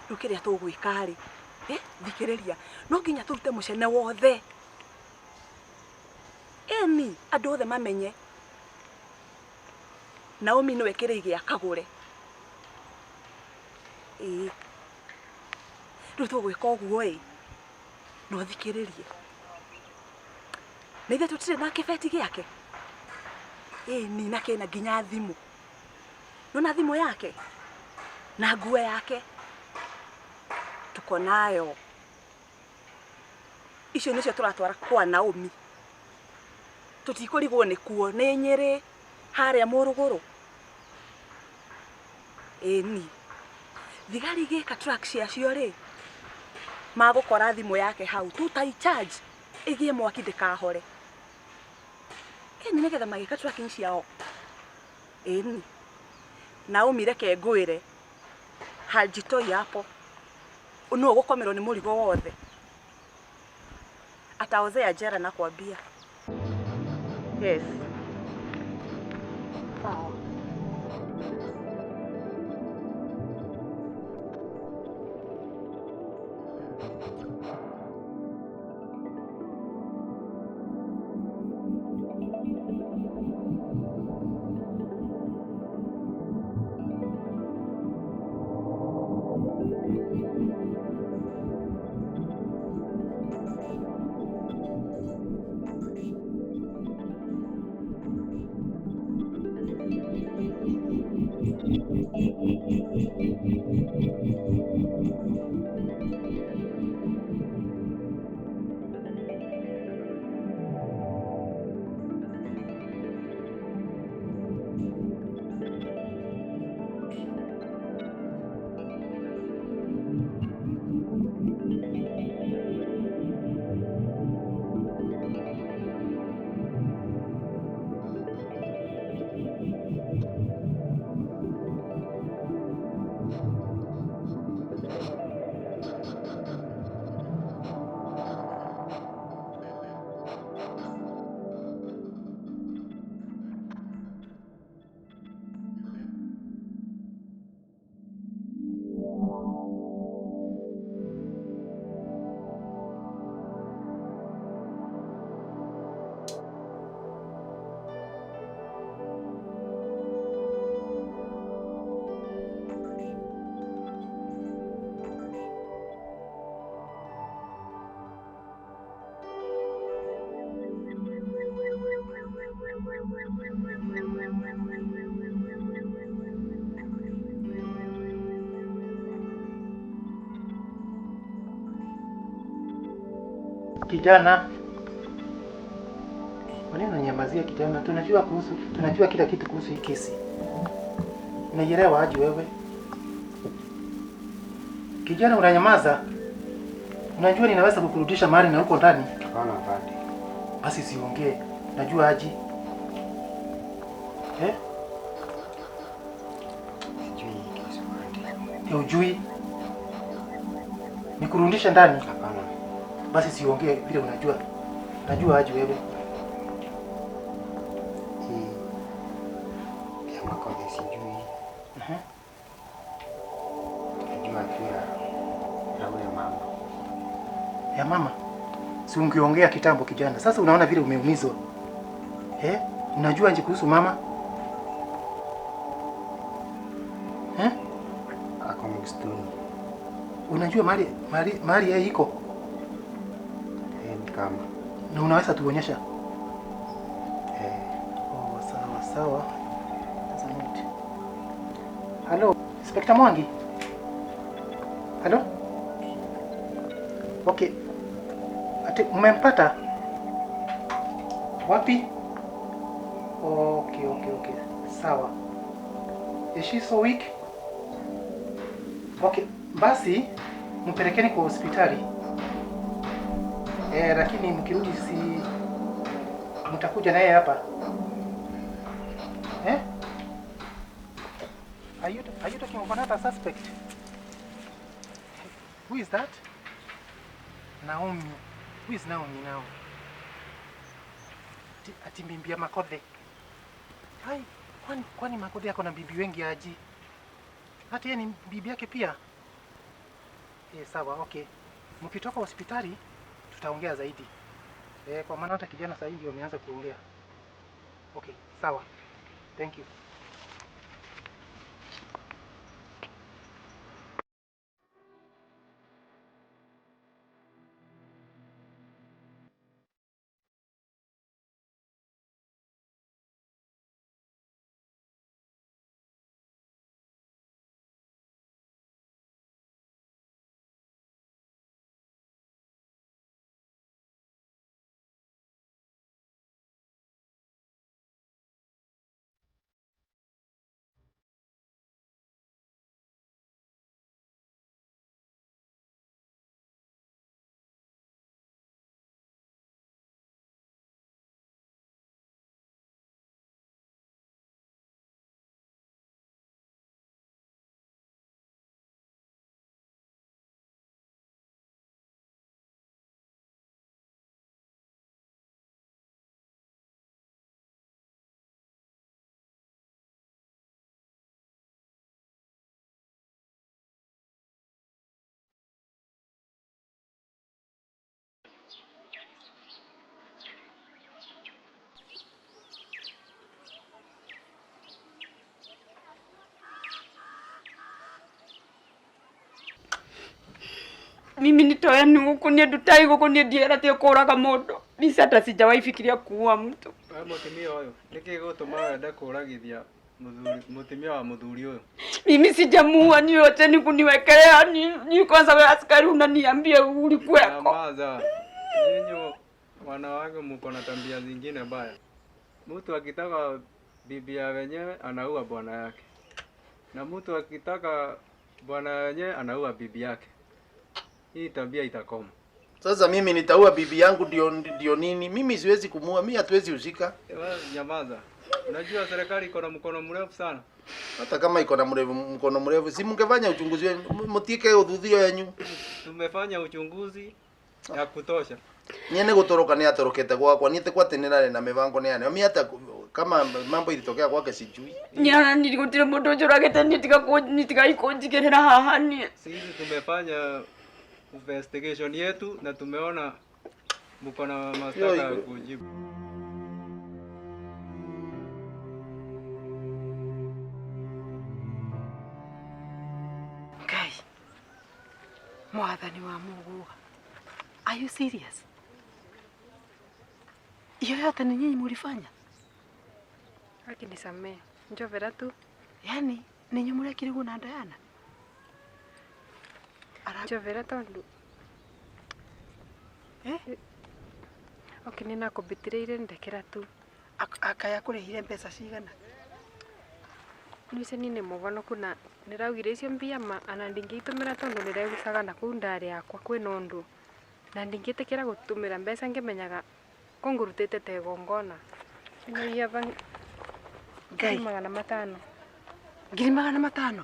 [SPEAKER 6] Rĩu kĩrĩa tũgwĩka rĩ, thikĩrĩria, no nginya tũrute mũcene wothe. Ĩni andũ othe mamenye Naomi nĩwe kĩrĩi gĩa Kagũre. Ĩĩ rĩu tũgwĩka ũguo ĩ, no thikĩrĩrie, na ithuĩ tũtirĩ na kĩbeti gĩake. Ĩni na kĩna nginya thimũ, nona thimũ yake na nguo yake tuko nayo. Icio nĩcio tũratwara kwa Naomi. Tũtikũrigwo nĩ kuo, nĩ Nyĩrĩ harĩa Mũrũgũrũ. Ĩni thigari igĩka track ciacio rĩ, magũkora thimũ yake hau, tutai charge ĩgĩe mwaki ndĩkahore. Ĩni nĩgetha magĩka tracking ciao. Ĩni Naomi, reke ngwĩre, hajitoi hapo, nũũ ũgũkomerwo nĩ mũrigo wothe. Ataozea jera nakwambia. Yes. Sawa.
[SPEAKER 12] Kijana, kwa nini unanyamazia kijana? Tunajua kuhusu, tunajua kila kitu kuhusu hii kesi. Unaielewa aje wewe? Kijana, unanyamaza. Unajua ninaweza kukurudisha mahali na huko ndani.
[SPEAKER 5] Hapana, afande.
[SPEAKER 12] Basi siongee. Unajua aje? Eh?
[SPEAKER 5] Sijui hii kesi afande.
[SPEAKER 12] Hujui? Nikurudishe ndani?
[SPEAKER 5] Hapana.
[SPEAKER 12] Basi siongee vile unajua. Unajua aje wewe?
[SPEAKER 5] Hii ya makosa.
[SPEAKER 8] Makodhe sijui. Najua tu ya ule mama.
[SPEAKER 12] Ya mama? Si ungeongea kitambo kijana. Sasa unaona vile umeumizwa. Eh? Unajua nje kuhusu mama? Eh?
[SPEAKER 8] Ako msituni.
[SPEAKER 12] Unajua mahali yeye iko?
[SPEAKER 8] Eh, kama.
[SPEAKER 12] Na unaweza tuonyesha? Eh. Oh, sawa sawa. Sasa note. Hello, Inspector Mwangi. Hello? Okay. Ati mmempata? Wapi? Okay. Sawa. Is she so weak? Okay, basi mpelekeni kwa hospitali. Lakini mkirudi si mtakuja naye hapa. Eh? Are you talking of another suspect? Who is that? Naomi. Who is Naomi now? Ati bibi ya Makodhe. Hai, kwani Makodhe yako na bibi wengi aji? Hata yeye ni bibi yake pia. Sawa, okay. Mkitoka hospitali tutaongea zaidi. Kwa maana hata kijana sasa hivi wameanza kuongea. Okay, sawa. Thank you.
[SPEAKER 3] Mimi nitoe ni huku ni ndutai huku ni ndiera te kuraga mundu. Mimi hata sijawahi fikiria kuua mtu.
[SPEAKER 5] Wewe mutumia uyu niki gutuma wende kuragithia muthuri mutumia wa muthuri uyu?
[SPEAKER 3] Mimi sijamuua, ni yote ni kuniwekelea ni kwanza wewe askari unaniambia ulikuweko.
[SPEAKER 5] Nyamaza. Nyinyi wanawake mko na tabia zingine mbaya. Mtu akitaka bibi ya wenyewe anaua bwana yake. Na mtu akitaka bwana wenyewe anaua bibi yake. Hii tabia itakoma.
[SPEAKER 1] Sasa mimi nitaua bibi yangu ndio nini? Mimi siwezi kumuua, mimi hatuwezi usika.
[SPEAKER 5] Wewe nyamaza. Unajua serikali iko na mkono mrefu sana.
[SPEAKER 1] Hata kama iko na mkono mrefu, si mngefanya uchunguzi wenu, mtike udhudhio yenu.
[SPEAKER 5] Tumefanya uchunguzi ya kutosha.
[SPEAKER 1] Niene gutoroka ni atorokete gwakwa, niete kwatenera na mibango ni ane. Mimi hata kama mambo ilitokea kwake sijui.
[SPEAKER 3] Nyana nilikutira mundu njuragete nitiga ikunjigirira haha ni.
[SPEAKER 5] Sisi tumefanya investigation yetu na tumeona mko na mashtaka ya kujibu.
[SPEAKER 4] Ngai, mwathani wa Mungu, are you serious? Hiyo yote ni nyinyi mlifanya?
[SPEAKER 10] Akinisamee, njovera tu.
[SPEAKER 4] Yaani ninyi murekire na Diana?
[SPEAKER 10] Njovera tondu.
[SPEAKER 4] Eh?
[SPEAKER 10] Okay, nina kubitireire ndekera tu.
[SPEAKER 2] Akaya kurihire mbeca cigana?
[SPEAKER 10] Nice nini mugono kuna niraugire icio mbia ma ana ndingiitumira tondu niregucaga na kuu ndari yakwa kwina undu na ndingitikira gutumira mbeca ngimenyaga kungurutite ta igongona. Nĩiaba
[SPEAKER 4] Ngai.
[SPEAKER 10] 500.
[SPEAKER 4] 500,000?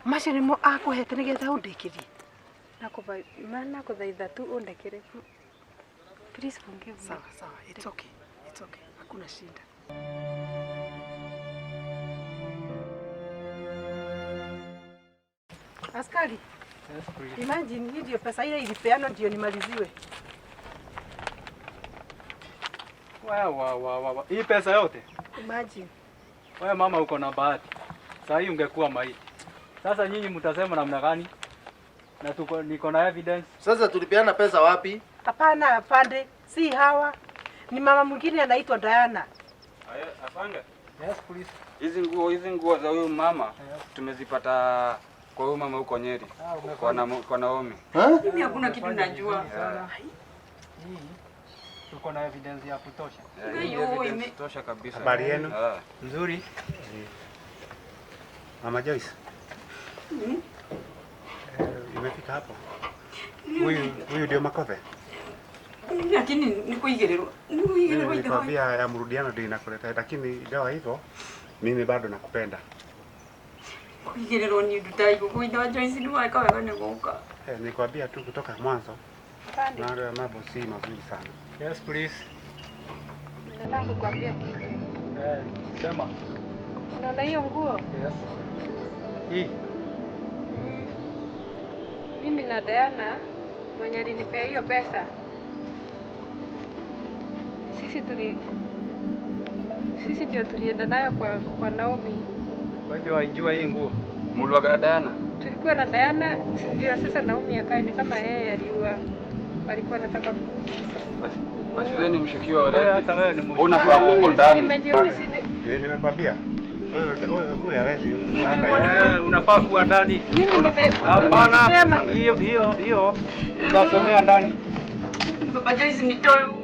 [SPEAKER 4] Macio nĩmo akuhete nĩgetha ũndĩkĩrie?
[SPEAKER 10] Nakuthaitha tu undekere. Please forgive me.
[SPEAKER 4] Sawa sawa, it's okay. It's okay. Hakuna shida.
[SPEAKER 2] Askari.
[SPEAKER 5] Yes, please.
[SPEAKER 2] Imagine hii ndio pesa ile ilipeanwa ndio nimaliziwe.
[SPEAKER 5] Wa wa wa wa. wa. Hii pesa yote?
[SPEAKER 2] Imagine.
[SPEAKER 5] Wewe mama uko na bahati. Saa hii ungekuwa maiti. Sasa nyinyi mtasema namna gani? Na tuko niko na evidence.
[SPEAKER 1] Sasa tulipeana pesa wapi?
[SPEAKER 2] Hapana afande, si hawa. Ni mama mwingine anaitwa Diana.
[SPEAKER 13] Afande.
[SPEAKER 5] Yes, please.
[SPEAKER 13] Hizi nguo za huyu mama tumezipata kwa huyu mama huko Nyeri. Kwa Naomi.
[SPEAKER 3] Mimi hakuna kitu najua.
[SPEAKER 5] Hii tuko na evidence ya kutosha.
[SPEAKER 13] Eh, hii evidence tosha kabisa.
[SPEAKER 7] Habari yenu?
[SPEAKER 13] Ah.
[SPEAKER 5] Nzuri.
[SPEAKER 7] Mama Joyce. Eh, imefika hapo. Huyu ndio Makothe.
[SPEAKER 3] Lakini nikuigĩrĩrwo
[SPEAKER 7] Mimi
[SPEAKER 3] nikuigĩrĩrwo ithe wanyu.
[SPEAKER 7] nilikwambia ya mrudiano ndio inakuleta, lakini ingawa hivyo mimi bado nakupenda.
[SPEAKER 3] Kũigĩrĩrwo nĩ ũndũ ta igũkũ ithe wa Joyce nĩ weka wega nĩ gũka.
[SPEAKER 7] Eh, nilikwambia tu kutoka mwanzo
[SPEAKER 4] Afande.
[SPEAKER 7] na mambo si mazuri sana.
[SPEAKER 5] Yes, please.
[SPEAKER 4] Nataka kukuambia kitu.
[SPEAKER 5] Eh, sema.
[SPEAKER 4] Unaona hiyo nguo?
[SPEAKER 5] Yes. Hii.
[SPEAKER 4] Mimi na Diana mwenye alinipea hiyo pesa, sisi ndio tulienda nayo kwa Naomi.
[SPEAKER 5] Kwa hivyo waijua hii nguo.
[SPEAKER 13] Muliwaga na Diana?
[SPEAKER 4] Tulikuwa na Diana, ndio sasa Naomi akae ni kama yeye aliua, alikuwa anataka
[SPEAKER 13] Basi wewe ni mshukiwa
[SPEAKER 5] Wewe
[SPEAKER 13] already.
[SPEAKER 5] hata wewe ni mshukiwa.
[SPEAKER 13] Unafaa kuwa ndani.
[SPEAKER 4] Nimejiuliza
[SPEAKER 7] Eh, nimekwambia. Wewe huyu hawezi.
[SPEAKER 5] Eh, unafaa kuwa ndani.
[SPEAKER 4] Mimi
[SPEAKER 5] Hapana, hiyo hiyo hiyo utasomea ndani.
[SPEAKER 3] Baba Joyce nitoe.